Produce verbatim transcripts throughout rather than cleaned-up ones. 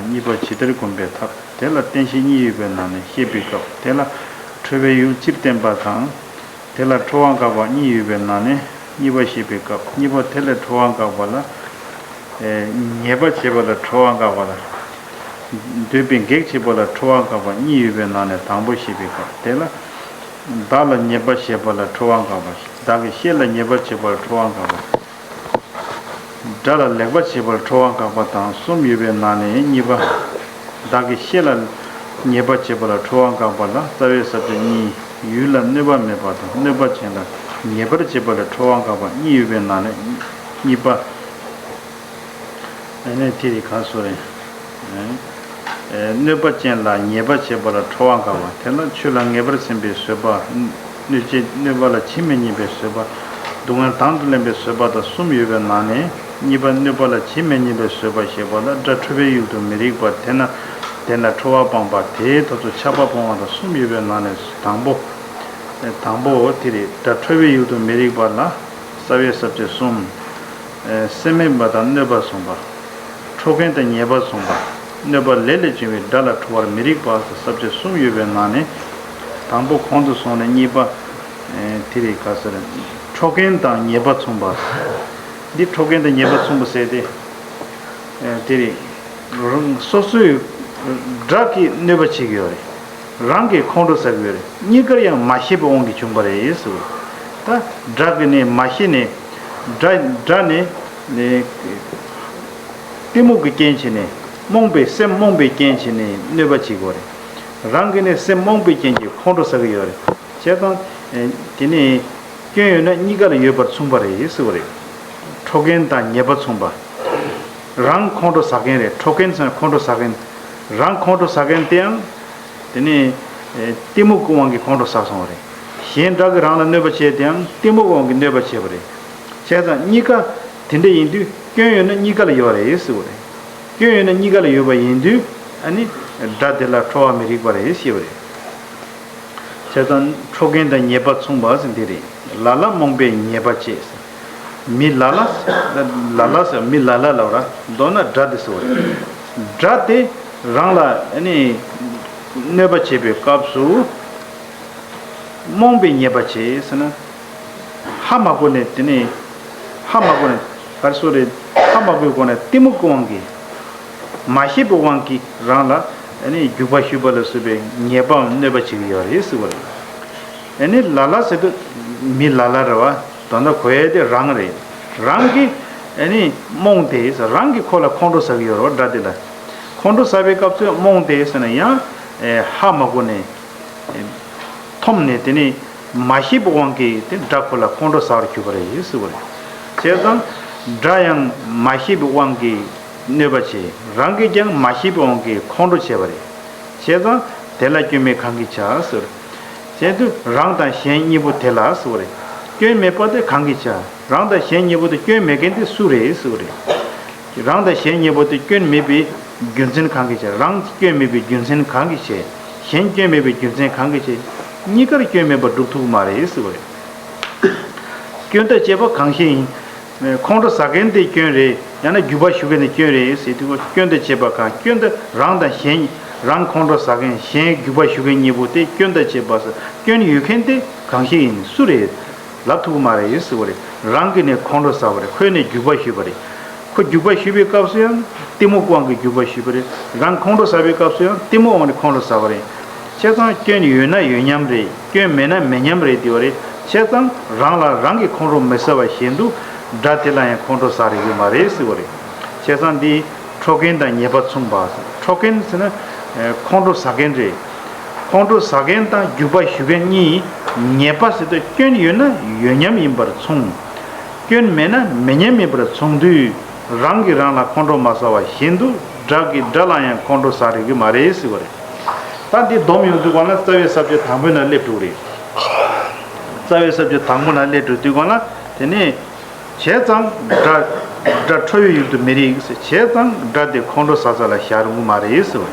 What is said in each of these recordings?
གཉིས་པ་ཇི་ལྟར་བསྒོམ་པའི་ཐབས། དེ་ལ་རྟེན་གཞི་གཉིས་ཡོད་པའི་ནང་ནས་བཤད་པའི་སྐབས། དེ་ལ་ཁྲོ་བའི་ཡུལ་སྤྱིར་བསྟན་པ་དང་། དེ་ལ་ཁྲོ་བ་འགག་པ་གཉིས་ཡོད་པའི་ནང་ནས་གཉིས་པ་བཤད་པའི་སྐབས། གཉིས་པ་དེ་ལས་ཁྲོ་བ་འགག་པ་ལ། ཨེ། ཉེས་པ་བྱེད་པ་ལ་ཁྲོ་བ་འགག་པ་ལ། འདོད་པའི་གེགས་བྱེད་པ་ལ་ཁྲོ་བ་འགག་པ་གཉིས་ཡོད་པའི་ནང་ནས་དང་པོ་བཤད་པའི་སྐབས། དེ་ལ་བདག་ལ་ཉེས་པ་བྱེད་པ་ལ་ཁྲོ་བ་འགག་པ། བདག་གི་བཤེས་ལ་ཉེས་པ་བྱེད་པ་ལ་ཁྲོ་བ་འགག་པ། དགྲ་ལ་ལེགས་པ་བྱེད་པར་ཁྲོ་བ་འགག་པ་དང་གསུམ་ཡོད་པའི་ནང་ནས་གཉིས་པ། བདག་གི་བཤེས་ལ་ཉེས་པ་བྱེད་པ་ལ་ཁྲོ་བ་འགག་པ་ལ་རྩ་བའི་ས་བཅད་གཉིས། ཡུལ་ལ་གནོད་པ་མེད་པ་དང་གནོད་པ་ཅན་ལ་ཉེས་པར་བྱེད་པ་ལ་ཁྲོ་བ་འགག་པ་གཉིས་ཡོད་པའི་ནང་ནས་གཉིས་པ། ཨ་ནི་དེ་རེད། ག་སོ་རེད། ཨེ། གནོད་པ་ཅན་ལ་ཉེས་པ་བྱེད་པ་ལ་ཁྲོ་བ་འགག་པ། དེ་ལ་ཆོས་ལ་ངེས་པར་འཛིན་པའི་བཟོད་པ། གནོད་བྱེད་གནོད་པ་ལ་ཇི་མི་སྙམ་པའི་བཟོད་པ། སྡུག་བསྔལ་དང་དུ་ལེན་པའི་བཟོད་པ་དང་གསུམ་ཡོད་པའི་ནང་ནས་གཉིས་པ། གནོད་པ་ལ་ཇི་མི་སྙམ་པའི་བཟོད་པ་ཞེས་པ་ལ་དགྲ་ཁྲོ་བའི་ཡུལ་དུ་མི་རིགས་པ། དེས་ན་དེ་ལ་ཁྲོ་བ་སྤངས་པ། དེའི་ཐབས་སུ་ཆགས་པ་སྤོང་བ་དང་གསུམ་ཡོད་པའི་ནང་ནས་དང་པོ། དང་པོ་དེ་རེད། དགྲ་ཁྲོ་བའི་ཡུལ་དུ་མི་རིགས་པ་ལ་རྩ་བའི་ས་བཅད་གསུམ། སེམས་མེད་པ་དང་གནོད་པ་མཚུངས་པ། ཁྲོ་མཁན་དང་ཉེས་པ་མཚུངས་པ། གནོད་པ་ལས་ལས་བྱུང་བའི་དགྲ་ལ་ཁྲོ་བར་མི་རིགས་པ་ཟེར་ས་བཅད་གསུམ་ཡོད་པའི་ནང་ནས། དང་པོ་གོང་དུ་སོང་ནས་གཉིས་པ། དེ་རེད། ག་ཟེར། ཁྲོ་མཁན་དང་ཉེས་པ་མཚུངས་པ། འདི་ཁྲོ་མཁན་དང་ཉེས་པ་མཚུངས་པ་ཟེར་ཏེ། དེ་རེད། རང་སོ་སོའི་དགྲ་གིས་གནོད་པ་བྱེད་ཀྱི་ཡོད་རེད། རང་གིས་ཁོང་ཁྲོ་ཟ་གི་ཡོད་རེད། གཉིས་ཀར་ཡང་མ་ཤེས་པའི་དབང་གིས་བྱུང་བ་རེད་ཟེར། ད་དགྲ་གིས་ནི་མ་ཤེས་ནས། དགྲ་དགྲ་ནི་ནི་གཏི་མུག་གི་རྐྱེན་བྱས་ནས། རྨོངས་པའི་སེམས་རྨོངས་པའི་རྐྱེན་བྱས་ནས་གནོད་པ་བྱེད་ཀྱི་ཡོད་རེད། རང་གིས་ནི་སེམས་རྨོངས་པའི་རྐྱེན་གྱིས་ཁོང་ཁྲོ་ཟ་གི་ཡོད་རེད། བྱས་ཙང་། དེ་ནི་སྐྱོན་ཡོད་ན་གཉིས་ཀ་ལ་ཡོད་པར་མཚུངས་པ་རེད་ཟེར་བ་རེད། ཁྲོ་མཁན་དང་ཉེས་པ་མཚུངས་པ། རང་ཁོང་ཁྲོ་ཟ་མཁན་རེད། ཁྲོ་མཁན་ཟེར་ན་ཁོང་ཁྲོ་ཟ་མཁན། རང་ཁོང་ཁྲོ་ཟ་མཁན་དེའང་། དེ་ནི། ཨེ། གཏི་མུག་གི་དབང་གིས་ཁོང་ཁྲོ་ཟ་སོང་བ་རེད། གཞན་དགྲ་གིས་རང་ལ་གནོད་པ་བྱས་དེའང་གཏི་མུག་གི་དབང་གིས་གནོད་པ་བྱས་པ་རེད། བྱས་ཙང་གཉིས་ཀ་དེ་འདྲ་ཡིན་དུས་སྐྱོན་ཡོད་ན་གཉིས་ཀ་ལ་ཡོད་རེད་ཟེར་བ་རེད། སྐྱོན་ཡོད་ན་གཉིས་ཀ་ལ་ཡོད་པ་ཡིན་དུས། ཨ་ནི་དགྲ་དེ་ལ་ཁྲོ་བ་མི་རིགས་པ་རེད་ཞེས་པ་རེད། བྱས་ཙང་ཁྲོ་མཁན་དང་ཉེས་པ་མཚུངས་པ་ཟེར་འདི་རེད། ལ་ལ་རྨོངས་པས་ཉེས་པ་བྱེད་ཟེར། མི་ལ་ལ། ལ་ལ་ཟེར། མི་ལ་ལ་ལབ་ར། མདོར་ན་དགྲ་དེ་ཟེར་བ་རེད། དགྲ་དེ་རང་ལ་ཨ་ནི་གནོད་པ་བྱེད་པའི་སྐབས་སུ། རྨོངས་པས་ཉེས་པ་བྱེད་ཟེར་ན། ཧ་མ་གོ་ནས། དེ་ནི་ཧ་མ་གོ་ནས། ག་རེ་ཟེར་རེད། ཧ་མ་གོའི་སྒོ་ནས་གཏི་མུག་གི་དབང་གིས། མ་ཤེས་པའི་དབང་གིས་རང་ལ་ཨ་ནི་རྒྱུག་པ་གཞུས་པ་ལ་སོགས་པའི་ཉེས་པའམ་གནོད་པ་བྱེད་ཀྱི་ཡོད་རེད་ཟེར་བ་རེད། ཨ་ནི་ལ་ལ་ཟེར་དུས་མི་ལ་ལ་རེད་བ། ད་ལྟ་གོ་ཡ་དེ་རང་རེད། རང་གིས་ཨ་ནི་རྨོངས་ཏེ། རང་གིས་ཁོ་ལ་ཁོང་ཁྲོ་ཟ་གི་ཡོད་རེད་བ། དགྲ་དེ་ལ་ཁོང་ཁྲོ་ཟ་བའི་སྐབས་སུ་རྨོངས་ཏེ་ཟེར་ན་ཡང་། ཨེ། ཧ་མ་གོ་ནས། ཨེ། འཐོམས་ནས། དེ་ནི་མ་ཤེས་པའི་དབང་གིས་དེ་དགྲ་ཁོ་ལ་ཁོང་ཁྲོ་ཟ་བར་གྱུར་པ་རེད་ཟེར་བ་རེད། བྱས་ཙང་དགྲ་ཡང་མ་ཤེས་པའི་དབང་གིས་གནོད་པ་བྱེད། རང་གིས་ཀྱང་མ་ཤེས་པའི་དབང་གིས་ཁོང་ཁྲོ་བྱས་པ་རེད། བྱས་ཙང་དེ་ལ་སྐྱོན་མེད་གང་གིས་བྱ་ཟེར། བྱས་དུས་རང་དང་གཞན་གཉིས་པོ་དེ་ལ་ཟེར་བ་རེད། སྐྱོན་མེད་པ་དེ་གང་གིས་བྱ། རང་དང་གཞན་གཉིས་པོ་དེ་སྐྱོན་མེད་མཁན་དེ་སུ་རེད་ཟེར་བ་རེད། རང་དང་གཞན་གཉིས་པོ་དེ་སྐྱོན་མེད་པའི་རྒྱུ་མཚན་གང་གིས་བྱ། རང་སྐྱོན་མེད་པའི་རྒྱུ་མཚན་གང་གིས་བྱས། གཞན་སྐྱོན་མེད་པའི་རྒྱུ་མཚན་གང་གིས་བྱས། གཉིས་ཀར་སྐྱོན་མེད་པར་སྒྲུབ་ཐུབ་ཀྱི་མ་རེད་ཟེར་བ་རེད། སྐྱོན་དང་བཅས་པ་གང་ཞིག་ཡིན། ཁོང་ཁྲོ་ཟ་མཁན་དེ་སྐྱོན་རེད། ཡང་ན་རྒྱུག་པ་གཞུ་མཁན་དེ་སྐྱོན་རེད་ཟེར་དུས། སྐྱོན་དང་བཅས་པ་གང་། སྐྱོན་དེ་རང་དང་གཞན། རང་ཁོང་ཁྲོ་ཟ་མཁན། གཞན་རྒྱུག་པ་གཞུ་མཁན་གཉིས་པོ་དེ་སྐྱོན་དང་བཅས་པ་ཟེར། སྐྱོན་ཡོད་མཁན་དེ་གང་ཞིག་ཡིན། སུ་རེད། ལབ་ཐུབ་ཀྱི་མ་རེད་ཟེར་བ་རེད། རང་གིས་ནི་ཁོང་ཁྲོ་ཟ་བ་རེད། ཁོས་ནི་རྒྱུག་པ་གཞུས་པ་རེད། ཁོ་རྒྱུག་པ་གཞུས་པའི་སྐབས་སུ་ཡང་གཏི་མུག་དབང་གིས་རྒྱུག་པ་གཞུས་པ་རེད། རང་ཁོང་ཁྲོ་ཟ་བའི་སྐབས་སུ་ཡང་གཏི་མུག་དབང་གིས་ཁོང་ཁྲོ་ཟ་བ་རེད། བྱས་ཙང་སྐྱོན་ཡོད་ན་ཡོད་མཉམ་རེད། སྐྱོན་མེད་ན་མེད་མཉམ་རེད་དེ་བ་རེད། བྱས་ཙང་རང་ལ་རང་གིས་ཁོང་ཁྲོ་མི་ཟ་བ་བཞིན་དུ་དགྲ་དེ་ལ་ཡང་ཁོང་ཁྲོ་ཟ་རེ་ཡོད་མ་རེད་ཟེར་བ་རེད། བྱས་ཙང་འདི་ཁྲོ་མཁན་དང་ཉེས་པ་མཚུངས་པ། ཁྲོ་མཁན་ཟེར་ན་ཁོང་ཁྲོ་ཟ་མཁན་རེད། ཁོང་ཁྲོ་ཟ་མཁན་དང་རྒྱུག་པ་གཞུ་མཁན་གཉིས་ཉེས་པ་ཟེར་དུས་སྐྱོན་ཡོད་ན་ཡོད་མཉམ་ཡིན་པར་མཚུངས། སྐྱོན་མེད་ན་མེད་མཉམ་ཡིན་པར་མཚུངས་དུས། རང་གིས་རང་ལ་ཁོང་ཁྲོ་མ་ཟ་བ་བཞིན་དུ་དགྲ་གིས་དགྲ་ལ་ཡང་ཁོང་ཁྲོ་ཟ་རེ་གི་མ་རེད་ཟེར་བ་རེད། ད་འདི་སྡོམ་ཡོང་དུས་གང་ལ་རྩ་བའི་ས་བཅད་དང་པོའི་ནང་སླེབས་འགྲོ་གི་རེད། རྩ་བའི་ས་བཅད་དང་པོ་ནང་སླེབས་འགྲོ་དུས་གང་ལ་དེ་ནས། བྱས་ཙང་དགྲ། དགྲ་ཁྲོ་བའི་ཡུལ་དུ་མི་རིགས་ཟེར། བྱས་ཙང་དགྲ་དེ་ཁོང་ཁྲོ་ཟ་ས་ལ་བཞག་རུང་མ་རེད་ཟེར་བ།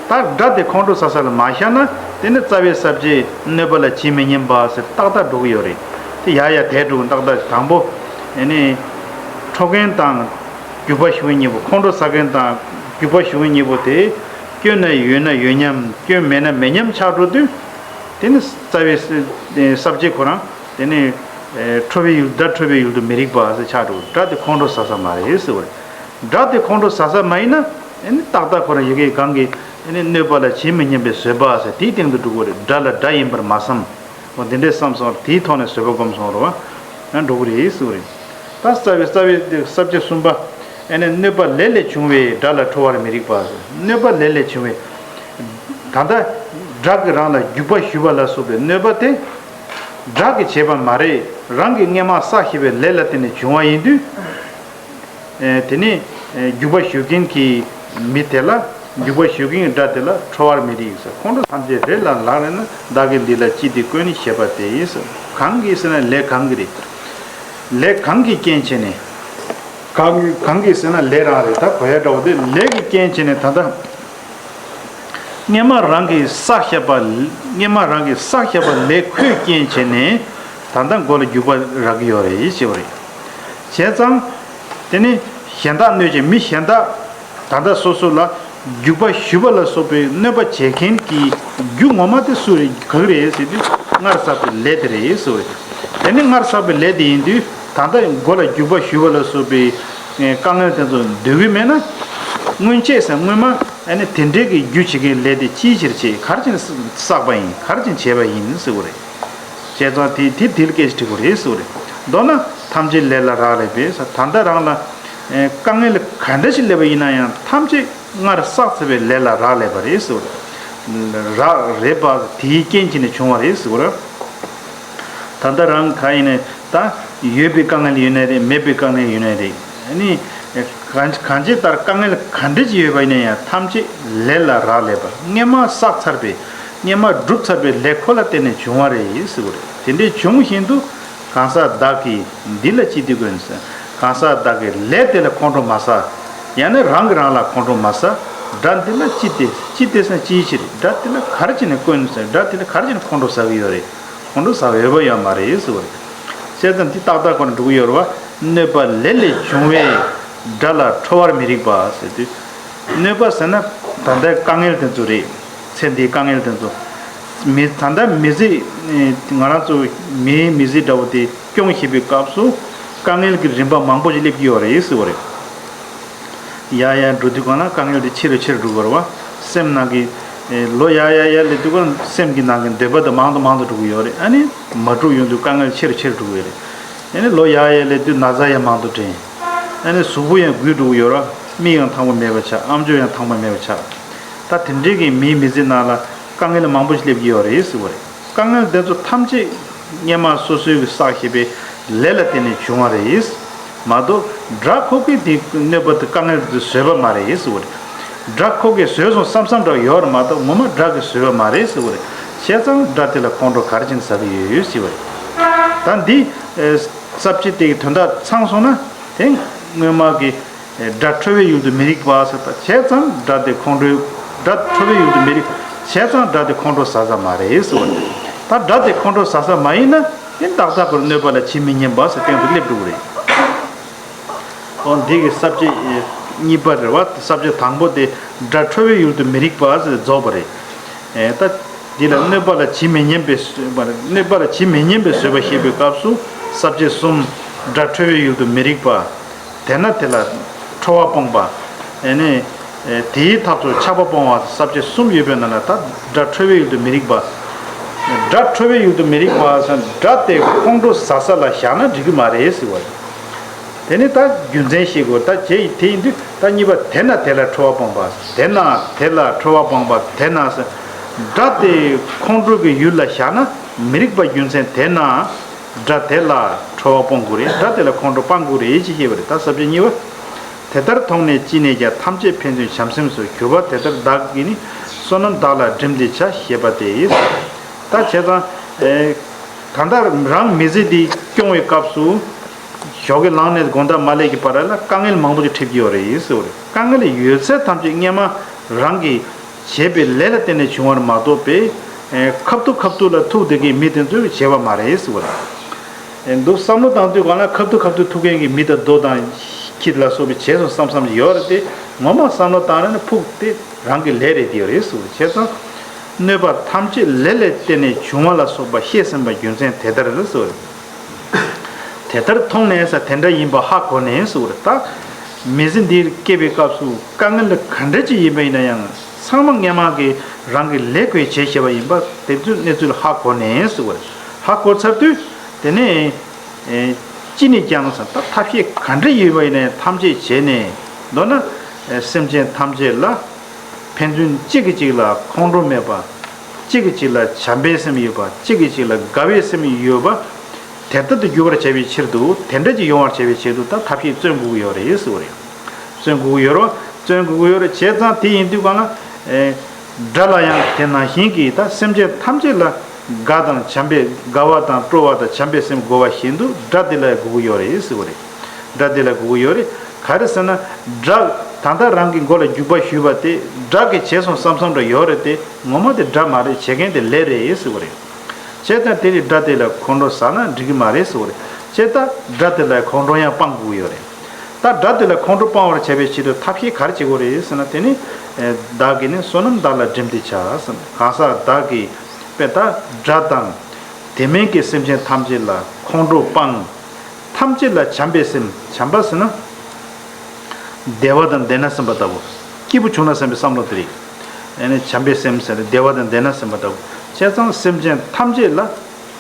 ད་དགྲ་དེ་ཁོང་ཁྲོ་ཟ་ས་ལ་མ་བཞག་ན་དེ་ནི་རྩ་བའི་ས་བཅད་གནོད་པ་ལ་ཇི་མི་སྙམ་པ་ཟེར་ཏག་ཏག་འགྲོ་གི་ཡོད་རེད། དེ་ཡ་ཡ་དེ་འགྲོ་གི། ཏག་ཏག་དང་པོ། ཨེ་ནི། ཁྲོ་མཁན་དང་རྒྱུག་པ་གཞུ་མཁན་གཉིས་པོ། ཁོང་ཁྲོ་ཟ་མཁན་དང་ རྒྱུ་བ་ཞུགས་གཉིས་པོ་དེ་སྐྱོན་ན་ཡོད་ན་ཡོད་མཉམ། སྐྱོན་མེད་ན་མེད་མཉམ་ཆགས་འགྲོ་དུས། དེ་ནི་རྩ་བའི་ས་བཅད་ཁོ་རང་དེ་ནི་ཁྲོ་བའི་ཡུལ། སྒྲ་ཁྲོ་བའི་ཡུལ་དུ་མི་རིགས་པ་ཟེར་ཆགས་འགྲོ། སྒྲ་དེ་ཁོང་ཁྲོ་ཟ་ས་མ་རེད་ཟེར་བ་རེད། སྒྲ་དེ་ཁོང་ཁྲོ་ཟ་ས་མ་ཡིན་ན། ཨེ་ནི་ཏག་ཏག་ཁོ་རང་ཡི་གེ་གང་གི་ཨེ་ནི་གནོད་པ་ལ་ཇི་མི་སྙམ་པའི་བཟོད་པ་ཟེར་དེའི་སྟེང་དུ་འགྲོ་གི་རེད། སྒྲ་ལ་སྒྲ་ཡིན་པར་མ་བསམ། འོ་དེ་འདྲས་བསམ་སོང་བ་དེའི་ཐོག་ནས་བཟོད་པ་སྒོམ་སོང་རེད་བ། ཡང་འགྲོ་གི་རེད་ཟེར་བ་རེད། ད་རྩ་བའི་རྩ་བའི་དེ་ས་བཅད་གསུམ་པ། ཨེ་ནི་གནོད་པ་ལས་ལས་བྱུང་བའི་སྒྲ་ལ་ཁྲོ་བར་མི་རིགས་པ་ཟེར། གནོད་པ་ལས་ལས་བྱུང་བའི། ད་ལྟ་སྒྲ་གི་རང་ལ་རྒྱུ་བ་ཞུགས་པ་ལ་སོགས་པའི་གནོད་པ་དེ་སྒྲ་གིས་བྱས་པ་མ་རེད། རང་གིས་སྔས་མ་བསགས་བཞག་པའི་ལས་ལ་བརྟེན་ནས་བྱུང་བ་ཡིན་དུས། ཨེ་དེ་ནི་ཨེ་རྒྱུ་བ་ཞུགས་མཁན་གྱི་མི་དེ་ལ། རྒྱུ་བ་ཞུགས་མཁན་གྱི་སྒྲ་དེ་ལ་ཁྲོ་བར་མི་རིགས་ཟེར། ཁོང་ཁྲོ་ཐམས་ཅད་རེད་ལ་ལག་རེད་ན། བདག་གིས་འདི་ལ་ཅི་སྟེ་བཀོད་ནས་ཞེས་པ་དེ་ཡིན་ཟེར། གང་གིས་ཟེར་ན་ལས་གང་གིས་རེད། ལས་གང་གིས་རྐྱེན་བྱས་ནས། གང་གང་གིས་ཟེར་ན་ལས་རང་རེད། ད་གོ་ཡ་འདྲ་བོ་དེ་ལས་ཀྱིས་རྐྱེན་བྱས་ནས་ད་ལྟ། སྔས་མ་རང་གིས་བསགས་བཞག་པ། སྔས་མ་རང་གིས་བསགས་བཞག་པ་ལས་ཁོས་རྐྱེན་བྱས་ནས་ད་ལྟ་མགོ་ལ་རྒྱུག་པ་རག་གི་ཡོད་རེད་ཞེས་པ་རེད། བྱས་ཙང་། དེ་ནི་གཞན་དག་གནོད་བྱེད་མི་གཞན་དག་ད་ལྟ་སོ་སོ་ལ་རྒྱུག་པ་ཞུགས་པ་ལ་སོགས་པའི་གནོད་པ་བྱེད་མཁན་གྱི་རྒྱུ་ངོ་མ་དེ་སུ་རེད། གང་རེད་ཟེར་དུས་སྔར་བསགས་པའི་ལས་དེ་རེད་ཟེར་བ་རེད། དེ་ནི་སྔར་བསགས་པའི་ལས་དེ་ཡིན་དུས་ད་ལྟ་མགོ་ལ་རྒྱུག་པ་ཞུགས་པ་ལ་སོགས་པའི་དཀའ་ངལ་དེ་ཚོ་འདོད་ཀྱི་མེད་ན། སྔོན་ཆད་ཟེར་སྔོན་མ་ཨ་ནི་དེ་འདྲའི་གི་རྒྱུ་བྱེད་མཁན་ལས་དེ་ཅིའི་ཕྱིར་བྱེད། ག་རེ་བྱས་ནས་བསགས་པ་ཡིན། ག་རེ་བྱས་ནས་བྱས་པ་ཡིན་ཟེར་བ་རེད། བྱས་ཙང་དེ་དེ་དེ་ལ་སྐད་ཆ་དྲི་དགོས་རེད་ཟེར་བ་རེད། མདོར་ན་ཐམས་ཅད་ལས་ལ་རག་ལས་པས་ཟེར། ད་ལྟ་རང་ལ་ཨེ་དཀའ་ངལ་ག་འདྲ་ཞིག་སླེབས་པ་ཡིན་ན་ཡང་ཐམས་ཅད་སྔར་བསགས་ཚར་བའི་ལས་ལ་རག་ལས་པ་རེད་ཟེར་བ་རེད། རག་རེད་པ། དེའི་རྐྱེན་གྱིས་ནི་བྱུང་བ་རེད་ཟེར་བ་རེད། ད་ལྟ་རང་ག་ཡིན་ནའི་ད་ཡོད་པའི་དཀའ་ངལ་ཡོད་ནའི་རེད། མེད་པའི་དཀའ་ངལ་ཡོད་ནའི་རེད། ཨ་ནི་གང་གང་ཅི་ལྟར་དཀའ་ངལ་ག་འདྲ་ཅིག་ཡོད་པ་ཡིན་ན་ཡང་ཐམས་ཅད་ལས་ལ་རག་ལས་པ། སྔས་མ་བསགས་ཚར་བའི་སྔས་མ་བསྒྲུབས་ཚར་བའི་ལས་ཁོ་ལ་བརྟེན་ནས་བྱུང་བ་རེད་ཟེར་བ་རེད། དེ་འདྲའི་བྱུང་བཞིན་དུ་གང་ཟག་བདག་གིས་འདི་ལ་ཅི་སྟེ་བཀོད་ཟེར། གང་ཟག་བདག་གིས་ལས་དེ་ལ་ཁོང་ཁྲོ་མ་ཟ། ཡང་ན་རང་གིས་རང་ལ་ཁོང་ཁྲོ་མ་ཟ། སྒྲ་འདི་ལ་ཅི་སྟེ་ཅི་སྟེ་ཟེར་ན་ཅིའི་ཕྱིར། སྒྲ་དེ་ལ་ག་རེ་བྱས་ནས་བཀོད་ཟེར། སྒྲ་དེ་ལ་ག་རེ་བྱས་ནས་ཁོང་ཁྲོ་ཟ་གི་ཡོད་རེད། ཁོང་ཁྲོ་ཟ་འོས་པ་ཡོད་མ་རེད་ཟེར་བ་རེད། བྱས་ཙང་འདི་ཏག་ཏག་ཁོ་ན་འགྲོ་གི་ཡོད་རེད་བ། གནོད་པ་ལས་ལས་བྱུང་བའི་སྒྲ་ལ་ཁྲོ་བར་མི་རིགས་པ་ཟེར་དུས། གནོད་པ་ཟེར་ན་ད་ལྟའི་དཀའ་ངལ་དེ་ཚོ་རེད། ཚེ་འདིའི་དཀའ་ངལ་དེ་ཚོ། མི་ད་ལྟ་མི་ཚེ་ང་རང་ཚོ་མིའི་མི་ཚེ་འདྲ་བོ་དེ་སྐྱོང་བཞིན་པའི་སྐབས་སུ་དཀའ་ངལ་གྱི་རིམ་པ་མང་པོ་ཞིག་སླེབས་ཀྱི་ཡོད་རེད་ཟེར་བ་རེད། ཡར་ཡར་འགྲོ་དུས་གང་ལ་དཀའ་ངལ་དེ་ཆེ་རུ་ཆེ་རུ་འགྲོ་གི་ཡོད་རེད་བ། སེམས་ནང་གི་ཨེ་ལོ་ཡར་ཡར་ཡར་སླེབས་དུས་གང་སེམས་ཀྱི་ནང་གི་འདོད་པ་དེ་མང་དུ་མང་དུ་འགྲོ་གི་ཡོད་རེད། ཨ་ནི་མ་འགྲུབ་ཡོང་དུས་དཀའ་ངལ་ཆེ་རུ་ཆེ་རུ་འགྲོ་གི་ཡོད་རེད། ཨ་ནི་ལོ་ཡར་ཡར་སླེབས་དུས་ན་ཚ་ཡང་མང་དུ་དྲན། ཨ་ནི་གཟུགས་པོ་ཡང་རྒུད་འགྲོ་གི་ཡོད་རེད། མིག་ཡང་ཐང་པོ་མེད་པ་ཆགས། ཨམ་ཅོག་ཡང་ཐང་པོ་མེད་པ་ཆགས། ད་དེ་འདྲའི་གི་མིའི་མི་ཚེ་ནང་ལ་དཀའ་ངལ་མང་པོ་ཞིག་སླེབས་ཀྱི་ཡོད་རེད་ཟེར་བ་རེད། དཀའ་ངལ་དེ་ཚོ་ཐམས་ཅད་སྔས་མ་སོ་སོའི་གི་བསགས་བཞག་པའི་ལས་ལ་བརྟེན་ནས་བྱུང་བ་རེད། མ་གཏོགས་སྒྲ་ཁོ་གིས་དེ་གནོད་པ་དེ་དཀའ་ངལ་དེ་བཟོས་པ་མ་རེད་ཟེར་བ་རེད། སྒྲ་ཁོ་གིས་བཟོས་སོང་བསམ་བསམ་འདྲ་ཡོད་རེད་མ་གཏོགས་ངོ་མ་སྒྲ་གིས་བཟོས་པ་མ་རེད་ཟེར་བ་རེད། བྱས་ཙང་སྒྲ་དེ་ལ་ཁོང་ཁྲོ་ག་རེ་བྱས་ནས་ཟ་གི་ཡོད་ཟེར་བ་རེད། ད་འདི་ས་བཅད་དེ་གི་དོན་དག་ཚང་སོང་ན་དེ་སྔོན་མ་གི་སྒྲ་ཁྲོ་བའི་ཡུལ་དུ་མི་རིགས་པ་ཟེར། ད་བྱས་ཙང་སྒྲ་དེ་ཁོང་ཁྲོའི་སྒྲ་ཁྲོ་བའི་ཡུལ་དུ་མི་རིགས། བྱས་ཙང་སྒྲ་དེ་ཁོང་ཁྲོ་ཟ་ས་མ་རེད་ཟེར་བ་རེད། ད་སྒྲ་དེ་ཁོང་ཁྲོ་ཟ་ས་མ་ཡིན་ན་དེ་ཏག་ཏག་པར་གནོད་པ་ལ་ཇི་མི་སྙམ་པ་ཟེར་སྟེང་དུ་སླེབས་འགྲོ་གི་རེད། འོ་འདི་གི་ས་བཅད་གཉིས་པ་རེད་བ། ས་བཅད་དང་པོ་དེ་སྒྲ་ཁྲོ་བའི་ཡུལ་དུ་མི་རིགས་པ་ཟེར་རྫོགས་པ་རེད། ཨེ་ད་འདི་ལ་གནོད་པ་ལ་ཇི་མི་སྙམ་པའི་བཟོད་པ་རེད། གནོད་པ་ལ་ཇི་མི་སྙམ་པའི་བཟོད་པ་བཤད་པའི་སྐབས་སུ་ས་བཅད་གསུམ། སྒྲ་ཁྲོ་བའི་ཡུལ་དུ་མི་རིགས་པ། དེས་ན་དེ་ལ་ཁྲོ་བ་སྤོང་བ། ཨེ་ནི། ཨེ་དེའི་ཐབས་སུ་ཆགས་པ་སྤོང་བ་ས་བཅད་གསུམ་ཡོད་པའི་ནང་ལ་ད་སྒྲ་ཁྲོ་བའི་ཡུལ་དུ་མི་རིགས་པ། སྒྲ་ཁྲོ་བའི་ཡུལ་དུ་མི་རིགས་པ་ཟེར་ན་སྒྲ་དེ་ཁོང་ཁྲོ་ཟ་ས་ལ་བཞག་ན་འགྲིག་གི་མ་རེད་ཟེར་བ་རེད། དེ་ནི་ད་རྒྱུ་མཚན་ཤེས་དགོས། ད་བྱས་དེ་ཡིན་དུས་ད་གཉིས་པ་དེས་ན་དེ་ལ་ཁྲོ་བ་སྤོང་བ། དེས་ན་དེ་ལ་ཁྲོ་བ་སྤོང་བ་དེས་ན་ཟེར། སྒྲ་དེ་ཁོང་ཁྲོ་གི་ཡུལ་ལ་བཞག་ན་མི་རིགས་པ་རྒྱུ་མཚན་དེས་ན། སྒྲ་དེ་ལ་ཁྲོ་བ་སྤོང་དགོས་རེད། སྒྲ་དེ་ལ་ཁོང་ཁྲོ་སྤང་དགོས་རེད་ཅེས་བཤད་པ་རེད། ད་ས་བཅད་གཉིས་པ། དེ་ལྟར་མཐོང་ནས་ཅི་ནས་ཀྱང་ཐམས་ཅད་ཕན་ཚུན་བྱམས་སེམས་སོ། གྱུར་པ་དེ་ལྟར་བདག་གིས་ནི། བསོད་ནམས་བདག་ལ་བསྒྲིམས་ཏེ་བྱ། ཞེས་པ་སྟེ། ད་བྱས་ཙང་། ཨེ། ད་ལྟ་རང་མི་ཚེ་འདི་སྐྱོང་བའི་སྐབས་སུ། ཞོགས་ཀས་ལངས་ནས་དགོང་དག་མ་སླེབས་ཀྱི་བར་ལ་དཀའ་ངལ་མང་པོ་ཞིག་འཕྲད་ཀྱི་ཡོད་རེད་ཟེར་བ་རེད། དཀའ་ངལ་ཡོད་ཚད་ཐམས་ཅད་སྔས་མ་རང་གིས་བྱས་པའི་ལས་ལ་བརྟེན་ནས་བྱུང་བར་མ་གཏོགས་པའི། ཨེ། ཁ་ཐུག་ཁ་ཐུག་ལ་ཐུག་བསྡད་མཁན་མི་དེ་ཚོས་བྱས་པ་མ་རེད་ཟེར་བ་རེད། ཨེ། འདུག་བསམ་བློ་བཏང་དུས་གང་ལ་ཁ་ཐུག་ཁ་ཐུག་ཐུག་མཁན་གྱི་མི་དང་རྡོ་དང་ཁྱི་ལ་སོགས་པའི་བྱས་སོང་བསམ་བསམ་ཡོད་རེད་དེ། ངོ་མ་བསམ་བློ་བཏང་རན་ནས་ཕུགས་དེ་རང་གི་ལས་རེད་དེ་རེད་ཟེར་བ་རེད། བྱས་ཙང་གནོད་པ་ཐམས་ཅད་ལས་ལས་བརྟེན་ནས་བྱུང་བ་ལ་སོགས་པ་ཤེས་ཟིན་པ་རྒྱུ་མཚན་དེ་ལྟར་ཟེར་བ་རེད། དེ་ལྟར་མཐོང་ནས་ས་དེ་འདྲ་ཡིན་པ་ཧ་གོ་ནས་ཟེར་བ་རེད། ད་མི་ཚེ་འདིར་སྐྱེས་པའི་སྐབས་སུ་དཀའ་ངལ་ག་འདྲ་ཅིག་ཡིན་པ་ཡིན་ན་ཡང་ཚང་མ་སྔོན་མ་གི་རང་གི་ལས་ཀྱིས་བྱས་བྱས་པ་ཡིན་པ་དེ་ཚོའི་གནས་ཚུལ་ཧ་གོ་ནས་ཟེར་བ་རེད། ཧ་གོ་ཚར་དུས་དེ་ནས་ཨེ་ཅི་ནས་ཀྱང་ས་ད་ཐབས་ཤེས་ག་འདྲ་ཡོད་པ་ཡིན་ན་ཡང་ཐམས་ཅད་བྱས་ནས་མདོར་ན་ཨེ་སེམས་ཅན་ཐམས་ཅད་ལ་ཕན་ཚུན་གཅིག་གིས་གཅིག་ལ་ཁོང་ཁྲོ་མེད་པ། གཅིག་གིས་གཅིག་ལ་བྱམས་པའི་སེམས་ཡོད་པ། གཅིག་གིས་གཅིག་ལ་དགའ་བའི་སེམས་ཡོད་པ། དེ་ལྟར་དུ་འགྱུར་བར་བྱ་བའི་ཕྱིར་དུ། དེ་འདྲ་ཅིག་ཡོང་བར་བྱ་བའི་ཕྱིར་དུ་ད་ཐབས་ཤེས་བརྩོན་དགོས་ཀྱི་ཡོད་རེད་ཟེར་བ་རེད། བརྩོན་དགོས་ཀྱི་ཡོད་རེད། བརྩོན་དགོས་ཀྱི་ཡོད་རེད། བྱས་ཙང་དེ་ཡིན་དུས་གང་ལ། ཨེ། དགྲ་ལ་ཡང་དེ་ནང་བཞིན་གྱི་ད་སེམས་ཅན་ཐམས་ཅད་ལ་དགའ་དང་བྱམས་པའི་དགའ་བ་དང་སྤྲོ་བ་དང་བྱམས་པའི་སེམས་དགོས་པ་བཞིན་དུ་དགྲ་དེ་ལ་དགོས་ཀྱི་ཡོད་རེད་ཟེར་བ་རེད། དགྲ་དེ་ལ་དགོས་ཀྱི་ཡོད་རེད། ག་རེ་ཟེར་ན། དགྲ་ད་ལྟ་རང་གི་མགོ་ལ་རྒྱུག་པ་གཞུས་པ་དེ་དགྲ་གིས་བྱས་སོང་བསམ་བསམ་འདྲ་ཡོད་རེད་དེ། ངོ་མ་དེ་དགྲ་མ་རེད། བྱེད་མཁན་དེ་ལས་རེད་ཟེར་བ་རེད། བྱས་ཙང་དེ་ནི་དགྲ་དེ་ལ་ཁོང་ཁྲོ་ཟ་ན་འགྲིག་གི་མ་རེད་ཟེར་བ་རེད། བྱས་ཙང་དགྲ་དེ་ལ་ཁོང་ཁྲོ་ཡང་སྤང་དགོས་ཡོད་རེད། ད་དགྲ་དེ་ལ་ཁོང་ཁྲོ་སྤང་བར་བྱ་བའི་ཆེད་དུ་ཐབས་ཤེས་ག་རེ་བྱེད་དགོས་རེད་ཟེར་ན། དེ་ནི་ཨེ། བདག་གིས་ནི་བསོད་ནམས་དག་ལ་བསྒྲིམས་ཏེ་བྱ་ཟེར། གང་ཟག་བདག་གིས་དཔེ་ད་དགྲ་དང་དེ་མིན་གྱི་སེམས་ཅན་ཐམས་ཅད་ལ་ཁོང་ཁྲོ་སྤང་། ཐམས་ཅད་ལ་བྱམས་པའི་སེམས། བྱམས་པ་ཟེར་ན། བདེ་བ་དང་ལྡན་ན་ཟེར་བ་ལྟ་བུ། སྐྱིད་པོ་བྱུང་ན་ཟེར་བའི་བསམ་བློ་དེ་རེད། ཨ་ནི་བྱམས་པའི་སེམས་ཟེར་ན་བདེ་བ་དང་ལྡན་ན་ཟེར་བ་ལྟ་བུ། བྱས་ཙང་སེམས་ཅན་ཐམས་ཅད་ལ་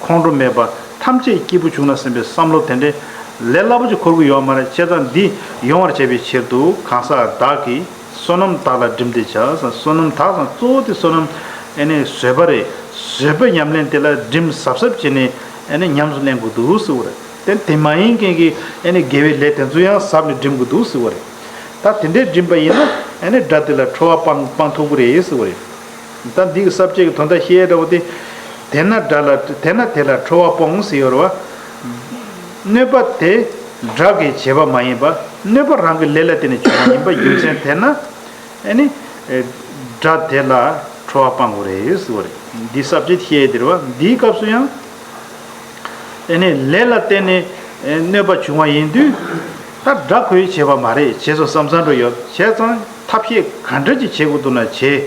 ཁོང་ཁྲོ་མེད་པ། ཐམས་ཅད་སྐྱིད་པོ་བྱུང་ན་ཟེར་བའི་བསམ་བློ་དེ་འདྲའི་ལས་སླ་པོ་ཅིག་འཁོར་གྱི་ཡོད་མ་རེད། བྱས་ཙང་འདི་ཡོང་བར་བྱ་བའི་ཕྱིར་དུ་གང་ཟག་བདག་གིས་བསོད་ནམས་དག་ལ་བསྒྲིམས་ཏེ་བྱ་ཟེར། བསོད་ནམས་དག་ཟེར་གཙོ་བོ་དེ་བསོད་ནམས་ཨ་ནི་བཟོད་པ་རེད། བཟོད་པའི་ཉམས་ལེན་དེ་ལ་བསྒྲིམས་གཟབ་གཟབ་བྱས་ནས་ཨ་ནི་ཉམས་སུ་ལེན་དགོས་འདུག་ཟེར་བ་རེད། དེ་དེ་མ་ཡིན་མཁན་གྱི་ཨ་ནི་དགེ་བའི་ལས་དེ་ཚོ་ཡང་ཟབ་ནས་སྒྲིམ་དགོས་འདུག་ཟེར་བ་རེད། ད་དེ་འདྲའི་སྒྲིམ་པ་ཡིན་ན་ཨ་ནི་དགྲ་དེ་ལ་ཁྲོ་བ་སྤང་སྤང་ཐུབ་ཀྱི་རེད་ཟེར་བ་རེད། ད་འདི་གི་ས་བཅད་ཀྱི་དོན་དག་བཤད་འདྲ་བོ་དེ། དེས་ན་དགྲ་ལ་དེས་ན་དེ་ལ་ཁྲོ་བ་སྤོང་ཟེར་ཡོད་རེད་བ། གནོད་པ་དེ་དགྲ་གིས་བྱས་པ་མ་ཡིན་པ། གནོད་པ་རང་གི་ལས་ལ་བརྟེན་ནས་བྱུང་བ་ཡིན་པ་རྒྱུ་མཚན་དེས་ན། ཨ་ནི། ཨེ། དགྲ་དེ་ལ་ཁྲོ་བ་སྤང་དགོས་རེད་ཟེར་བ་རེད། འདི་ས་བཅད་བཤད་དེ་རེད་བ། འདིའི་སྐབས་སུ་ཡང་། ཨ་ནི་ལས་ལ་བརྟེན་ནས་ཨེ་གནོད་པ་བྱུང་བ་ཡིན་དུས། ད་དགྲ་ཁོས་བྱས་པ་མ་རེད། བྱས་སོང་བསམ་བསམ་འགྲོ་ཡོད། བྱས་ཙང་ཐབས་ཤེས་ག་འདྲ་ཅིག་བྱེད་དགོས་འདུག་ན་བྱས།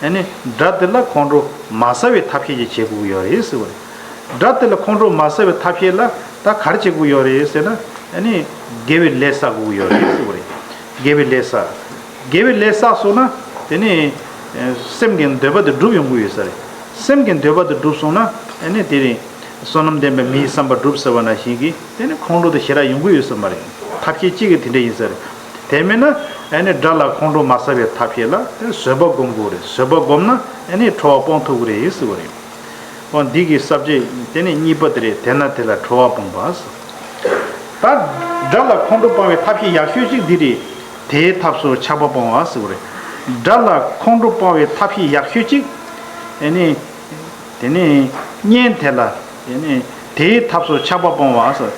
ཨ་ནི་དགྲ་དེ་ལ་ཁོང་ཁྲོ་མ་ཟ་བའི་ཐབས་ཤེས་ཅིག་བྱེད་དགོས་ཀྱི་ཡོད་རེད་ཟེར་བ་རེད། དགྲ་དེ་ལ་ཁོང་ཁྲོ་མ་ཟ་བའི་ཐབས་ཤེས་ལ་ད་ག་རེ་བྱེད་དགོས་ཡོད་རེད་ཟེར་ན། ཨ་ནི་དགེ་བའི་ལས་བསགས་དགོས་ཀྱི་ཡོད་རེད་ཟེར་བ་རེད། དགེ་བའི་ལས་བསགས། དགེ་བའི་ལས་བསགས་སོང་ན་དེ་ནི་ཨེ་སེམས་ཀྱི་འདོད་པ་དེ་འགྲུབ་ཡོང་གི་ཡོད་ས་རེད། སེམས་ཀྱི་འདོད་པ་དེ་འགྲུབ་སོང་ན་ཨ་ནི་དེ་ནི་བསོད་ནམས་ལྡན་པའི་མིའི་བསམ་པ་འགྲུབ་ཟེར་བ་ནང་བཞིན་གྱི་དེ་ནི་ཁོང་ཁྲོ་དེ་ཞེ་དྲག་ཡོང་གི་ཡོད་ས་མ་རེད། ཐབས་ཤེས་གཅིག་གི་དེ་འདྲ་ཡིན་ས་རེད། དེ་མིན་ན་ཨ་ནི་དགྲ་ལ་ཁོང་ཁྲོ་མ་ཟ་བའི་ཐབས་ཤེས་ལ་དེ་བཟོད་པ་སྒོམ་དགོས་རེད། བཟོད་པ་སྒོམ་ན་ཨ་ནི་ཁྲོ་བ་སྤོང་ཐུབ་ཀྱི་རེད་ཟེར་བ་རེད། འོ་འདི་གི་ས་བཅད་དེ་ནི་གཉིས་པ་དེ་རེད། དེས་ན་དེ་ལ་ཁྲོ་བ་སྤོང་བ་ཟེར། ད་དགྲ་ལ་ཁོང་ཁྲོ་སྤང་བའི་ཐབས་ཤེས་ཡག་ཤོས་གཅིག་འདི་རེད། དེའི་ཐབས་སུ་ཆགས་པ་སྤོང་བ་ཟེར་བ་རེད། དགྲ་ལ་ཁོང་ཁྲོ་སྤང་བའི་ཐབས་ཤེས་ཡག་ཤོས་གཅིག་ཨ་ནི། དེ་ནི་གཉེན་དེ་ལ་ཨ་ནི་དེའི་ཐབས་སུ་ཆགས་པ་སྤོང་བ་ཟེར།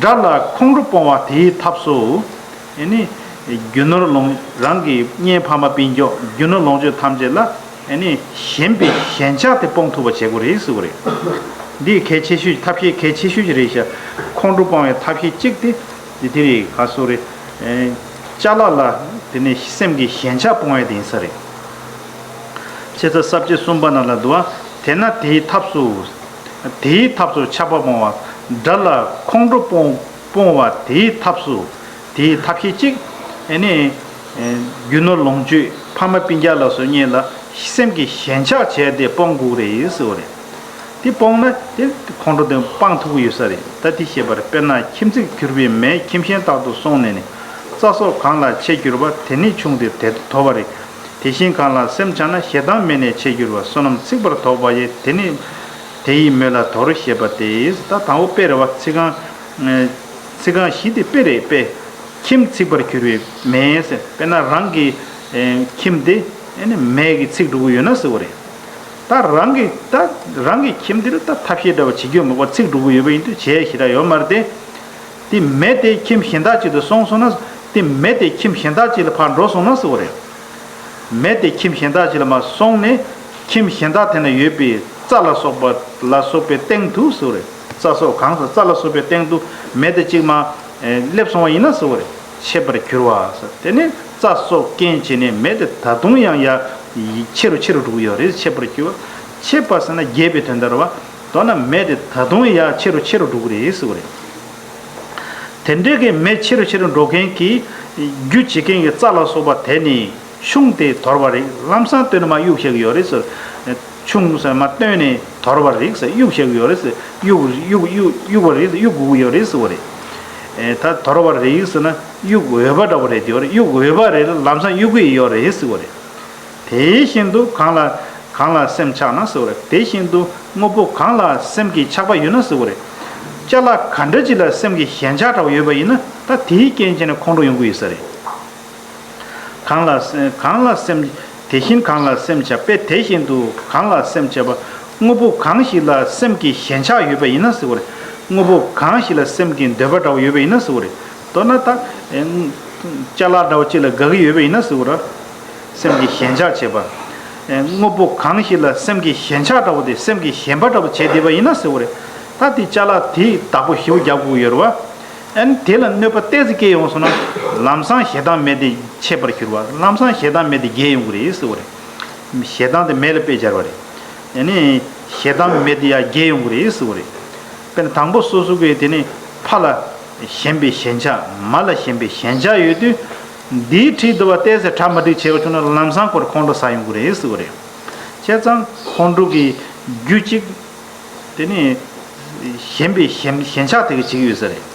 དགྲ་ལ་ཁོང་ཁྲོ་སྤོང་བ་དེའི་ཐབས་སུ། ཨ་ནི། རྒྱུ་ནོར་ལོངས་རང་གི་གཉེན་ཕ་མ་སྤུན་ཀྱོག་རྒྱུ་ནོར་ལོངས་སྤྱོད་ཐམས་ཅད་ལ་ཨ་ནི་ཞེན་པའི་ཞེན་ཆགས་དེ་སྤོང་ཐུབ་པ་བྱེད་དགོས་རེད་ཟེར་བ་རེད། འདི་གལ་ཆེ་ཤོས་ཐབས་ཤེས་གལ་ཆེ་ཤོས་ཤིག་རེད་ཤག་ཁོང་ཁྲོ་སྤོང་བའི་ཐབས་ཤེས་གཅིག་དེ་འདི་དེ་རེད། ག་སོ་རེད། ཨེ། ཅ་ལག་ལ་དེ་ནི་སེམས་ཀྱི་ཞེན་ཆགས་སྤོང་ཡ་དེ་ཡིན་ས་རེད། ཆེ་ཚ་ས་བཅད་གསུམ་པ་ནང་ལ་འདུག་བ། དེས་ན་དེའི་ཐབས་སུ། དེའི་ཐབས་སུ་ཆགས་པ་སྤོང་བ། དགྲ་ལ་ཁོང་ཁྲོ་སྤོང་སྤོང་བ་དེའི་ཐབས་སུ། དེའི་ཐབས་ཤེས་གཅིག་ཨ་ནི། རྒྱུ་ནོར་ལོངས་སྤྱོད་ཕ་མ་སྤུན་ཀྱག་ལ་སོགས་གཉིས་ལ་སེམས་ཀྱི་ཞེན་ཆགས་བྱས་ཏེ་སྤོང་དགོས་རེད་ཟེར་བ་རེད། དེ་སྤོང་ན་དེ་ཁོང་ཁྲོ་དེ་སྤང་ཐུབ་ཀྱི་ཡོད་ས་རེད། ད་དེ་བཤད་པར་དཔེར་ན་ཁྱིམ་ཚིག་གྱུར་པའི་མེས་ཁྱིམ་ཞེན་རྟག་ཏུ་སྲུང་ནས་ནི། རྩྭ་སོགས་གང་ལ་ཆེར་གྱུར་པ། དེ་ནི་ཆུང་སྟེ་དེ་དོར་བ་རེད། དེ་བཞིན་གང་ལ་སེམས་ཆགས་ན། ཞེ་སྡང་མེ་ནི་ཆེར་གྱུར་པ། བསོད་ནམས་ཚིག་པར་དོར་བ་ཡི། དེ་ནི་དེ་ཡི་མེ་ལ་དོར་ཞེས་པ་སྟེ། ད་དང་པོ་དཔེ་རེད་བ། ཚིག་རྐང་། ཚིག་རྐང་བཞི་དེ་དཔེ་རེད། དཔེ། ཁྱིམ་ཚིག་པར་གྱུར་པའི་མེ་ཟེར། དཔེར་ན་རང་གི་ཁྱིམ་དེ་མེ་གིས་ཚིག་འགྲོ་གི་ཡོད་ན་ཟེར་བ་རེད། ད་རང་གི་ད་རང་གི་ཁྱིམ་དེ་ལ་ད་ཐབས་ཤེས་འདྲ་བ་བྱེད་རྒྱུ་མེད་པར་ཚིག་འགྲོ་གི་ཡོད་པ་ཡིན་དུས་བྱས་ཞེ་དྲག་ཡོད་མ་རེད་དེ། དེ་མེ་དེ་ཁྱིམ་གཞན་དག་ཅིག་ཏུ་སོང་སོང་ན། དེ་མེ་དེ་ཁྱིམ་གཞན་དག་ཅིག་ལ་ཕར་འགྲོ་སོང་ན་ཟེར་བ་རེད། མེ་དེ་ཁྱིམ་གཞན་དག་ཅིག་ལ་མར་སོང་ནས། ཁྱིམ་གཞན་དག་དེ་ན་ཡོད་པའི་རྩྭ་ལ་སོགས་པ་ལ་སོགས་པའི་སྟེང་དུ་ཟེར་བ་རེད། རྩྭ་སོགས་གང་ཟག་རྩྭ་ལ་སོགས་པའི་སྟེང་དུ་མེ་དེ་གཅིག་མར་སླེབས་སོང་བ་ཡིན་ན་ཟེར་བ་རེད། མཆེད་པར་གྱུར་པ། དེ་ནི་རྩྭ་སོགས་རྐྱེན་བྱས་ནས་མེ་དེ་ད་དུང་ཡང་ཡར་ཆེ་རུ་ཆེ་རུ་འགྲོ་གི་ཡོད་རེད། མཆེད་པར་གྱུར་པ། མཆེད་པ་ཟེར་ན་རྒྱས་པའི་དོན་དག་རེད་བ། མདོར་ན་མེ་དེ་ད་དུང་ཡང་ཆེ་རུ་ཆེ་རུ་འགྲོ་གི་རེད་ཟེར་བ་རེད། དེ་འདྲའི་གི་མེ་ཆེ་རུ་ཆེ་རུ་འགྲོ་མཁན་གྱི་རྒྱུ་བྱེད་མཁན་གྱི་རྩྭ་ལ་སོགས་པ་དེ་ནི་ཆུང་སྟེ་དོར་བ་རིགས། ལམ་སང་བཏོན་ནས་མར་གཡུག་བྱེད་ཀྱི་ཡོད་རེད་ཟེར། ཆུང་ཟེར་མར་བཏོན་ནས་དོར་བ་རིགས་ཟེར། གཡུག་བྱེད་ཀྱི་ཡོད་རེད་ཟེར། གཡུག་གཡུག་གཡུག་གཡུག་པ་རིགས་ཟེར། གཡུག་དགོས་ཀྱི་ཡོད་རེད་ཟེར་བ་རེད། ཨེ། ད་དོར་བ་རིགས་ཟེར་ན་གཡུག་འོས་པ་འདྲ་བོ་རེད་དེ་ཡོད་རེད། གཡུག་འོས་པ་རེད་ལ་ལམ་སང་གཡུག་གི་ཡོད་རེད་ཟེར་བ་རེད། དེ་བཞིན་དུ་གང་ལ་གང་ལ་སེམས་ཆགས་ན་ཟེར་བ་རེད། དེ་བཞིན་དུ་དངོས་པོ་གང་ལ་སེམས་ཀྱི་ཆགས་པ་ཡོད་ན་ཟེར་བ་རེད། ཅ་ལག་ག་འདྲ་ཅིག་ལ་སེམས་ཀྱི་ཞེན་ཆགས་འདྲ་བོ་ཡོད་པ་ཡིན་ན་ད་དེའི་རྐྱེན་བྱས་ནས་ཁོང་ཁྲོ་ཡོང་གི་ཡོད་ས་རེད། གང་ལ་སེམས་གང་ལ་སེམས། དེ་བཞིན་གང་ལ་སེམས་ཆགས་པས། དེ་བཞིན་དུ་གང་ལ་སེམས་ཆགས་པ། དངོས་པོ་གང་ཞིག་ལ་སེམས་ཀྱི་ཞེན་ཆགས་ཡོད་པ་ཡིན་ན་ཟེར་བ་རེད། དངོས་པོ་གང་ཞིག་ལ་སེམས་ཀྱི་འདོད་པ་འདྲ་བོ་ཡོད་པ་ཡིན་ན་ཟེར་བ་རེད། མདོར་ན་ད་ཅ་ལག་འདྲ་བོ་ཅིག་ལ་དགའ་གི་ཡོད་པ་ཡིན་ན་ཟེར་བ་རེད། སེམས་ཀྱི་ཞེན་ཆགས་བྱེད་པ། དངོས་པོ་གང་ཞིག་ལ་སེམས་ཀྱི་ཞེན་ཆགས་འདྲ་བོ་དེ་སེམས་ཀྱི་ཞེན་པ་འདྲ་བོ་བྱས་བསྡད་པ་ཡིན་ན་ཟེར་བ་རེད། ད་དེ་ཅ་ལག་དེ་བདག་པོ་ཞེ་པོ་རྒྱབ་དགོས་ཡོད་རེད་བ། ཨ་ནི་དེ་ལ་གནོད་པ་ཏོག་ཙམ་སྐྱེས་ཡོང་སོང་ན་ལམ་སང་ཞེ་སྡང་མེ་དེ་མཆེད་པར་གྱུར་པ། ལམ་སང་ཞེ་སྡང་མེ་དེ་རྒྱས་ཡོང་གི་རེད་ཟེར་བ་རེད། ཞེ་སྡང་དེ་མེ་ལ་དཔེ་སྦྱར་བ་རེད། ཨ་ནི་ཞེ་སྡང་མེ་དེ་ཡང་རྒྱས་ཡོང་གི་རེད་ཟེར་བ་རེད། དཔེར་ན་དང་པོ་སོ་སོ་གི་དེ་ནི་ཕ་ལ་ཞེན་པའི་ཞེན་ཆགས། མ་ལ་ཞེན་པའི་ཞེན་ཆགས་ཡོད་དུས། འདིའི་འཁྲིས་འདུ་བ་ཏོག་ཙམ་གྲ་མ་འགྲིག་བྱས་པ་བྱུང་ན་ལམ་སང་ཁོར་ཁོང་ཁྲོ་ཟ་ཡོང་གི་རེད་ཟེར་བ་རེད། བྱས་ཙང་ཁོང་ཁྲོ་གི་རྒྱུ་གཅིག་དེ་ནི་ཞེན་པའི་ཞེན་ཞེན་ཆགས་དེ་གི་བྱེད་ཀྱི་ཡོད་ས་རེད།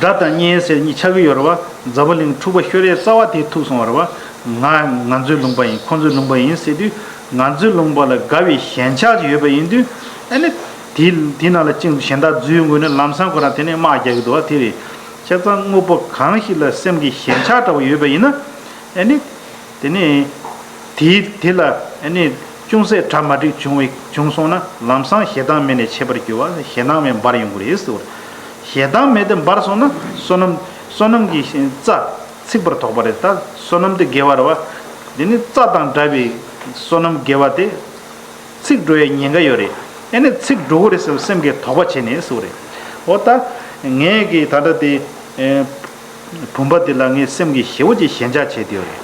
དགྲ་དང་གཉེན་ཟེར་གཉིས་ཆགས་ཀྱི་ཡོད་རེད་བ། འཛམ་བུ་གླིང་འཁྲུག་པ་ཤོར་ཡས་རྩ་བ་དེ་ཐུག་སོང་བ་རེད་བ། ང་ང་ཚོའི་ལུང་པ་ཡིན། ཁོ་ཚོའི་ལུང་པ་ཡིན་ཟེར་དུས། ང་ཚོའི་ལུང་པ་ལ་དགའ་བའི་ཞེན་ཆགས་ཅིག་ཡོད་པ་ཡིན་དུས། ཨ་ནི་དེ་དེ་ནང་ལ་གཅིག་གཞན་དག་འཛུལ་ཡོང་དགོས་ན་ལམ་སང་ཁོ་རང་དེ་ནས་དམག་རྒྱག་གི་འདུག་བ། དེ་རེད། བྱས་ཙང་དངོས་པོ་གང་ཞིག་ལ་སེམས་ཀྱི་ཞེན་ཆགས་འདྲ་བོ་ཡོད་པ་ཡིན་ན། ཨ་ནི། དེ་ནས། དེའི་དེ་ལ་ཨ་ནི་ཅུང་ཟད་གྲ་མ་འགྲིག་བྱུང་བའི་བྱུང་སོང་ན་ལམ་སང་ཞེ་སྡང་མེ་ནས་མཆེད་པར་གྱུར་པ། ཞེ་སྡང་མེ་འབར་ཡོང་གི་རེད་ཟེར་བ་རེད། ཞེ་སྡང་མེ་དེ་འབར་སོང་ན་བསོད་ནམས་བསོད་ནམས་ཀྱི་རྩ་ཚིག་པར་དོགས་པ་རེད། ད་བསོད་ནམས་དེ་དགེ་བ་རེད་བ། དེ་ནི་རྩྭ་དང་འདྲ་བའི་བསོད་ནམས་དགེ་བ་དེ་ཚིག་འགྲོ་བའི་ཉེན་ཁ་ཡོད་རེད། ཨ་ནི་ཚིག་འགྲོ་གི་རེད་ཟེར་བའི་སེམས་ཀྱི་དོགས་པ་བྱས་ནས་ཟེར་བ་རེད། འོ་ད་ངས་ཀྱི་ད་ལྟ་དེ། བུམ་པ་དེ་ལ་ངས་སེམས་ཀྱི་ཞེ་པོ་ཅིག་ཞེན་ཆགས་བྱས་བསྡད་ཡོད་རེད།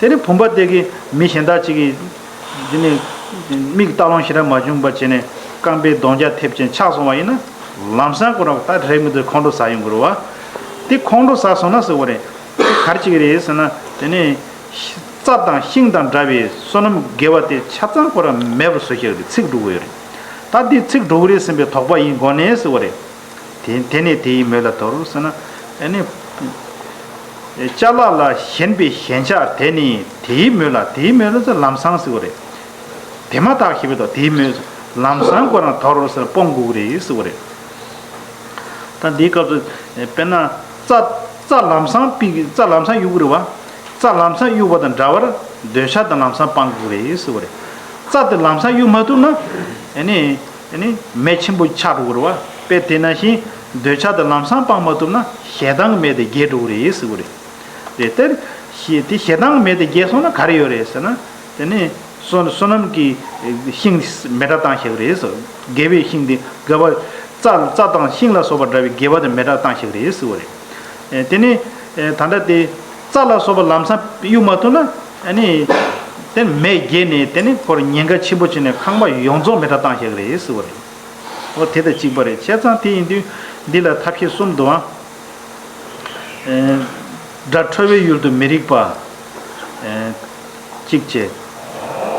དེ་ནས་བུམ་པ་དེ་གི་མི་གཞན་དག་ཅིག་གིས་དེ་ནས་མིག་ལྟ་ལོང་ཞེ་དྲག་མ་བྱུང་བ་བྱས་ནས་རྐང་པའི་གདོང་རྒྱ་ཐེབས་ཅན་ཆགས་སོང་བ་ཡིན་ན། ལམ་སང་ཁོ་རང་ད་རེས་མི་འདུག་ཁོང་ཁྲོ་ཟ་ཡོང་གི་རེད་བ། དེ་ཁོང་ཁྲོ་ཟ་སོང་ན་ཟེར་བ་རེད། དེ་ག་རེ་བྱེད་ཀྱི་རེད་ཟེར་ན། དེ་ནས་རྩྭ་དང་ཤིང་དང་འདྲ་བའི་བསོད་ནམས་དགེ་བ་དེ་ཆ་ཚང་ཁོ་རང་མེད་པར་བཟོ་བྱེད་ཀྱི་ཚིག་འགྲོ་གི་ཡོད་རེད། ད་འདི་ཚིག་འགྲོ་གི་རེད་ཟེར་བའི་དོགས་པ་ཡིན་དགོས་ནས་ཟེར་བ་རེད། དེ་དེ་ནས་དེའི་མོད་ལ་དོར་ཟེར་ན། ཨ་ནི། ཅ་ལག་ལ་ཞེན་པའི་ཞེན་ཆགས་དེ་ནི་དེའི་མོད་ལ། དེའི་མོད་ལ་ཟེར་ལམ་སང་ཟེར་བ་རེད། དེ་མ་ཐག་ཞེས་པའི་དོགས། དེའི་མོད་ལམ་སང་ཁོ་རང་དོར་ཟེར་སྤོང་དགོས་ཀྱི་རེད་ཟེར་བ་རེད། ད་འདིའི་སྐབས་སུ་དཔེར་ན་རྩྭ་རྩྭ་ལམ་སང་པིག་རྩྭ་ལམ་སང་གཡུག་གི་རེད་བ། རྩྭ་ལམ་སང་གཡུག་པ་དང་འདྲ་བར་འདོད་ཆགས་དང་ལམ་སང་སྤང་དགོས་རེད་ཟེར་བ་རེད། རྩྭ་དེ་ལམ་སང་གཡུག་མ་ཐུབ་ན། ཨ་ནི་ཨ་ནི་མེ་ཆེན་པོ་ཆགས་འགྲོ་གི་རེད་བ། དཔེ་དེ་ནང་བཞིན་འདོད་ཆགས་དང་ལམ་སང་སྤང་མ་ཐུབ་ན་ཞེ་སྡང་གི་མེ་དེ་རྒྱས་འགྲོ་གི་རེད་ཟེར་བ་རེད། དེ་ལྟར་ཞེ་དེ་ཞེ་སྡང་གི་མེ་དེ་རྒྱས་སོང་ན་ག་རེ་ཡོད་རེད་ཟེར་ན། དེ་ནི། བསོད་བསོད་ནམས་ཀྱི་ཤིང་མེ་དྲག་བཏང་བཞག་གི་རེད་ཟེར། དགེ་བའི་ཤིང་དེ་དགེ་བ། རྩྭ་རྩྭ་དང་ཤིང་ལ་སོགས་པ་འདྲ་བའི་དགེ་བ་དེ་མེ་དྲག་བཏང་བཞག་གི་རེད་ཟེར་བ་རེད། ཨེ་དེ་ནི། ཨེ་ད་ལྟ་དེ་རྩྭ་ལ་སོགས་པ་ལམ་སང་གཡུག་མ་ཐུབ་ན། ཨ་ནི། དེ་མེ་རྒྱས་ནས་དེ་ནི་ཁོར་ཉེན་ཁ་ཆེན་པོ་བྱུང་ནས་ཁང་པ་ཡོངས་རྫོགས་མེ་དྲག་བཏང་བཞག་གི་རེད་ཟེར་བ་རེད། འོ་དེ་དང་གཅིག་པ་རེད། བྱས་ཙང་དེ་ཡིན་དུས་འདི་ལ་ཐབས་ཤེས་གསུམ་འདུག་ཨང་། ཨེ། དགྲ་ཁྲོ་བའི་ཡུལ་དུ་མི་རིགས་པ། ཨེ། གཅིག་བྱས།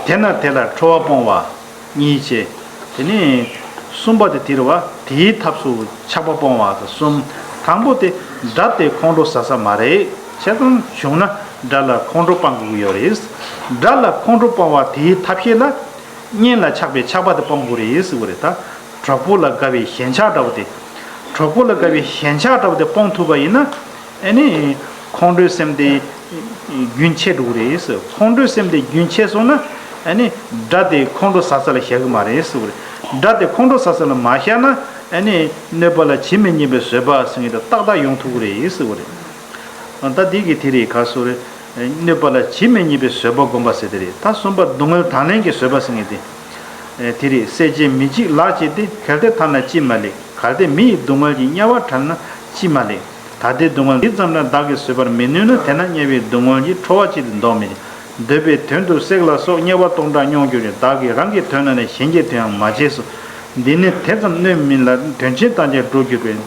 དེ་ན་དེ་ལ་ཁྲོ་བ་སྤོང་བ། གཉིས་བྱས། དེ་ནས་གསུམ་པ་དེ་དེ་རེད་བ། དེའི་ཐབས་སུ་ཆགས་པ་སྤོང་བ་དང་གསུམ། དང་པོ་དེ་དགྲ་དེ་ཁོང་ཁྲོ་ཟ་ས་མ་རེད། བྱས་ཙང་བྱུང་ན་དགྲ་ལ་ཁོང་ཁྲོ་སྤང་དགོས་ཀྱི་ཡོད་རེད། དགྲ་ལ་ཁོང་ཁྲོ་སྤོང་བ་དེའི་ཐབས་ཤེས་ལ། གཉེན་ལ་ཆགས་པའི་ཆགས་པ་དེ་སྤོང་དགོས་རེད་ཟེར་བ་རེད་ད། གྲོགས་པོ་ལ་དགའ་བའི་ཞེན་ཆགས་འདྲ་བོ་དེ། གྲོགས་པོ་ལ་དགའ་བའི་ཞེན་ཆགས་འདྲ་བོ་དེ་སྤོང་ཐུབ་པ་ཡིན་ན། ཨ་ནི། ཁོང་ཁྲོའི་སེམས་དེ་རྒྱུན་ཆད་འགྲོ་གི་རེད་ཟེར། ཁོང་ཁྲོའི་སེམས་དེ་རྒྱུན་ཆད་སོང་ན། ཨ་ནི། དགྲ་དེ་ཁོང་ཁྲོ་ཟ་ས་ལ་བཞག་གི་མ་རེད་ཟེར་བ་རེད། དགྲ་དེ་ཁོང་ཁྲོ་ཟ་ས་ལ་མ་བཞག་ན། ཨ་ནི། གནོད་པ་ལ་ཇི་མི་སྙམ་པའི་བཟོད་པ་ཟེར་མཁན་དེ་ཏག་ཏག་ཡོང་ཐུབ་ཀྱི་རེད་ཟེར་བ་རེད། ད་འདི་གི་དེ་རེད་ག་སོ་རེད། གནོད་པ་ལ་ཇི་མི་སྙམ་པའི་བཟོད་པ་བསྒོམ་པ་ཟེར་དེ་རེད། ད་གསུམ་པ་སྡུག་བསྔལ་དང་ལེན་གྱི་བཟོད་པ་ཟེར་མཁན་དེ། དེ་རེད། བསད་བྱེད་མི་འཇིགས་ལག་བཅད་དེ། གལ་ཏེ་ཐར་ན་ཅིས་མ་ལེགས། གལ་ཏེ་མི་ཡི་སྡུག་བསྔལ་གྱིས། དམྱལ་བར་བྲལ་ན་ཅིས་མ་ལེགས། ད་ལྟའི་སྡུག་བསྔལ་འདི་ཙམ་ན་བདག་གིས་བཟོད་པར་མི་ནུས་ན། དེས་ན་དམྱལ་བའི་སྡུག་བསྔལ་གྱིས། ཁྲོ་བ་ཅི་སྟེ་བཟློག་མི་བྱེད། འདོད་པའི་དོན་དུ་བསྲེགས་ལ་སོགས། དམྱལ་བ་སྟོང་ཕྲག་མྱོང་གྱུར་ཅིང་། བདག་གིས་རང་གི་དོན་ན་ནི། གཞན་གྱི་དོན་ཡང་མ་བྱས་སོ། འདི་ནི་དེ་ཙམ་གནོད་མིན་ལ། དོན་ཆེན་བཏང་བྱས་འགྲོ་གྱུར་པས།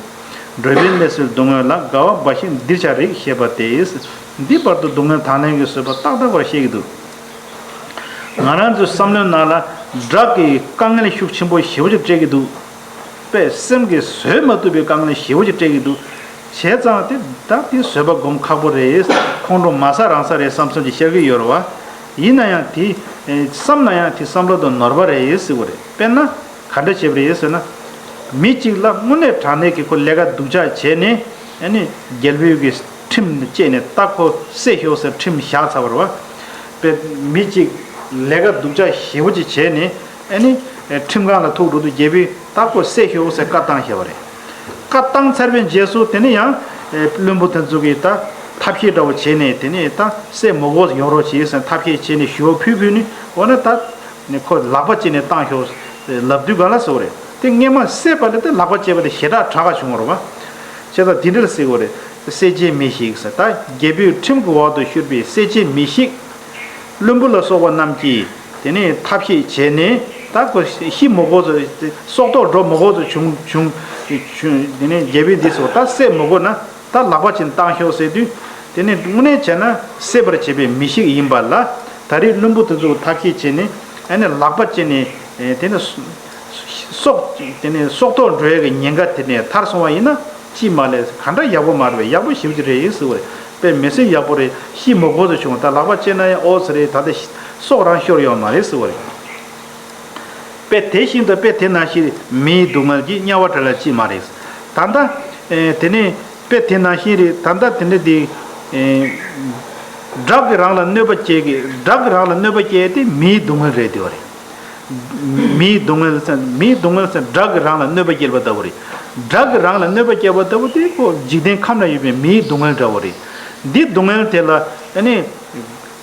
འགྲོ་བའི་གནས་སུ་སྡུག་བསྔལ་ལ། དགའ་བ་འབའ་ཞིག་འདིར་ཆགས་རིགས་ཞེས་པ་སྟེ། འདི་བར་དུ་སྡུག་བསྔལ་དང་ལེན་གྱི་བཟོད་པ་ཏག་ཏག་པར་བཤད་ཀྱི་འདུག་ང་རང་ཚོའི་བསམ་བློའི་ནང་ལ་དགྲ་གིས་དཀའ་ངལ་ཤུགས་ཆེན་པོ་ཞེ་པོ་ཅིག་སྤྲད་ཀྱི་འདུག་པས་སེམས་ཀྱིས་བཟོད་མ་ཐུབ་པའི་དཀའ་ངལ་ཞེ་པོ་ཅིག་སྤྲད་ཀྱི་འདུག་བྱས་ཙང་དེ་ད་དེ་བཟོད་པ་སྒོམ་ཁག་པོ་རེད། ཁོང་ཁྲོ་མ་ཟ་རང་ཟ་རེད་བསམ་བསམ་གྱི་ཤར་གྱི་ཡོད་རེད་བ། ཡིན་ན་ཡང་དེ་བསམ་ན་ཡང་དེ་བསམ་བློ་དང་ནོར་བ་རེད་ཟེར་བ་རེད། དཔེར་ན་ག་འདྲ་བྱས་པ་རེད་ཟེར་ན། མི་གཅིག་ལ་དངོས་གནས་དྲང་གནས་ཀྱི་ཁོ་ལས་ཀ་སྡུག་ཅག་བྱས་ནས། ཨ་ནི་རྒྱལ་པོའི་གི་ཁྲིམས་བཅད་ནས་ད་ཁོ་བསད་ཤོག་ཟེར་ཁྲིམས་བཞག་ཚར་བ་རེད་བ། པས་མི་གཅིག་ལས་ཀ་སྡུག་ཅག་ཞེ་པོ་ཅིག་བྱས་ནས། ཨ་ནི་ཁྲིམས་ཁང་ལ་ཐུག་འགྲོ་དུས་རྒྱལ་པོས་ད་ཁོ་བསད་ཤོག་ཟེར་བཀའ་བཏང་བཞག་པ་རེད། བཀའ་བཏང་ཚར་བའི་རྗེས་སུ་དེ་ནས་ཡང་བློན་པོ་དེ་ཚོ་གིས་ད་ཐབས་ཤེས་འདྲ་བོ་བྱས་ནས། དེ་ནས་ད་བསད་མི་དགོས་ཡོང་རོགས་བྱེད་ཟེར་ཐབས་ཤེས་བྱས་ནས་ཞུ་བ་ཕུལ་ཕུལ་ནས། འོ་ན་ད་ནི་ཁོ་ལག་པ་བཅད་ནས་བཏང་ཤོག་ལབ་དུས་ག་ལ་ཟེར་བ་རེད། དེ་སྔས་མ་བསད་པ་ལས་དེ་ལག་པ་བཅད་པ་དེ་ཞེ་དྲག་དྲག་ག་བྱུང་བ་རེད་བ། བྱས་ཙང་དེ་འདྲ་ལ་ཟེར་བ་རེད། བསད་བྱའི་མི་ཞིག་ཟེར། ད་རྒྱལ་པོའི་ཁྲིམས་ཀྱི་འོག་ཏུ་ཤོར་བའི་བསད་བྱའི་མི་ཞིག་བློན་པོ་ལ་སོགས་པ་རྣམས་ཀྱིས་དེ་ནས་ཐབས་ཤེས་བྱས་ནས། ད་ཁོ་ཤི་མི་དགོས་སུ། སྲོག་ཐོག་འགྲོ་མི་དགོས་སུ་བྱུང་བྱུང་བྱུང་། དེ་ནས་རྒྱལ་པོས་འདི་ཟེར། ད་བསད་མི་དགོས་ན་ད་ལག་པ་ཅིག་བཏང་ཤོག་ཟེར་དུས། དེ་ནས་དངོས་གནས་བྱས་ན་བསད་པར་བྱེད་པའི་མི་ཞིག་ཡིན་པ་ལ། ད་རེས་བློན་པོ་དེ་ཚོ་ཐབས་ཤེས་བྱས་ནས། ཨ་ནི་ལག་པ་བཅད་ནས། དེ་ནས་སྲོག་དེ་ནས་སྲོག་ཐོག་འགྲོ་ཡས་ཀྱི་ཉེན་ཁ་དེ་ནས་ཐར་སོང་བ་ཡིན་ན། ཅིས་མ་ལས་ག་འདྲ་ཡག་པོ་མ་རེད་པས། ཡག་པོ་ཞེ་པོ་ཅིག་རེད་ཟེར་བ་རེད། དཔེ་མི་སྲིད་ཡག་པོ་རེད། ཤི་མི་དགོས་སུ་བྱུང་། ད་ལག་པ་བཅད་ན་ཡང་ཨོ་ཙི་རེད། ད་ལྟ་སྲོག་རང་ཤོར་ཡོད་མ་རེད་ཟེར་བ་རེད། དཔེ་དེ་བཞིན་དུ་དཔེ་དེ་ནང་བཞིན་མིའི་སྡུག་བསྔལ་གྱིས། དམྱལ་བ་བྲལ་ལ་ཅིས་མ་རིགས། ད་ལྟ་དེ་ནས་དཔེ་དེ་ནང་བཞིན་རེད། ད་ལྟ་དེ་འདྲ་དེ་དགྲ་གིས་རང་ལ་གནོད་པ་སྐྱེལ་གི། དགྲ་གིས་རང་ལ་གནོད་པ་སྐྱེལ་དེ་མིའི་སྡུག་བསྔལ་རེད་དེ་བ་རེད། མིའི་སྡུག་བསྔལ་ཟེར། མིའི་སྡུག་བསྔལ་ཟེར། དགྲ་གིས་རང་ལ་གནོད་པ་སྐྱེལ་བ་ལྟ་བུ་རེད། དགྲ་གིས་རང་ལ་གནོད་པ་སྐྱེལ་བ་ལྟ་བུ་དེ་ཁོ་འཇིག་རྟེན་ཁམས་ན་ཡོད་པའི་མིའི་སྡུག་བསྔལ་འདྲ་བོ་རེད། འདི་སྡུག་བསྔལ་དེ་ལ་ཨ་ནི་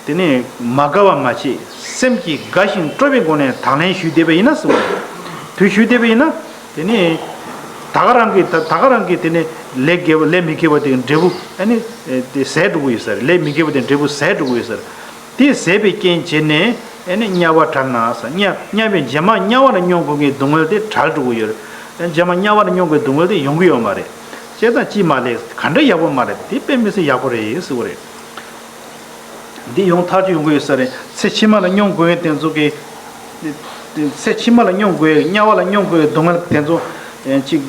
དེ་ནས་མ་དགའ་བ་མ་བྱེད། སེམས་ཀྱིས་དགའ་ཞིང་སྤྲོ་བའི་སྒོ་ནས་དང་ལེན་ཞུས་བསྡད་པ་ཡིན་ན་ཟེར་བ་རེད། དུ་ཞུས་བསྡད་པ་ཡིན་ན། དེ་ནས་ད་ག་རང་གིས་ད་ད་ག་རང་གིས་དེ་ནས་ལས་དགེ་བ་ལས་མི་དགེ་བ་དེ་འབྲས་བུ་ཨ་ནི་དེ་ཟད་འགྲོ་གི་ཡོད་ས་རེད། ལས་མི་དགེ་བ་དེ་འབྲས་བུ་ཟད་འགྲོ་གི་ཡོད་ས་རེད། དེ་ཟད་པའི་རྐྱེན་བྱས་ནས་ཨ་ནི་དམྱལ་བ་བྲལ་ན་ཟེར། དམྱལ་དམྱལ་བའི་རྗེས་མ་དམྱལ་བ་ལ་མྱོང་དགོས་མཁན་སྡུག་བསྔལ་དེ་བྲལ་འགྲོ་གི་ཡོད་རེད། རྗེས་མ་དམྱལ་བ་ལ་མྱོང་དགོས་སྡུག་བསྔལ་དེ་ཡོང་གི་ཡོད་མ་རེད། བྱས་ཙང་ཅིས་མ་ལས་ག་འདྲ་ཡག་པོ་མ་རེད། དེ་དཔེ་མི་སྲིད་ཡག་པོ་རེད་ཟེར་བ་རེད། འདི་ཡོང་ཐག་ཆོད་ཡོང་གི་ཡོད་ས་རེད། ཚེ་ཕྱི་མ་ལ་མྱོང་དགོས་ཡས་དེ་ཚོ་གི། ཚེ་ཕྱི་མ་ལ་མྱོང་དགོས་ཡས། དམྱལ་བ་ལ་མྱོང་དགོས་ཡས་སྡུག་བསྔལ་དེ་ཚོ་ཅིག་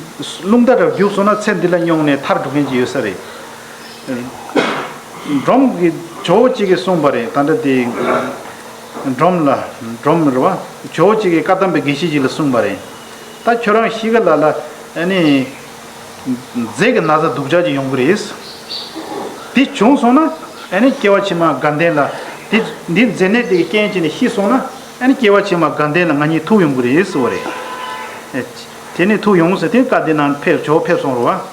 རླུང་རྟ་འདྲ་བརྒྱུགས་སོང་ན་ཚེ་འདི་ལ་མྱོང་ནས་ཐར་འགྲོ་མཁན་ཅིག་ཡོད་ས་རེད། སྒྲོམ་གྱི་ཇོ་བོ་གཅིག་གིས་གསུངས་པ་རེད། ད་ལྟ་དེ་སྒྲོམ་ལ་སྒྲོམ་རེད་བ། ཇོ་བོ་གཅིག་གིས་བཀའ་གདམས་པའི་དགེ་བཤེས་གཅིག་ལ་གསུངས་པ་རེད། ད་ཁྱོད་རང་གཤིས་ཀ་ལ་ལ་ཨ་ནི་མཛེ་གི་ན་ཚ་སྡུག་ཅག་ཅིག་ཡོང་གི་རེད། དེ་བྱུང་སོང་ན་ཨ་ནི་སྐྱེ་བ་ཕྱི་མ་དགའ་ལྡན་ལ། དེ་འདི་མཛེ་ནད་དེ་གི་རྐྱེན་བྱས་ནས་ཤི་སོང་ན་ཨ་ནི་སྐྱེ་བ་ཕྱི་མ་དགའ་ལྡན་ལ་ང་གཉིས་ཐུག་ཡོང་གི་རེད་ཟེར་བ་རེད། དེ་ནས་ཐུག་ཡོང་ཟེར་དེ་བཀའ་དེ་ནང་ཕེབས་ཇོ་བོ་ཕེབས་སོང་རེད་བ།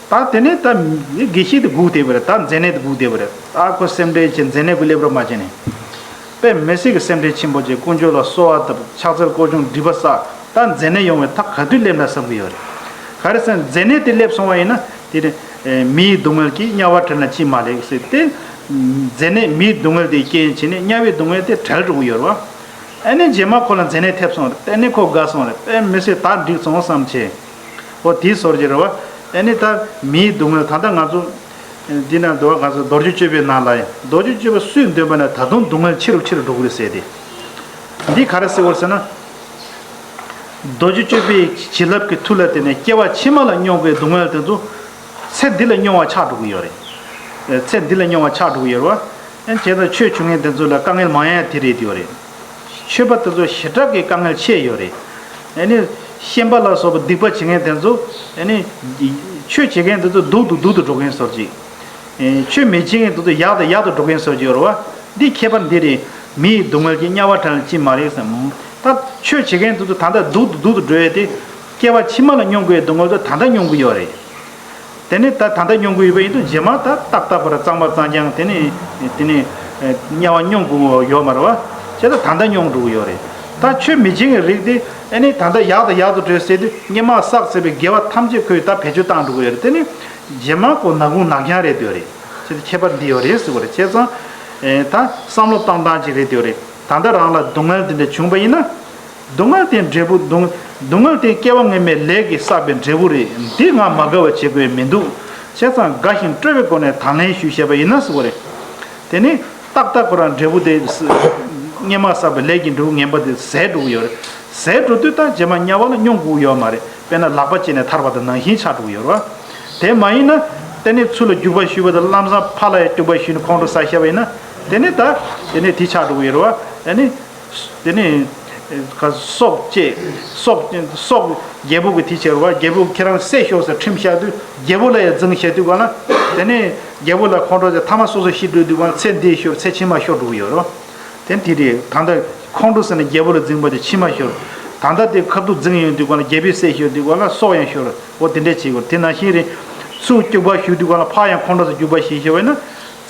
ད་དེ་ནས་ད་དགེ་བཤེས་དེ་སྒུག་བསྡད་པ་རེད། ད་མཛེ་ནད་དེ་སྒུག་བསྡད་པ་རེད། ད་ཁོ་སེམས་ཁྲལ་བྱས་མཛེ་ནད་ཁོ་སླེབས་རོགས་མ་བྱས་ནས། དཔེ་མི་སྲིད་ཀྱི་སེམས་ཁྲལ་ཆེན་པོ་བྱས། དཀོན་མཆོག་ལ་གསོལ་བ་བཏབ། ཕྱག་འཚལ་སྐོར་སྦྱོང་སྒྲིབ་པ་བསགས། ད་མཛེ་ནད་ཡོང་བའི་ཐག་ག་དུས་སླེབས་ན་བསམ་གྱི་ཡོད་རེད། ག་རེ་ཟེར་ན་མཛེ་ནད་དེ་སླེབས་སོང་བ་ཡིན་ན་དེ་ནས་མིའི་སྡུག་བསྔལ་གྱིས། དམྱལ་བ་བྲལ་ན་ཅིས་མ་ལེགས་ཟེར་ཏེ། མཛེ་ནད་མིའི་སྡུག་བསྔལ་དེ་རྐྱེན་བྱས་ནས་དམྱལ་བའི་སྡུག་བསྔལ་དེ་བྲལ་འགྲོ་གི་ཡོད་རེད་བ། ཨ་ནི་རྗེས་མ་ཁོ་ལ་མཛེ་ནད་ཐེབས་སོང་རེད། ཨ་ནི་ཁོ་དགའ་སོང་རེད། དཔེ་མི་སྲིད་ད་འགྲིག་སོང་བསམ་བྱས། འོ་དེའི་སོར་གྱི་རེད་བ། ཨ་ནི་ད་མིའི་སྡུག་བསྔལ་ད་ལྟ་ང་ཚོ་འདི་ན་འདུག་བ། ང་ཚོ་རྡོ་རྗེ་གཅོད་པའི་ནང་ལ་ཡང་རྡོ་རྗེ་གཅོད་པ་སུས་འདོན་པ་ན་ད་དུང་སྡུག་བསྔལ་ཆེ་རུ་ཆེ་རུ་འགྲོ་གི་རེད་ཟེར་ཏེ། འདི་ག་རེ་ཟེར་བ་ཟེར་ན། རྡོ་རྗེ་གཅོད་པའི་བྱིན་རླབས་ཀྱི་མཐུ་ལ་བརྟེན་ནས་སྐྱེ་བ་ཕྱི་མ་ལ་མྱོང་བའི་སྡུག་བསྔལ་དེ་ཚོ་ཚེ་འདི་ལ་མྱོང་བ་ཆགས་འགྲོ་གི་ཡོད་རེད། ཚེ་འདི་ལ་མྱོང་བ་ཆགས་འགྲོ་གི་ཡོད་རེད་བ། ཨ་ནི་བྱས་ཙང་ཆོས་བྱུང་མཁན་དེ་ཚོ་ལ་དཀའ་ངལ་མང་ཡ་དེ་རེད་ཡོད་རེད། ཆོས་པ་དེ་ཚོ་ཞེ་དྲག་གི་དཀའ་ངལ་ཆེ་ཡོད་རེད། ཨ་ནི་ཤན་པ་ལ་སོགས་པ་སྡིག་པ་བྱེད་མཁན་དེ་ཚོ། ཨ་ནི་ཆོས་བྱེད་མཁན་དེ་ཚོ་སྡུག་ཏུ་སྡུག་ཏུ་འགྲོ་མཁན་བཟོ་ཅིག་ཨེ། ཆོས་མི་བྱེད་མཁན་དེ་ཚོ་ཡག་དང་ཡག་ཏུ་འགྲོ་མཁན་བཟོ་ཅིག་ཡོད་རེད་བ། འདི་ཁྱད་པར་འདི་རེད། མིའི་སྡུག་བསྔལ་གྱིས། དམྱལ་བ་བྲལ་ན་ཅིས་མ་རིགས་སམ། ད་ཆོས་བྱེད་མཁན་དེ་ཚོ་ད་ལྟ་སྡུག་ཏུ་སྡུག་ཏུ་འགྲོ་ཡ་དེ། སྐྱེ་བ་ཕྱི་མ་ལ་མྱོང་དགོས་པའི་སྡུག་བསྔལ་དེ་ད་ལྟ་མྱོང་གི་ཡོད་རེད། དེ་ནི་ད་ད་ལྟ་མྱོང་གི་ཡོད་པ་ཡིན་དུས་རྗེས་མ་ད་ཏག་ཏག་པར་གཙང་མ་གཙང་རྐྱང་དེ་ནི་དེ་ནི་དམྱལ་བ་མྱོང་དགོས་ཡོད་མ་རེད་བ། བྱས་ཙང་ད་ལྟ་མྱོང་འགྲོ་གི་ཡོད་རེད། ད་ཆོས་མི་བྱེད་མཁན་རིགས་དེ་ཨ་ནི་ད་ལྟ་ཡག་དང་ཡག་ཏུ་འགྲོ་ཟེར་དུས་སྔོན་མ་བསགས་ཟེར་བའི་དགེ་བ་ཐམས་ཅད་ཁོས་ད་བེད་སྤྱོད་བཏང་འགྲོ་གི་ཡོད་རེད། དེ་ནི་ རྗེས་མ་ཁོ་ནག་ཁུང་ནག་རྐྱང་རེད་འདོད་རེད། ཁྱེད་ཁྱད་པར་འདི་ཡོད་རེད་ཟེར་བ་རེད། བྱས་ཙང་། ཨེ་ད་བསམ་བློ་བཏང་སྟངས་ཅིག་རེད་འདོད་རེད། ད་ལྟ་རང་ལ་སྡུག་བསྔལ་འདི་འདྲ་བྱུང་བ་ཡིན་ན། སྡུག་བསྔལ་དེ་འབྲས་བུ་སྡུག་སྡུག་བསྔལ་དེ་སྐྱེ་བ་སྔོན་མའི་ལས་ཀྱིས་བསགས་པའི་འབྲས་བུ་རེད། འདི་ང་མ་དགའ་བ་བྱེད་དགོས་མི་འདུག། བྱས་ཙང་དགའ་ཞིང་སྤྲོ་བའི་སྒོ་ནས་དང་ལེན་ཞུས་བྱས་པ་ཡིན་ན་ཟེར་བ་རེད། དེ་ནི་ཏག་ཏག་ཁོ་རང་འབྲས་བུ་དེ་སྔོན་མ་བསགས་པའི་ལས་ཀྱི་འབྲས་བུ་ངན་པ་དེ་ཟད་འགྲོ་གི་ཡོད་རེད། ཟད་འགྲོ་དུས་ད་རྗེས་མ་དམྱལ་བ་ལ་མྱོང་དགོས་ཀྱི་ཡོད་མ་རེད། དཔེར་ན་ལག་པ་བཅད་ནས་ཐར་པ་དང་ནང་བཞིན་ཆགས་འགྲོ་གི་ཡོད་རེད་བ། དེ་མ་ཡིན་ན། དེ་ནི་ཚུར་ལ་རྒྱུག་པ་ཞུས་པ་དང་ལམ་སང་ཕར་ལ་ཡང་རྒྱུག་པ་ཞུས་ནས་ཁོང་ཁྲོ་ཟ་བཞག་པ་ཡིན་ན། དེ་ནི་ད། དེ་ནི་དེ་ཆགས་འགྲོ་གི་ཡོད་རེད་བ། དེ་ནི། དེ་ནི། ག་སྲོག་བཅད། སྲོག་སྲོག་རྒྱལ་པོ་གི་དེ་བྱས་རེད་བ། རྒྱལ་པོ་ཁྱེད་རང་བསད་ཤོག་ཟེར་ཁྲིམས་བཞག་དུས་རྒྱལ་པོ་ལ་ཡང་འཛིང་བྱས་དུས་ག་ལ། དེ་ནི་རྒྱལ་པོ་ལ་ཁོང་ཁྲོ་ཟ། ཐ་མ་སོ་སོ་ཤི་འགྲོ་དུས་ག་ལ་ཚེ་འདི་ཤོར། ཚེ་ཕྱི་མ་ཤོར་འགྲོ་གི་ཡོད་རེད་བ། དེ་དེ་རེད། ད་ལྟ་ཁོང་ཁྲོ་ཟ་ནས་རྒྱལ་པོ་ལ་འཛིངས་པ་དེ་ཕྱི་མ་ཤོར། ད་ལྟ་དེ་ཁ་ཐུག་འཛིང་ཡོང་དུས་ག་ལ་རྒྱལ་པོས་བསད་ཤོར་དུས་ག་ལ་སྲོག་ཡང་ཤོར། འོ་དེ་འདྲས་བྱེད་དགོས། དེ་ནང་བཞིན་རེད། ཚུར་རྒྱུག་པ་ཞུ་དུས་ག་ལ་ཕར་ཡང་ཁོང་ཁྲོ་ཟ་རྒྱུག་པ་ཞིག་ཤོར་བས་ན།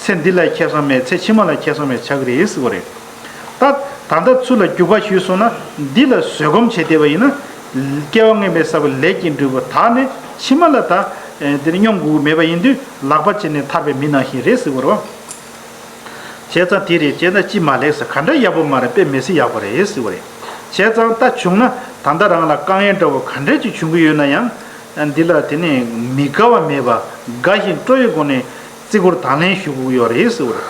ཚེ་འདི་ལ་ཁེ་བཟང་མེད། ཚེ་ཕྱི་མ་ལ་ཁེ་བཟང་མེད་ཆགས་ཀྱི་རེད་ཟེར་བ་རེད། ད་ད་ལྟ་ཚུར་ལ་རྒྱུག་པ་ཞུས་སོང་ན་འདི་ལ་བཟོད་སྒོམ་བྱེད་བསྡད་པ་ཡིན་ན། སྐྱེ་བ་སྔོན་མའི་བསགས་པའི་ལས་ཀྱི་འབྲས་བུ་དག་ནས་ཕྱི་མ་ལ་ད། ཨེ་དེ་ནི་མྱོང་དགོས་མེད་པ་ཡིན་དུས་ལག་པ་བཅད་ནས་ཐར་པའི་མི་ནང་བཞིན་རེད་ཟེར་བ་རེད་བ། བྱས་ཙང་དེ་རེད། བྱས་ན་ཅི་མ་ལེགས་ཟེར། ག་འདྲ་ཡག་པོ་མ་རེད། དཔེ་མི་སྲིད་ཡག་པོ་རེད་ཟེར་བ་རེད། བྱས་ཙང་ད་བྱུང་ན་ད་ལྟ་རང་ལ་དཀའ་ངལ་འདྲ་བོ་ག་འདྲ་ཅིག་བྱུང་གི་ཡོད་ན་ཡང་། འདི་ལ་དེ་ནི་མི་དགའ་བ་མེད་པ། དགའ་ཞིང་སྤྲོ་བའི་སྒོ་ནས་བརྩི་བཀུར་དང་ལེན་ཞུ་དགོས་ཡོད་རེད་ཟེར་བ་རེད།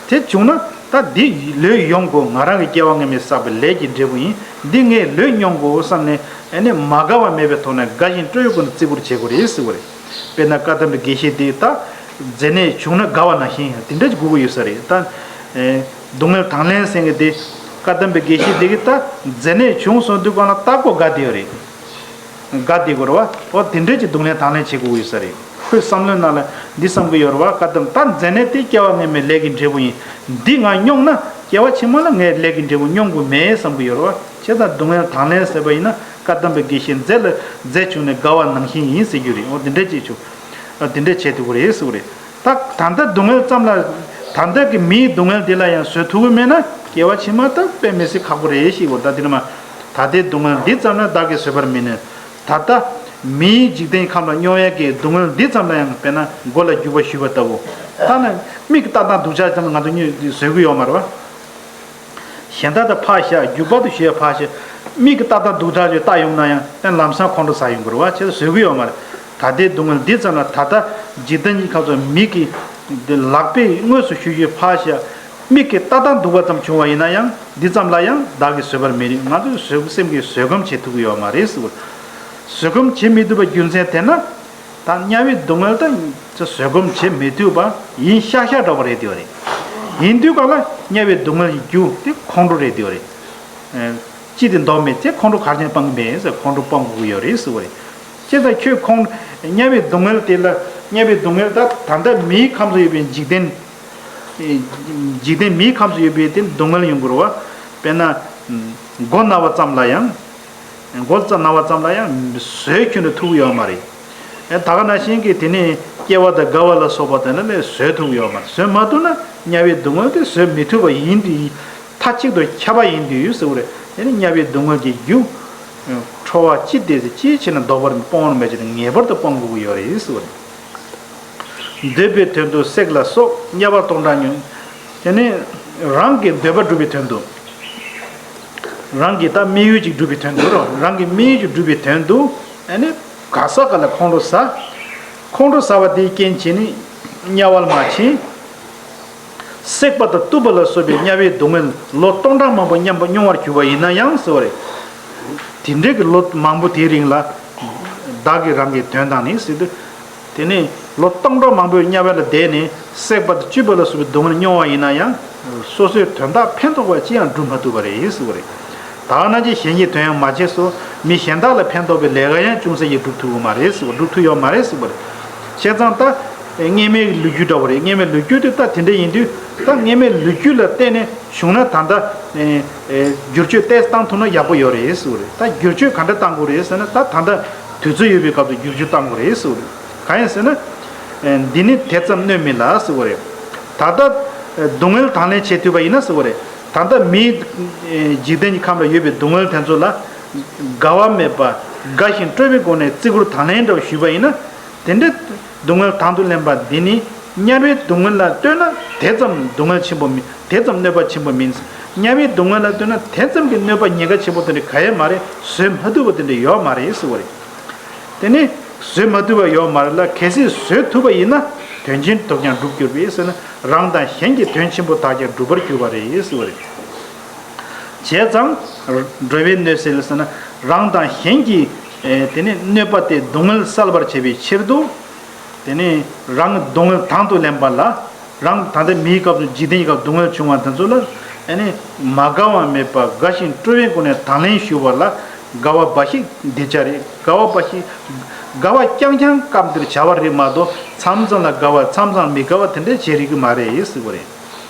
དེ་བྱུང་ན་ད་འདི་ལོས་ཡོང་དགོས། ང་རང་གི་སྐྱེ་བ་སྔོན་མའི་བསགས་པའི་ལས་ཀྱི་འབྲས་བུ་ཡིན། འདི་ངས་ལོས་མྱོང་དགོས་བསམ་ནས། ཨ་ནི་མ་དགའ་བ་མེད་པའི་ཐོག་ནས་དགའ་ཞིང་སྤྲོ་བའི་སྒོ་ནས་བརྩི་བཀུར་བྱེད་དགོས་རེད་ཟེར་བ་རེད། དཔེར་ན་བཀའ་གདམས་པའི་དགེ་བཤེས་དེ་ད། མཛེ་ནད་བྱུང་ན་དགའ་བ་ནང་བཞིན་དེ་འདྲ་ཅིག་དགོས་ཀྱི་ཡོད་ས་རེད། ད། ཨེ་སྡུག་བསྔལ་དང་ལེན་ཟེར་མཁན་དེ། བཀའ་གདམས་པའི་དགེ་བཤེས་དེ་གིས་ད་མཛེ་ནད་བྱུང་སོང་དུས་གང་ལ་ད་ཁོ་དགའ་བསྡད་ཡོད་རེད། དགའ་བསྡད་དགོས་རེད་བ། འོ་དེ་འདྲ་ཅིག་སྡུག་བསྔལ་དང་ལེན་བྱེད་དགོས་ཀྱི་ཡོད་ས་རེད། ཁོའི་བསམ་བློའི་ནང་ལ་འདི་བསམ་གྱི་ཡོད་རེད་བ། བཀའ་གདམས་ད་མཛེ་ནད་དེ་སྐྱེ་བ་སྔོན་མའི་ལས་ཀྱི་འབྲས་བུ་ཡིན། འདི་ང་མྱོང་ན་སྐྱེ་བ་ཕྱི་མ་ལ་ངས་ལས་ཀྱི་འབྲས་བུ་མྱོང་དགོས་མེད་བསམ་གྱི་ཡོད་རེད་བ། བྱས་ཙང་སྡུག་བསྔལ་དང་ལེན་ཟེར་བ་ཡིན་ན། བཀའ་གདམས་པའི་དགེ་བཤེས་མཛེ་ལ་མཛེ་བྱུང་ནས་དགའ་བ་ནང་བཞིན་ཡིན་ཟེར་རྒྱུ་རེད། འོ་དེ་འདྲ་ཅིག་བྱུང་། འོ་དེ་འདྲ་བྱེད་ཐུབ་ཀྱི་རེད་ཟེར་བ་རེད། ད་ད་ལྟ་སྡུག་བསྔལ་ཙམ་ལ། ད་ལྟ་གི་མིའི་སྡུག་བསྔལ་དེ་ལ་ཡང་བཟོད་ཐུབ་ཀྱི་མེད་ན་སྐྱེ་བ་ཕྱི་མ་ད་དཔེ་མི་སྲིད་ཁག་པོ་རེད་ཞེས་གོ། ད་དེ་ནི་མ། ད་ལྟའི་སྡུག་བསྔལ་འདི་ཙམ་ལ་བདག་གིས་བཟོད་པར་མི་ནུས། ད་ལྟ་མིའི་འཇིག་རྟེན་ཁམས་ལ་མྱོང་ཡས་ཀྱི་སྡུག་བསྔལ་འདི་ཙམ་ལ་ཡང་དཔེར་ན་མགོ་ལ་རྒྱུག་པ་གཞུས་པ་ལྟ་བུ། ད་ནི་མིག་གིས་ཏག་ཏག་སྡུག་ཅག་ཙམ་ལ་ང་ཚོ་གཉིད་བཟོད་ཀྱི་ཡོད་མ་རེད་བ། གཞན་དག་དང་ཕར་བཞག་རྒྱུག་པ་དང་གཞུ་ཡ་ཕར་བཞག་མིག་གིས་ཏག་ཏག་སྡུག་ཅག་ཅིག་བལྟ་ཡོང་ན་ཡང་ཨེ་ལམ་སང་ཁོང་ཁྲོ་ཟ་ཡོང་གི་རེད་བ། བྱས་ཙང་བཟོད་ཀྱི་ཡོད་མ་རེད། ད་ལྟའི་སྡུག་བསྔལ་འདི་ཙམ་ལ་ད་ལྟ་འཇིག་རྟེན་གྱི་ཁམས་སུ་མིག་གིས་འདི་ལག་པས་དངོས་སུ་གཞུ་རྒྱུ་ཕར་བཞག་མིག་གིས་ཏག་ཏག་སྡུག་པ་ཙམ་བྱུང་བ་ཡིན་ན་ཡང་འདི་ཙམ་ལ་ཡང་བདག་གིས་བཟོད་པར་མི་ནུས། ང་ཚོས་བཟོད་སེམས་ཀྱིས་བཟོད་སྒོམ་བྱེད་ཐུབ་ཀྱི་ཡོད་མ་རེད་ཟེར་བ། བཟོད་སྒོམ་བྱེད་མི་ཐུབ་པའི་རྒྱུ་མཚན་དེ་ན། ད་དམྱལ་བའི་སྡུག་བསྔལ་དང་ཚེ་བཟོད་སྒོམ་བྱེད་མི་ཐུབ་པ་ཡིན་ཤག་ཤག་འདྲ་པོ་རེད་དེ་བ་རེད། ཡིན་དུས་ག་ལ་དམྱལ་བའི་སྡུག་བསྔལ་གྱི་རྒྱུ་དེ་ཁོང་ཁྲོ་རེད་དེ་བ་རེད། ཨེ། ཅི་སྟེ་འདོར་མེད་ཚེ་ཁོང་ཁྲོ་གར་ཅན་སྤང་གི་མེད་ཟེར། ཁོང་ཁྲོ་སྤང་དགོས་ཀྱི་ཡོད་རེད་ཟེར་བ་རེད། བྱས་ཙང་ཁྱོད་ཁོང་དམྱལ་བའི་སྡུག་བསྔལ་དེ་ལ་དམྱལ་བའི་སྡུག་བསྔལ་ད་ད་ལྟ་མིའི་ཁམས་སུ་ཡོད་པའི་འཇིག་རྟེན། ཨེ། འཇིག་རྟེན་མིའི་ཁམས་སུ་ཡོད་པའི་དེ་སྡུག་བསྔལ་ཡོང་གི་རེད་བ། དཔེར་ན། མགོ་ན་བ་ཙམ་ལ་ཡང་། མགོ་རྩ་ན་བ་ཙམ་ལ་ཡང་བཟོད་ཁྱོན་ནས་ཐུབ་ཀྱི་ཡོད་མ་རེད། ཨེ་ད་ག་ནང་བཞིན་གྱི་དེ་ནས་སྐྱེ་བ་དང་རྒ་བ་ལ་སོགས་པ་དེ་ནི་ནི་བཟོད་ཐུབ་ཀྱི་ཡོད་མ་རེད། བཟོད་མ་ཐུབ་ན་དམྱལ་བའི་སྡུག་བསྔལ་དེ་བཟོད་མི་ཐུབ་པ་ཡིན་དུས། མཐའ་གཅིག་ཏུ་ཁྱབ་པ་ཡིན་དུས་ཟེར་བ་རེད། དེ་ནི་དམྱལ་བའི་སྡུག་བསྔལ་གྱི་རྒྱུ། ཁྲོ་བ་ཅི་སྟེ་ཅིའི་ཕྱིར་ན་ལྡོག་པར་སྤོང་བར་མེད་ཅེས་ངེས་པར་དུ་སྤོང་དགོས་ཀྱི་ཡོད་རེད་ཟེར་བ་རེད། འདོད་པའི་དོན་དུ་བསྲེགས་ལ་སོགས་དམྱལ་བ་སྟོང་ཕྲག་མྱོང་། དེ་ནི་རང་གི་འདོད་པ་སྒྲུབ་པའི་དོན་དུ། རང་གི་ད་དམིགས་ཡུལ་ཅིག་སྒྲུབ་པའི་དོན་དུ་རོ། རང་གི་དམིགས་ཡུལ་ཅིག་སྒྲུབ་པའི་དོན་དུ། ཨ་ནི་ག་ས་ག་ལ་ཁོང་ཁྲོ་ཟ། ཁོང་ཁྲོ་ཟ་བ་དེའི་རྐྱེན་བྱས་ནས་དམྱལ་བར་མ་ཕྱིན། བསྲེགས་པ་དང་གཏུབས་པ་ལ་སོགས་པའི་དམྱལ་བའི་སྡུག་བསྔལ་ལོ་སྟོང་ཕྲག་མང་པོ་མཉམ་པོ་མྱོང་བར་གྱུར་པ་ཡིན་ན་ཡང་ཟེར་བ་རེད། དེ་འདྲའི་གི་ལོ་མང་པོ་དེའི་རིང་ལ། བདག་གིས་རང་གི་དོན་དང་ནི་ཟེར་དུས། དེ་ནས་ལོ་སྟོང་ཕྲག་མང་པོའི་དམྱལ་བ་ལ་བསྡད་ནས་བསྲེགས་པ་དང་གཅུས་པ་ལ་སོགས་པའི་སྡུག་བསྔལ་མྱོང་བ་ཡིན་ན་ཡང་། སོ་སོའི་དོན་དག་ཕན་ཐོགས་པ་ཅི་ཡང་སྒྲུབ་མ་ཐུབ་པ་རེད་ཟེར་བ་རེད། ད་ག་ནང་བཞིན་གཞན་གྱི་དོན་ཡང་མ་བྱས་སོ། མི་གཞན་དག་ལ་ཕན་ཐོགས་པའི་ལས་ཀ་ཡང་ཅུང་ཟད་ཀྱང་སྒྲུབ་ཐུབ་ཀྱི་མ་རེད་ཟེར་བ། སྒྲུབ་ཐུབ་ཡོད་མ་རེད་ཟེར་བ་རེད། བྱས་ཙང་ད། སྔོན་མའི་ལོ་རྒྱུས་འདྲ་བོ་རེད། སྔོན་མའི་ལོ་རྒྱུས་དེ་ད་དེ་འདྲ་ཡིན་དུས། ད་སྔོན་མའི་ལོ་རྒྱུས་ལ་བརྟེན་ནས་བྱུང་ན་ད་ལྟ། ཨེ་ཨེ་བསྒྱུར་བཅོས་ཏོག་ཙམ་བཏང་ཐུབ་ན་ཡག་པོ་ཡོད་རེད་ཟེར་བ་རེད། ད་བསྒྱུར་བཅོས་ག་འདྲ་བཏང་དགོས་རེད་ཟེར་ན། ད་ད་ལྟ་དུས་ཚོད་ཡོད་པའི་སྐབས་སུ་བསྒྱུར་བཅོས་བཏང་དགོས་རེད་ཟེར་བ་རེད། གང་ཡིན་ཟེར་ན། ཨེ་འདི་ནི་དེ་ཙམ་གནོད་མིན་ལ་ཟེར་བ་རེད། ད་ལྟ་ཨེ་སྡུག་བསྔལ་དང་ལེན་བྱེད་ཐུབ་པ་ཡིན་ན་ཟེར་བ་རེད། ད་ལྟ་མིའི་ཨེ་འཇིག་རྟེན་གྱི་ཁམས་ལ་ཡོད་པའི་སྡུག་བསྔལ་དེ་ཚོ་ལ་འགལ་བ་མེད་པ། དགའ་ཞིང་སྤྲོ་བའི་སྒོ་ནས་བརྩི་བཀུར་དང་ལེན་འདྲ་བོ་ཞུས་པ་ཡིན་ན། དེ་འདྲ་ སྡུག་བསྔལ་དང་དུ་ལེན་པ་འདི་ནི་དམྱལ་བའི་སྡུག་བསྔལ་ལ་ལྟོས་ན་དེ་ཙམ་སྡུག་བསྔལ་ཆེན་པོ་མིན། དེ་ཙམ་གནོད་པ་ཆེན་པོ་མིན། དམྱལ་བའི་སྡུག་བསྔལ་ལ་ལྟོས་ན་དེ་ཙམ་གྱི་གནོད་པ་ཉེན་ཁ་ཆེན་པོ་དེ་འདྲ་ག་ཡང་མ་རེད། བཟོད་མ་ཐུབ་པ་དེ་འདྲ་ཡོད་མ་རེད་ཟེར་བ་རེད། དེ་ནི་བཟོད་མ་ཐུབ་པ་ཡོད་མ་རེད་ལ། གལ་སྲིད་བཟོད་ཐུབ་པ་ཡིན་ན་དོན་ཆེན་དག་ཀྱང་འགྲུབ་འགྱུར་བས་ཟེར་ན། རང་དང་གཞན་གྱི་དོན་ཆེན་པོ་དག་ཀྱང་འགྲུབ་པར་འགྱུར་བ་རེད་ཟེར་བ་རེད། བྱས་ཙང་འགྲོ་བའི་གནོད་སེལ་ཟེར་ན། རང་དང་གཞན་གྱི་ཨེ་དེ་ནི་གནོད་པ་དེ་སྡུག་བསྔལ་བསལ་བར་བྱེད་པའི་ཕྱིར་དུ། དེ་ནི་རང་གི་སྡུག་བསྔལ་དང་དུ་ལེན་པ་ལ། རང་ད་ལྟ་མིའི་སྐབས་སུ་འཇིག་རྟེན་གྱི་སྐབས་སྡུག་བསྔལ་བྱུང་བ་དེ་ཚོ་ལ་ཨེ་ནི་མ་དགའ་བ་མེད་པར་དགའ་ཞིང་སྤྲོ་བའི་སྒོ་ནས་དང་ལེན་ཞུ་བ་ལ་དགའ་བ་འབའ་ཞིག་འདི་བྱ་རེད། དགའ་བ་འབའ་ཞིག་དགའ་བ་རྐྱང་རྐྱང་སྐབས་འདིར་བྱ་བ་རེད་མ་གཏོགས། མཚམས་མཚམས་ལ་དགའ་བ་མཚམས་མཚམས་མི་དགའ་བ་དེ་འདྲ་བྱེད་རིགས་ཀྱི་མ་རེད་ཟེར་བ་རེད།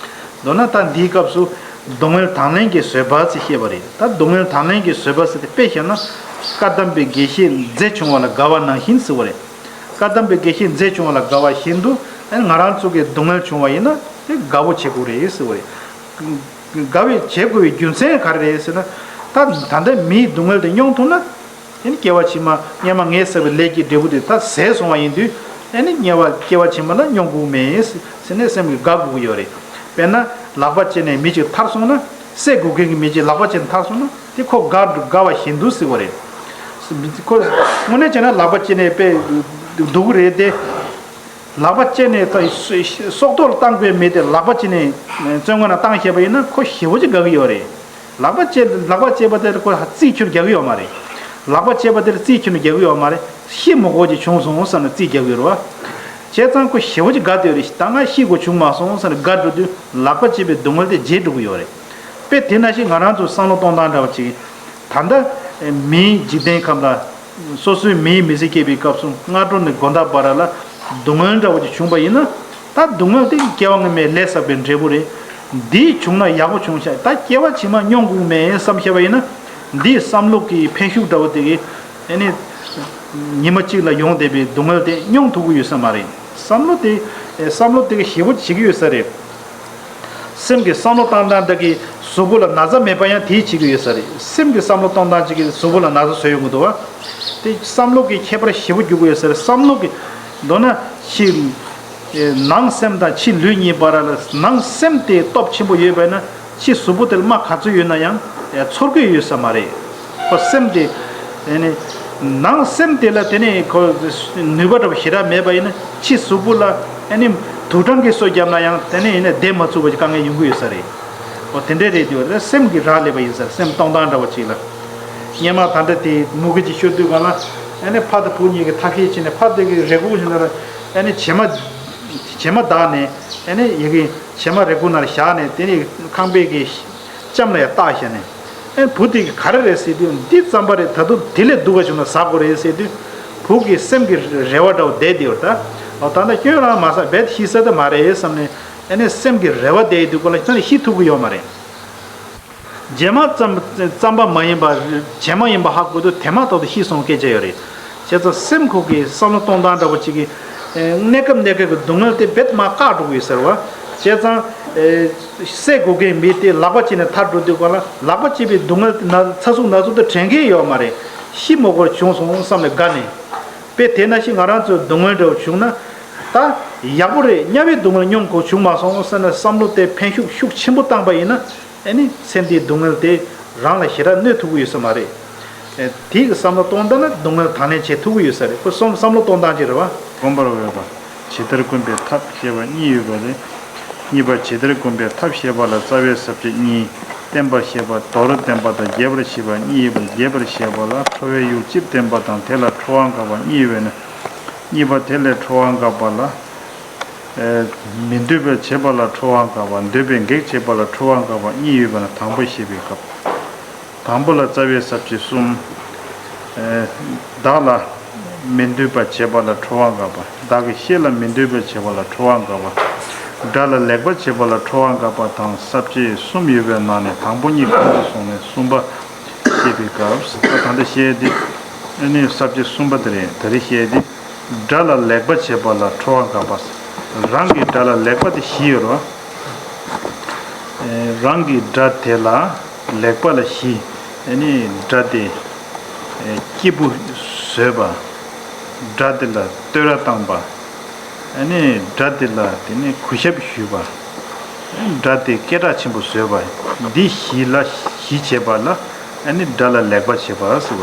མདོར་ན་ད་འདིའི་སྐབས་སུ་སྡུག་བསྔལ་དང་ལེན་གྱི་བཟོད་པ་ཅེས་བཤད་པ་རེད། ད་སྡུག་བསྔལ་དང་ལེན་གྱི་བཟོད་པ་ཟེར་ཏེ་དཔེ་བཞག་ན། བཀའ་གདམས་པའི་དགེ་བཤེས་མཛེ་བྱུང་བ་ལ་དགའ་བ་ནང་བཞིན་ཟེར་བ་རེད། བཀའ་གདམས་པའི་དགེ་བཤེས་མཛེ་བྱུང་བ་ལ་དགའ་བ་བཞིན་དུ། ཨ་ནི་ང་རང་ཚོ་གི་སྡུག་བསྔལ་བྱུང་བ་ཡིན་ན་དེ་དགའ་བོ་བྱེད་དགོས་རེད་ཟེར་བ་རེད། དགའ་བའི་བྱེད་དགོས་པའི་རྒྱུ་མཚན་ག་རེ་རེད་ཟེར་ན། ད་ད་ལྟ་མིའི་སྡུག་བསྔལ་དེ་མྱོང་ཐུབ་ན། དེ་ནི་སྐྱེ་བ་ཕྱི་མ་སྔོན་མ་ངས་བསགས་པའི་ལས་ཀྱི་འབྲས་བུ་དེ་ད་ཟད་སོང་བ་ཡིན་དུས། ཨ་ནི་དམྱལ་བ་སྐྱེ་བ་ཕྱི་མ་ལ་མྱོང་དགོས་མེད་ཟེར་ནས་སེམས་ཀྱི་དགའ་དགོས་ཀྱི་ཡོད་རེད། དཔེར་ན་ལག་པ་བཅད་ནས་མི་གཅིག་ཐར་སོང་ན། སྲེག་དགོས་མཁན་གྱི་མི་གཅིག་ལག་པ་བཅད་ནས་ཐར་སོང་ན། དེ་ཁོ་དགའ་དགའ་བ་བཞིན་དུ་ཟེར་བ་རེད། ཁོ་དངོས་གནས་བྱས་ན་ལག་པ་བཅད་ནས་དཔེ་སྡུག་གི་རེད་དེ། ལག་པ་བཅད་ནས་ད་སྲོག་ཐོག་ལ་བཏང་དགོས་མེད་དེ། ལག་པ་བཅད་ནས་བཙོན་ཁང་ནང་བཏང་ཤེས་པ་ཡིན་ན་ཁོ་ཞེ་པོ་ཅིག་དགའ་གི་ཡོད་རེད། ལག་པ་བཅད་ལག་པ་བཅད་པ་དེར་ཁོ་རྩིས་ཁྱོན་རྒྱག་གི་ཡོད་མ་རེད། ལག་པ་བཅད་པ་དེར་རྩིས་ཁྱོན་རྒྱག་གི་ཡོད་མ་རེད། ཤི་མི་དགོས་ཀྱི་བྱུང་སོང་བསམ་ནས་རྩིས་རྒྱག་གི་ཡོད་རེད་བ། བྱས་ཙང་ཁོ་ཞེ་པོ་ཅིག་དགའ་བསྡད་ཡོད་རེད། ད་ང་ཤི་དགོས་བྱུང་མ་སོང་བསམ་ནས་དགའ་འགྲོ་དུས། ལག་པ་བཅད་པའི་སྡུག་བསྔལ་དེ་བརྗེད་འགྲོ་གི་ཡོད་རེད། དཔེ་དེ་ནང་བཞིན་ང་རང་ཚོའི་བསམ་བློ་གཏོང་སྟངས་འདྲ་བ་ཅིག་ད་ལྟ་མིའི་འཇིག་རྟེན་ཁམས་ལ། སོ་སོའི་མིའི་མི་ཚེ་སྐྱེལ་བའི་སྐབས་སུ་སྔ་དྲོ་ནས་དགོང་དག་བར་ལ་སྡུག་བསྔལ་འདྲ་བོ་ཅིག་བྱུང་པ་ཡིན་ན། ད་སྡུག་བསྔལ་དེ་སྐྱེ་བ་སྔོན་མའི་ལས་བསགས་པའི་འབྲས་བུ་རེད། འདི་བྱུང་ན་ཡག་པོ་བྱུང་ཤག་ད་སྐྱེ་བ་ཕྱི་མ་མྱོང་དགོས་མེད་བསམ་ཤེས་པ་ཡིན་ན། འདིས་བསམ་བློ་གི་འཕེན་ཤུགས་འདྲ་བོ་དེ་གིས་ཨ་ནི་ཉི་མ་གཅིག་ལ་ཡོང་བསྡད་པའི་སྡུག་བསྔལ་དེ་མྱོང་ཐུབ་ཀྱི་ཡོད་ས་མ་རེད། བསམ་བློ་དེ་བསམ་བློ་དེ་གིས་ཞེ་པོ་བྱེད་ཀྱི་ཡོད་ས་རེད། སེམས་ཀྱི་བསམ་བློ་བཏང་སྟངས་དག་གིས་གཟུགས་པོ་ལ་ན་ཚ་མེད་པ་ཡང་དེས་བྱེད་ཀྱི་ཡོད་ས་རེད། སེམས་ཀྱི་བསམ་བློ་གཏོང་སྟངས་གཅིག་གིས་གཟུགས་པོ་ལ་ན་ཚ་བཟོ་ཡོང་གི་འདུག་བ། དེ་བསམ་བློ་གི་ཁྱད་པར་ཞེ་པོ་འགྱུར་གྱི་ཡོད་ས་རེད། བསམ་བློ་གི་མདོར་ན་ཕྱི་ནང་སེམས་དང་ཕྱི་ལུས་གཉིས་བར་ལ་ནང་སེམས་དེ་སྟོབས་ཆེན་པོ་ཡོད་པས་ན། ཕྱི་གཟུགས་པོ་དེར་རྨ་ག་ཚོད་ཡོད་ན་ཡང་ཚོར་གྱི་ཡོད་ས་མ་རེད། ཁོ་སེམས་དེ། དེ་ནི་ནང་སེམས་དེ་ལ་དེ་ནི་ཁོ་ནུས་པ་འདྲ་བོ་ཞེ་དྲག་མེད་པ་ཡིན་ན། ཕྱི་གཟུགས་པོ་ལ་ཨ་ནི་དུག་སྦྲང་གིས་གསོ་བརྒྱབ་ན་ཡང་དེ་ནི་ཡིན་ན་བསྡད་མ་ཚུགས་པ་ཅིག་དཀའ་ངལ་ཡོང་གི་ཡོད་ས་རེད། འོ་དེ་འདྲའི་རེད་དེ། སེམས་ཀྱི་རག་ལས་པ་ཡིན་ས་རེད། སེམས་གཏོང་སྟངས་འདྲ་བོ་ཅིག་ལ། སྔོན་མ་ད་ལྟ་དེ་མུ་གེ་ཅིག་ཤོར་དུས་སྒང་ལ་ཨ་ནི་ཕ་དང་བུ་གཉིས་ཀྱིས་ཐབས་ཤེས་བྱས་ནས་ཕ་དེ་གི་རེ་སྒུག་བྱས་ནས། ཨ་ནི་བྱེ་མ་བྱེ་མ་བདག་ནས་ཨ་ནི་ཡི་གེ་བྱེ་མ་རེ་སྒུག་ནང་བཞག་ནས། དེ་ནི་ཁང་པའི་གི་ལྕམ་ལ་ཡང་བཏགས་བཞག་ནས། ཨེ་བུ་དེ་ག་རེ་རེད་ཟེར་དུས། འདི་རྩམ་པ་རེད། ད་དུང་དེ་ལས་སྡུག་པ་བྱུང་ན་ཟ་དགོས་རེད་ཟེར་དུས། བུ་གི་སེམས་ཀྱི་རེ་བ་འདྲ་བོ་བསྡད་དེ་ཡོད་ད། འོ་ད་ལྟ་སྐྱོན་རང་མ་ཟ་བས་ཤི་ས་ད་མ་རེད་བསམ་ནས། ཨ་ནི་སེམས་ཀྱི་རེ་བ་བསྡད་དུས་སྐོར་ལ་ཁྱོད་ནི་ཤི་ཐུབ་ཀྱི་ཡོད་མ་རེད། རྗེས་མ་རྩམ་རྩམ་པ་མ་ཡིན་པ་བྱེ་མ་ཡིན་པ་ཧ་གོ་དུས་དེ་མ་ཐག་ཏུ་ཤི་སོང་སྐད་ཆ་ཡོད་རེད། བྱས་ཙང་སེམས་ཁོ་གི་བསམ་བློ་གཏོང་སྟངས་འདྲ་བོ་ཅིག་གིས་གནས་སྐབས་གནས་སྐབས་ཀྱི་སྡུག་བསྔལ་དེ་རྦད་མ་བཀག་འགྲོ་གི་ཡོད་ཟེར་བ། བྱས་ཙང་སྲེག་དགོས་མཁན་མི་དེ་ལག་པ་བཅད་ནས་ཐར་འགྲོ་དུས་སྒང་ལ་ལག་པ་བཅད་པའི་སྡུག་བསྔལ་དེ་ན་ཚ་ཟུག་ན་ཟུག་དེ་དྲན་གྱི་ཡོད་མ་རེད། ཤི་མི་དགོས་བྱུང་སོང་བསམ་ནས་དགའ་ནས། དཔེ་དེ་ནང་བཞིན་ང་རང་ཚོའི་སྡུག་བསྔལ་འདྲ་བོ་བྱུང་ན། ད་ཡག་པོ་རེད། དམྱལ་བའི་སྡུག་བསྔལ་མྱོང་དགོས་བྱུང་མ་སོང་ཟེར་ནས་བསམ་བློ་དེ་འཕེན་ཤུགས་ཤུགས་ཆེན་པོ་བཏང་པ་ཡིན་ན། ཨ་ནི་ཚེ་འདིའི་སྡུག་བསྔལ་དེ་རང་ལ་ཞེ་དྲག་གནོད་ཐུབ་ཀྱི་ཡོད་ས་མ་རེད། ཨེ་དེའི་བསམ་བློ་གཏོང་ད་ན་སྡུག་བསྔལ་དང་ལེན་བྱེད་ཐུབ་ཀྱི་ཡོད་ས་རེད། ཁོ་བསམ་བསམ་བློ་གཏོང་སྟངས་ཅིག་རེད་བ། བསྒོམ་པར་འོས་པ། ཇི་ལྟར་བསྒོམ་པའི་ཐབས་བཤད་པ་གཉིས་ཡོད་པ་ལས། གཉིས་པ་ཇི་ལྟར་བསྒོམ་པའི་ཐབས་བཤད་པ་ལ་རྩ་བའི་ས་བཅད་གཉིས། བརྟན་པར་བཤད་པ། མདོར་བསྟན་པ་དང་རྒྱས་པར་བཤད་པ་གཉིས་ཡོད་པ་ལས། རྒྱས་པར་བཤད་པ་ལ་ཁྲོ་བའི་ཡུལ་སྤྱིར་བསྟན་པ་དང་དེ་ལ་ཁྲོ་བ་འགག་པ་གཉིས་ཡོད་པས་ན། གཉིས་པ་དེ་ལས་ཁྲོ་བ་འགག་པ་ལ། ཨེ། མི་འདོད་པའི་བྱེད་པ་ལ་ཁྲོ་བ་འགག་པ། འདོད་པའི་གེགས་བྱེད་པ་ལ་ཁྲོ་བ་འགག་པ་གཉིས་ཡོད་པ་ན་དང་པོ་བཤད་པའི་སྐབས། དང་པོ་ལ་རྩ་བའི་ས་བཅད་གསུམ། ཨེ། བདག་ལ་མི་འདོད་པ་བྱེད་པ་ལ་ཁྲོ་བ་འགག་པ། བདག་གི་བཤེས་ལ་མི་འདོད་པ་བྱེད་པ་ལ་ཁྲོ་བ་འགག་པ། དགྲ་ལ་ལེགས་པ་བྱེད་པ་ལ་ཁྲོ་བ་འགག་པ་དང་ས་བཅད་གསུམ་ཡོད་པའི་ནང་ནས་དང་པོ་གཉིས་གོང་དུ་སོང་ནས་གསུམ་པ་བཤད་པའི་སྐབས། ད་ལྟ་བཤད་དེ་ཨ་ནི་ས་བཅད་གསུམ་པ་དེ་རེད། དེ་རིང་བཤད་དེ། དགྲ་ལ་ལེགས་པ་བྱེད་པ་ལ་ཁྲོ་བ་འགག་པ། རང་གི་དགྲ་ལ་ལེགས་པ་དེ་བཞི་ཡོད་རེད་བ། རང་གི་དགྲ་དེ་ལ་ལེགས་པ་ལ་བཞི། ཨ་ནི་དགྲ་དེ་སྐྱིད་པོ་བཟོས་པ། དགྲ་དེ་ལ་བསྟོད་ར་བཏང་པ། ཨ་ནི་སྒྲ་དེ་ལ་དེ་ནི་གུས་ཞབས་ཞུས་པ། སྒྲ་དེ་སྐད་གྲགས་ཆེན་པོ་བཟོས་པ། འདི་གཞི་ལ་གཞི་བྱས་པ་ལ་ཨ་ནི་སྒྲ་ལ་ལེགས་པར་བྱེད་པ་ཟེར་བ་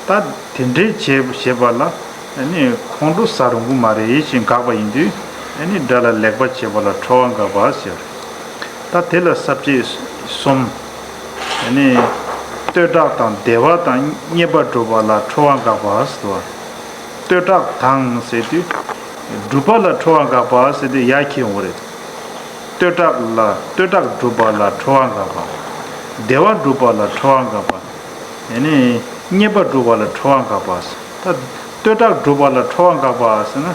རེད། ད་དེ་འདྲའི་བྱས་བྱས་པ་ལ་ཨ་ནི་ཁོང་ཁྲོ་ཟ་རུང་གི་མ་རེད་ཅེས་དགག་པ་ཡིན་དུས། ཨ་ནི་སྒྲ་ལ་ལེགས་པར་བྱེད་པ་ལ་ཁྲོ་བ་དགག་པ་ཟེར། ད་དེ་ལ་ས་བཅད་གསུམ། ཨ་ནི་བསྟོད་གྲགས་དང་བདེ་བ་དང་རྙེད་པ་སྒྲུབ་པ་ལ་ཁྲོ་བ་དགག་པ་ཟེར་བ། བསྟོད་གྲགས་དང་ཟེར་དུས། སྒྲུབ་པ་ལ་ཁྲོ་བ་དགག་པ་ཟེར་དུས་ཡར་འཁྱེར་ཡོང་གི་རེད། བསྟོད་གྲགས་ལ་བསྟོད་གྲགས་སྒྲུབ་པ་ལ་ཁྲོ་བ་དགག་པ། བདེ་བ་སྒྲུབ་པ་ལ་ཁྲོ་བ་དགག་པ། ཨ་ནི་རྙེད་པ་སྒྲུབ་པ་ལ་ཁྲོ་བ་དགག་པ། ད་བསྟོད་གྲགས་སྒྲུབ་པ་ལ་ཁྲོ་བ་དགག་པ་ཟེར་ན།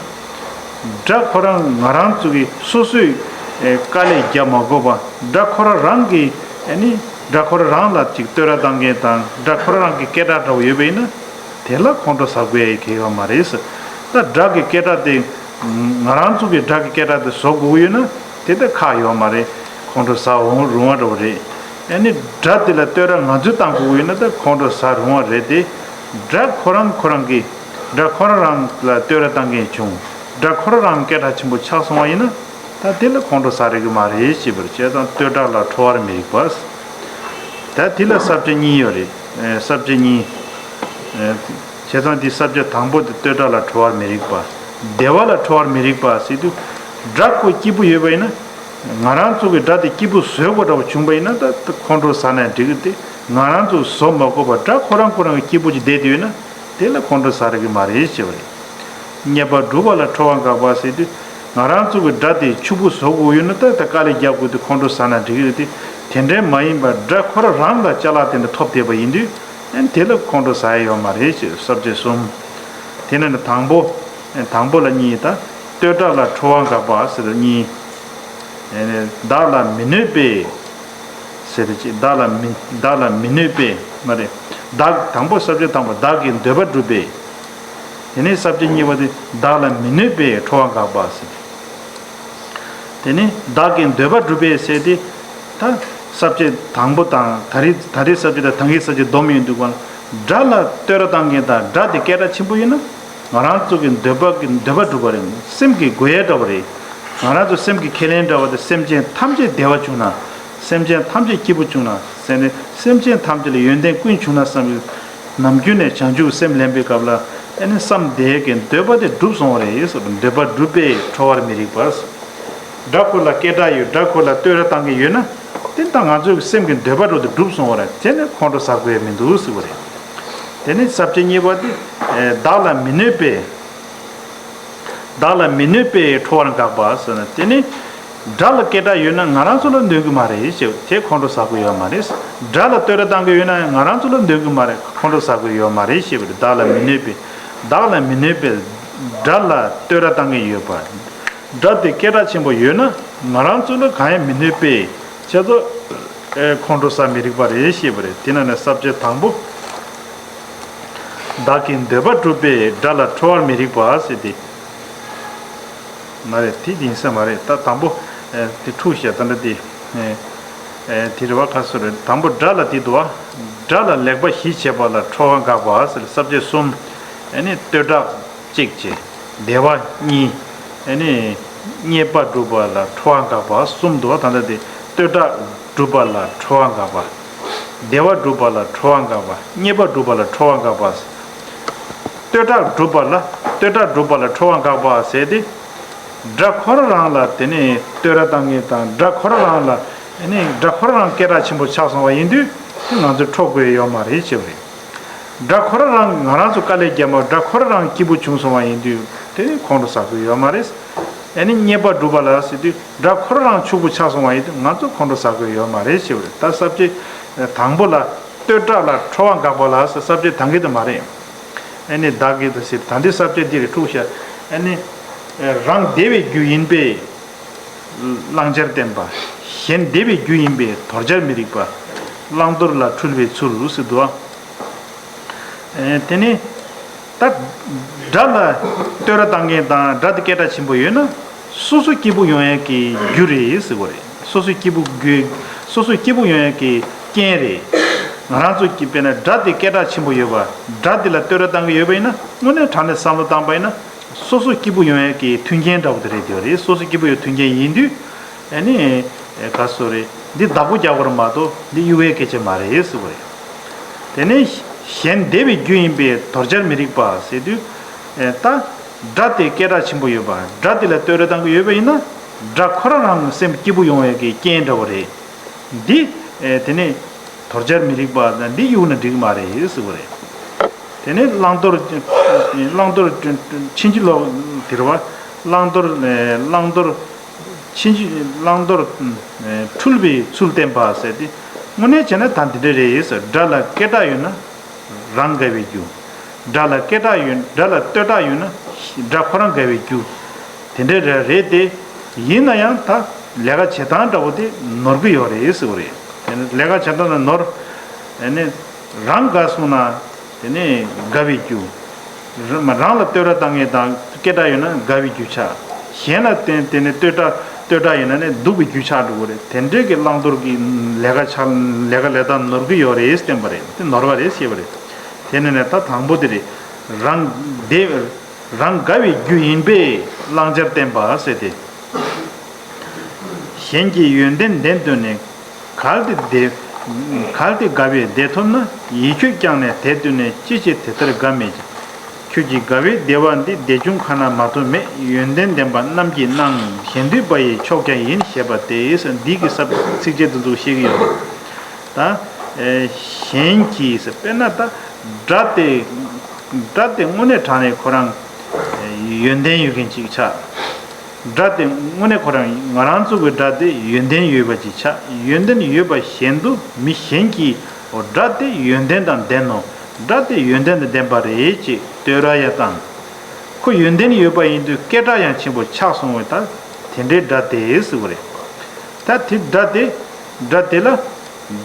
སྒྲ་ཁོ་རང་ང་རང་ཚོ་གིས་སོ་སོས་ཨེ་དཀའ་ལས་རྒྱག་མ་དགོས་པ། སྒྲ་ཁོ་རང་རང་གིས་ཨ་ནི་སྒྲ་ཁོ་རང་རང་ལ་ཅིག་བསྟོད་ར་བཏང་མཁན་དང་སྒྲ་ཁོ་རང་རང་གི་སྐད་གྲགས་འདྲ་བོ་ཡོད་པ་ཡིན་ན། དེ་ལ་ཁོང་ཁྲོ་ཟ་དགོས་ཡ་གང་ཡང་ཡོད་མ་རེད་ཟེར། ད་སྒྲ་གི་སྐད་གྲགས་དེ་ང་རང་ཚོ་གི་སྒྲ་གི་སྐད་གྲགས་དེ་བཟོ་དགོས་ཀྱི་ཡོད་ན། དེ་ལྟ་ཁག་ཡོད་མ་རེད། ཁོང་ཁྲོ་ཟ་འོང་རུང་བ་འདྲ་བོ་རེད། ཨ་ནི་སྒྲ་དེ་ལ་བསྟོད་ར་ང་ཚོས་བཏང་དགོས་ཀྱི་ཡོད་ན་ད་ཁོང་ཁྲོ་ཟ་རུང་བ་རེད་དེ། སྒྲ་ཁོ་རང་ཁོ་རང་གི་སྒྲ་ཁོ་རང་རང་ལ་བསྟོད་ར་བཏང་མཁན་བྱུང་། སྒྲ་ཁོ་རང་རང་སྐད་གྲགས་ཆེན་པོ་ཆགས་སོང་བ་ཡིན་ན། ད་དེ་ལ་ཁོང་ཁྲོ་ཟ་རིགས་མ་རེད་ཅེས་པར་བྱས་ཙང་བསྟོད་གྲགས་ལ་ཁྲོ་བར་མི་རིགས་པ། ད་དེ་ལ་ས་བཅད་གཉིས་ཡོད་རེད། ཨེ་ས་བཅད་གཉིས། ཨེ་བྱས་ཙང་དེ་ས་བཅད་དང་པོ་དེ་བསྟོད་གྲགས་ལ་ཁྲོ་བར་མི་རིགས་པ། བདེ་བ་ལ་ཁྲོ་བར་མི་རིགས་པ་ཟེར་དུས། སྒྲ་ཁོ་སྐྱིད་པོ་ཡོད་པ་ཡིན་ན། ང་རང་ཚོ་གི་སྒྲ་དེ་སྐྱིད་པོ་བཟོས་དགོས་འདྲ་བོ་བྱུང་པ་ཡིན་ན་ད་ཁོང་ཁྲོ་ཟ་ནས་འགྲིག་གི། དེ་ང་རང་ཚོ་བཟོ་མ་དགོས་པར་སྒྲ་ཁོ་རང་ཁོ་རང་གི་སྐྱིད་པོ་ཅིག་བསྡད་དེ་ཡོད་ན། དེ་ལ་ཁོང་ཁྲོ་ཟ་རིགས་མ་རེད་ཅེས་པ་རེད། རྙེད་པ་སྒྲུབ་པ་ལ་ཁྲོ་བ་དགག་པ་ཟེར་དུས། ང་རང་ཚོ་གི་སྒྲ་དེ་ཕྱུག་པོ་བཟོ་དགོས་ཡོད་ན་ད་ད་དཀའ་ལས་རྒྱག་དགོས་དུས་ཁོང་ཁྲོ་ཟ་ན་འགྲིག་གི་རེད་དེ། དེ་འདྲའི་མ་ཡིན་པར་སྒྲ་ཁོ་རང་རང་ལ་ཅ་ལག་དེ་འདྲ་ཐོབ་བསྡད་པ་ཡིན་དུས། ཨན་དེ་ལ་ཁོང་ཁྲོ་ཟ་ཡ་ཡོད་མ་རེད་ཅེས་ས་བཅད་གསུམ། དེ་ནས་ནི་དང་པོ། ཨན་དང་པོ་ལ་གཉིས་དང་། བསྟོད་གྲགས་ལ་ཁྲོ་བ་དགག་པ་ཟེར་དུས་གཉིས། ཨན་བདག་ལ་མི་གནོད་པའི། ཟེར་དུས་གཅིག་བདག་ལ་མི་བདག་ལ་མི་གནོད་པའི་མ་རེད། བདག་དང་པོ་ས་བཅད་དང་པོ་བདག་གི་འདོད་པ་སྒྲུབ་པའི། དེ་ནས་ས་བཅད་གཉིས་པ་དེ་བདག་ལ་མི་གནོད་པའི་ཁྲོ་བ་དགག་པ་ཟེར། དེ་ནས་བདག་གི་འདོད་པ་སྒྲུབ་པའི་ཟེར་དེ། ད་ས་བཅད་དང་པོ་དང་ད་རེས་ད་རེས་ས་བཅད་དང་ད་གིན་ས་བཅད་བསྡོམས་ཡོང་དུས་སྒང་ལ། སྒྲ་ལ་བསྟོད་ར་བཏང་མཁན་དང་སྒྲ་དེ་སྐད་གྲགས་ཆེན་པོ་ཡིན་ན། ང་རང་ཚོ་གི་འདོད་པ་གི་འདོད་པ་སྒྲུབ་པ་རེད། སེམས་ཀྱི་དགོས་ཡ་འདྲ་བ་རེད། ང་རང་ཚོ་སེམས་ཀྱི་ཁས་ལེན་འདྲ་བ་དེ་སེམས་ཅན་ཐམས་ཅད་བདེ་བ་བྱུང་ན། སེམས་ཅན་ཐམས་ཅད་སྐྱིད་པོ་བྱུང་ན་ཟེར་ནས་སེམས་ཅན་ཐམས་ཅད་ལ་ཡོན་ཏན་ཀུན་བྱུང་ན་བསམ་པའི། ནམ་རྒྱུན་ནས་བྱང་ཆུབ་སེམས་ལེན་པའི་སྐབས་ལ་ཨ་ནི་བསམ་དེ་གི་འདོད་པ་དེ་འགྲུབ་སོང་བ་རེད་ཟེར། འདོད་པ་སྒྲུབ་པས་ཁྲོ་བར་མི་རིགས་པ། སྒྲ་ཁོ་ལ་སྐད་གྲགས་ཡོད། སྒྲ་ཁོ་ལ་བསྟོད་ར་བཏང་གི་ཡོད་ན། དེ་ད་ང་ཚོའི་སེམས་ཀྱི་འདོད་པ་འགྲོ་དེ་འགྲུབ་སོང་བ་རེད། དེ་ནི་ཁོང་ཁྲོ་ཟ་དགོས་ཡ་མི་འདུག་ཟེར་བ་རེད། དེ་ནི་ས་བཅད་གཉིས་པ་དེ། ཨེ་བདག་ལ་མི་གནོད་པའི། བདག་ལ་མི་གནོད་པའི་ཁྲོ་བར་དགག་པ་ཟེར་ན་དེ་ནི། སྒྲ་ལ་སྐད་གྲགས་ཡོད་ན་ང་རང་ཚོ་ལ་གནོད་གི་མ་རེད་ཞེས་དེ་ཁོང་ཁྲོ་ཟ་དགོས་ཡོད་མ་རེད། སྒྲ་ལ་བསྟོད་ར་བཏང་གི་ཡོད་ན་ང་རང་ཚོ་ལ་གནོད་གི་མ་རེད། ཁོང་ཁྲོ་ཟ་དགོས་ཡོད་མ་རེད་ཞེས་པ་རེད། བདག་ལ་མི་གནོད་པའི། བདག་ལ་མི་གནོད་པའི། སྒྲ་ལ་བསྟོད་ར་བཏང་གི་ཡོད་པ། སྒྲ་དེ་སྐད་གྲགས་ཆེན་པོ་ཡོད་ན་ང་རང་ཚོ་ལ་གང་ཡང་མི་གནོད་པས་ཁྱེད་ཚོ་ཨེ་ཁོང་ཁྲོ་ཟ་མི་རིགས་པ་རེད་ཞེས་པ་རེད། དེ་ན་ནས་ས་བཅད་དང་པོ། བདག་གི་འདོད་པ་སྒྲུབ་པས་སྒྲ་ལ་ཁྲོ་བར་མི་རིགས་པ་ཟེར་ཏེ། མ་རེད་དེ་ཡིན་ས་མ་རེད། ད་དང་པོ་ཨེ་དེ་འཁྲུག་བཤད་ད་འདྲ་དེ་ཨེ་ཨེ་དེ་རེད་བ། ཁ་སོ་རེད། དང་པོ་སྒྲ་ལ་དེ་འདུག་བ། སྒྲ་ལ་ལེགས་པ་གཞི་བྱེད་པ་ལ་ཁྲོ་བ་དགག་པ་ཟེར་ས་བཅད་གསུམ། ཨེ་ནི་བསྟོད་གྲགས། གཅིག་བྱས། བདེ་བ་གཉིས། ཨ་ནི། རྙེད་པ་སྒྲུབ་པ་ལ་ཁྲོ་བ་དགག་པ་གསུམ་འདུག་བ། ད་ལྟ་དེ་བསྟོད་གྲགས་སྒྲུབ་པ་ལ་ཁྲོ་བ་དགག་པ། བདེ་བ་སྒྲུབ་པ་ལ་ཁྲོ་བ་དགག་པ། རྙེད་པ་སྒྲུབ་པ་ལ་ཁྲོ་བ་དགག་པ། བསྟོད་གྲགས་སྒྲུབ་པ་ལ་བསྟོད་གྲགས་སྒྲུབ་པ་ལ་ཁྲོ་བ་དགག་པ་ཟེར་ཏེ། སྒྲ་ཁོ་རང་རང་ལ་དེ་ནས་བསྟོད་ར་བཏང་མཁན་དང་སྒྲ་ཁོ་རང་རང་ལ་ཨ་ནི་སྒྲ་ཁོ་རང་རང་སྐད་གྲགས་ཆེན་པོ་ཆགས་སོང་བ་ཡིན་དུས་དེ་ང་ཚོས་ཁྲོ་དགོས་ཡོད་མ་རེད་ཅེས་པ་རེད། སྒྲ་ཁོ་རང་རང་ང་རང་ཚོ་དཀའ་ལས་བརྒྱབ་མ་སྒྲ་ཁོ་རང་རང་སྐྱིད་པོ་བྱུང་སོང་བ་ཡིན་དུས་དེ་ཁོང་ཁྲོ་ཟ་དགོས་ཡོད་མ་རེད། ཨ་ནི་རྙེད་པ་སྒྲུབ་པ་ལ་ཟེར་དུས་སྒྲ་ཁོ་རང་རང་ཕྱུག་པོ་ཆགས་སོང་བ་ཡིན་དུས་ང་ཚོ་ཁོང་ཁྲོ་ཟ་དགོས་ཡོད་མ་རེད་ཞེས་པ་རེད། ད་ས་བཅད་དང་པོ་ལ་བསྟོད་གྲགས་ལ་ཁྲོ་བ་དགག་པ་ལ་ཟེར་ས་བཅད་དང་གི་དེ་མ་རེད། ཨ་ནི་བདག་གི་དེ་ཟེར་ད་འདི་ས་བཅད་འདི་རེད་འཁྲུག་ཤག་ཨ་ནི་རང་བདེ་བའི་རྒྱུ་ཡིན་པས། བླང་བྱར་བསྟན་པ། གཞན་བདེ་བའི་རྒྱུ་ཡིན་པས་དོར་བྱར་མི་རིགས་པ། བླང་དོར་ལ་འཁྲུལ་པའི་ཚུལ་ཟེར་འདུག་ཨ། དེ་ནས་ད་སྒྲ་ལ་བསྟོད་ར་བཏང་མཁན་དང་སྒྲ་དེ་སྐད་གྲགས་ཆེན་པོ་ཡོད་ན་སོ་སོ་སྐྱིད་པོ་ཡོང་ཡས་ཀྱི་རྒྱུ་རེད་ཟེར་བ་རེད། སོ་སོ་སྐྱིད་པོ་རྒྱུ་སོ་སོ་སྐྱིད་པོ་ཡོང་ཡས་ཀྱི་རྐྱེན་རེད། ང་རང་ཚོ་གི་དཔེར་ན་སྒྲ་དེ་སྐད་གྲགས་ཆེན་པོ་ཡོད་པ་སྒྲ་དེ་ལ་བསྟོད་ར་བཏང་གི་ཡོད་པ་ཡིན་ན་དངོས་གནས་དྲང་གནས་བསམ་བློ་བཏང་པ་ཡིན་ན། སོ་སོ་སྐྱིད་པོ་ཡོང་ཡག་གི་མཐུན་རྐྱེན་འདྲ་བོ་དེ་རེད། དེ་རེད། སོ་སོ་སྐྱིད་པོ་ཡོང་མཐུན་རྐྱེན་ཡིན་དུས། ཨ་ནི་ག་སོ་རེད། འདི་བདག་པོ་རྒྱག་དགོས་རེད་མ་གཏོགས་འདི་གཡུག་པའི་སྐད་ཆ་མ་རེད་ཟེར་བ་རེད། དེ་ནས་གཞན་བདེ་བའི་རྒྱུ་ཡིན་པས་དོར་བྱར་མི་རིགས་པ་ཟེར་དུས། ད་དགྲ་དེ་སྐད་གྲགས་ཆེན་པོ་ཡོད་པ། དགྲ་དེ་ལ་བསྟོད་ར་བཏང་གི་ཡོད་པ་ཡིན་ན། དགྲ་ཁོ་རང་རང་སེམས་སྐྱིད་པོ་ཡོང་ཡག་གི་རྐྱེན་འདྲ་བོ་རེད། འདི་དེ་ནས་དོར་བྱར་མི་རིགས་པ་དང་འདི་གཡུག་ན་འགྲིག་གི་མ་རེད་ཟེར་བ་རེད། དེ་ནས་བླང་དོར། བླང་དོར་ཕྱིན་ཅི་ལོག་དེ་རེད་བ། བླང་དོར། བླང་དོར་ཕྱིན་ཅི། བླང་དོར་འཁྲུལ་པའི་ཚུལ་བསྟན་པ་ཟེར་ཏེ། དངོས་གནས་བྱས་ན་ད་འདི་འདྲ་རེད་ཟེར། དགྲ་ལ་སྐད་གྲགས་ཡོད་ན་རང་དགའ་བའི་རྒྱུ། དགྲ་ལ་སྐད་གྲགས་ཡོད། དགྲ་ལ་བསྟོད་གྲགས་ཡོད་ན་དགྲ་ཁོ་རང་དགའ་བའི་རྒྱུ། དེ་འདྲ་རེད་དེ། ཡིན་ན་ཡང་ད་ལས་ཀ་བྱེད་སྟངས་འདྲ་བོ་དེ་ནོར་གི་ཡོད་རེད་ཟེར་བ་རེད། དེ་ནི་ལས་ཀ་བྱེད་སྟངས་ལ་ནོར། དེ་ནི་རང་དགའ་སོང་ན། དེ་ནས་དགའ་བའི་རྒྱུ། རང་ལ་བསྟོད་ར་བཏང་མཁན་དང་སྐད་གྲགས་ཡོད་ན་དགའ་བའི་རྒྱུ་ཆགས། གཞན་ལ་བརྟེན་དེ་ནས་བསྟོད་གྲགས་བསྟོད་གྲགས་ཡོད་ན་ནི་སྡུག་པའི་རྒྱུ་ཆགས་འགྲོ་གི་རེད། དེ་འདྲའི་གི་བླང་དོར་གྱི་ལས་ཀ་ཆགས། ལས་ཀ་ལས་སྟངས་ནོར་གི་ཡོད་རེད་བསྟན་པ་རེད། དེ་ནོར་བ་རེད་ཞེས་པ་རེད། དེ་ནས་ནས་ད་དང་པོ་དེ་རེད། རང་བདེ། རང་དགའ་བའི་རྒྱུ་ཡིན་པས་བླང་བྱར་བསྟན་པ་ཟེར་ཏེ། གཞན་གྱི་ཡོན་ཏན་བདེན་འདོད་ནས། གལ་ཏེ་བདེ། གལ་ཏེ་དགའ་བའི་བདེ་ཐོབ་ན། ཡིད་ཁྱོད་ཀྱང་ནས་དེ་འདོད་ནས། ཅི་བྱེད་དེ་ལྟར་དགའ་མེད་ཀྱང་། ཁྱོད་ཀྱིས་དགའ་བའི་བདེ་བ་འདི། བདེ་འབྱུང་ཁ་ན་མ་ཐོ་མེད། ཡོན་ཏན་ལྡན་པ་རྣམས་ཀྱིས་གནང་། གཞན་འདུས་པ་ཡི་མཆོག་ཀྱང་ཡིན། ཞེས་པ་སྟེ། འདི་གི་ས་ཚིགས་བཅད་དེ་ཚོ་བཤད་ཀྱི་ཡོད་རེད། ད་གཞན་གྱིས་དཔེར་ན་ད་དགྲ་དེ། དགྲ་དེ་དངོས་གནས་དྲང་གནས་ཁོ་རང་ཡོན་ཏན་ཡོད་མཁན་ཅིག་ཆགས། དགྲ་དེ་དངོས་གནས་ཁོ་རང་ང་རང་ཚོ་གི་དགྲ་དེ་ཡོན་ཏན་ཡོད་པ་ཅིག་ཆགས། ཡོན་ཏན་ཡོད་པ་བཞིན་དུ་མི་གཞན་གྱིས་འོ་དགྲ་དེ་ཡོན་ཏན་དང་ལྡན་ནོ། དགྲ་དེ་ཡོན་ཏན་དང་ལྡན་པ་རེད་ཅེས་བསྟོད་ར་ཡང་བཏང་། ཁོ་ཡོན་ཏན་ཡོད་པ་ཡིན་དུས་སྐད་གྲགས་ཡང་ཆེན་པོ་ཆགས་སོང་བས་ད་དེ་འདྲའི་དགྲ་དེ་ཟེར་བ་རེད། ད་དེ་དགྲ་དེ་དགྲ་དེ་ལ་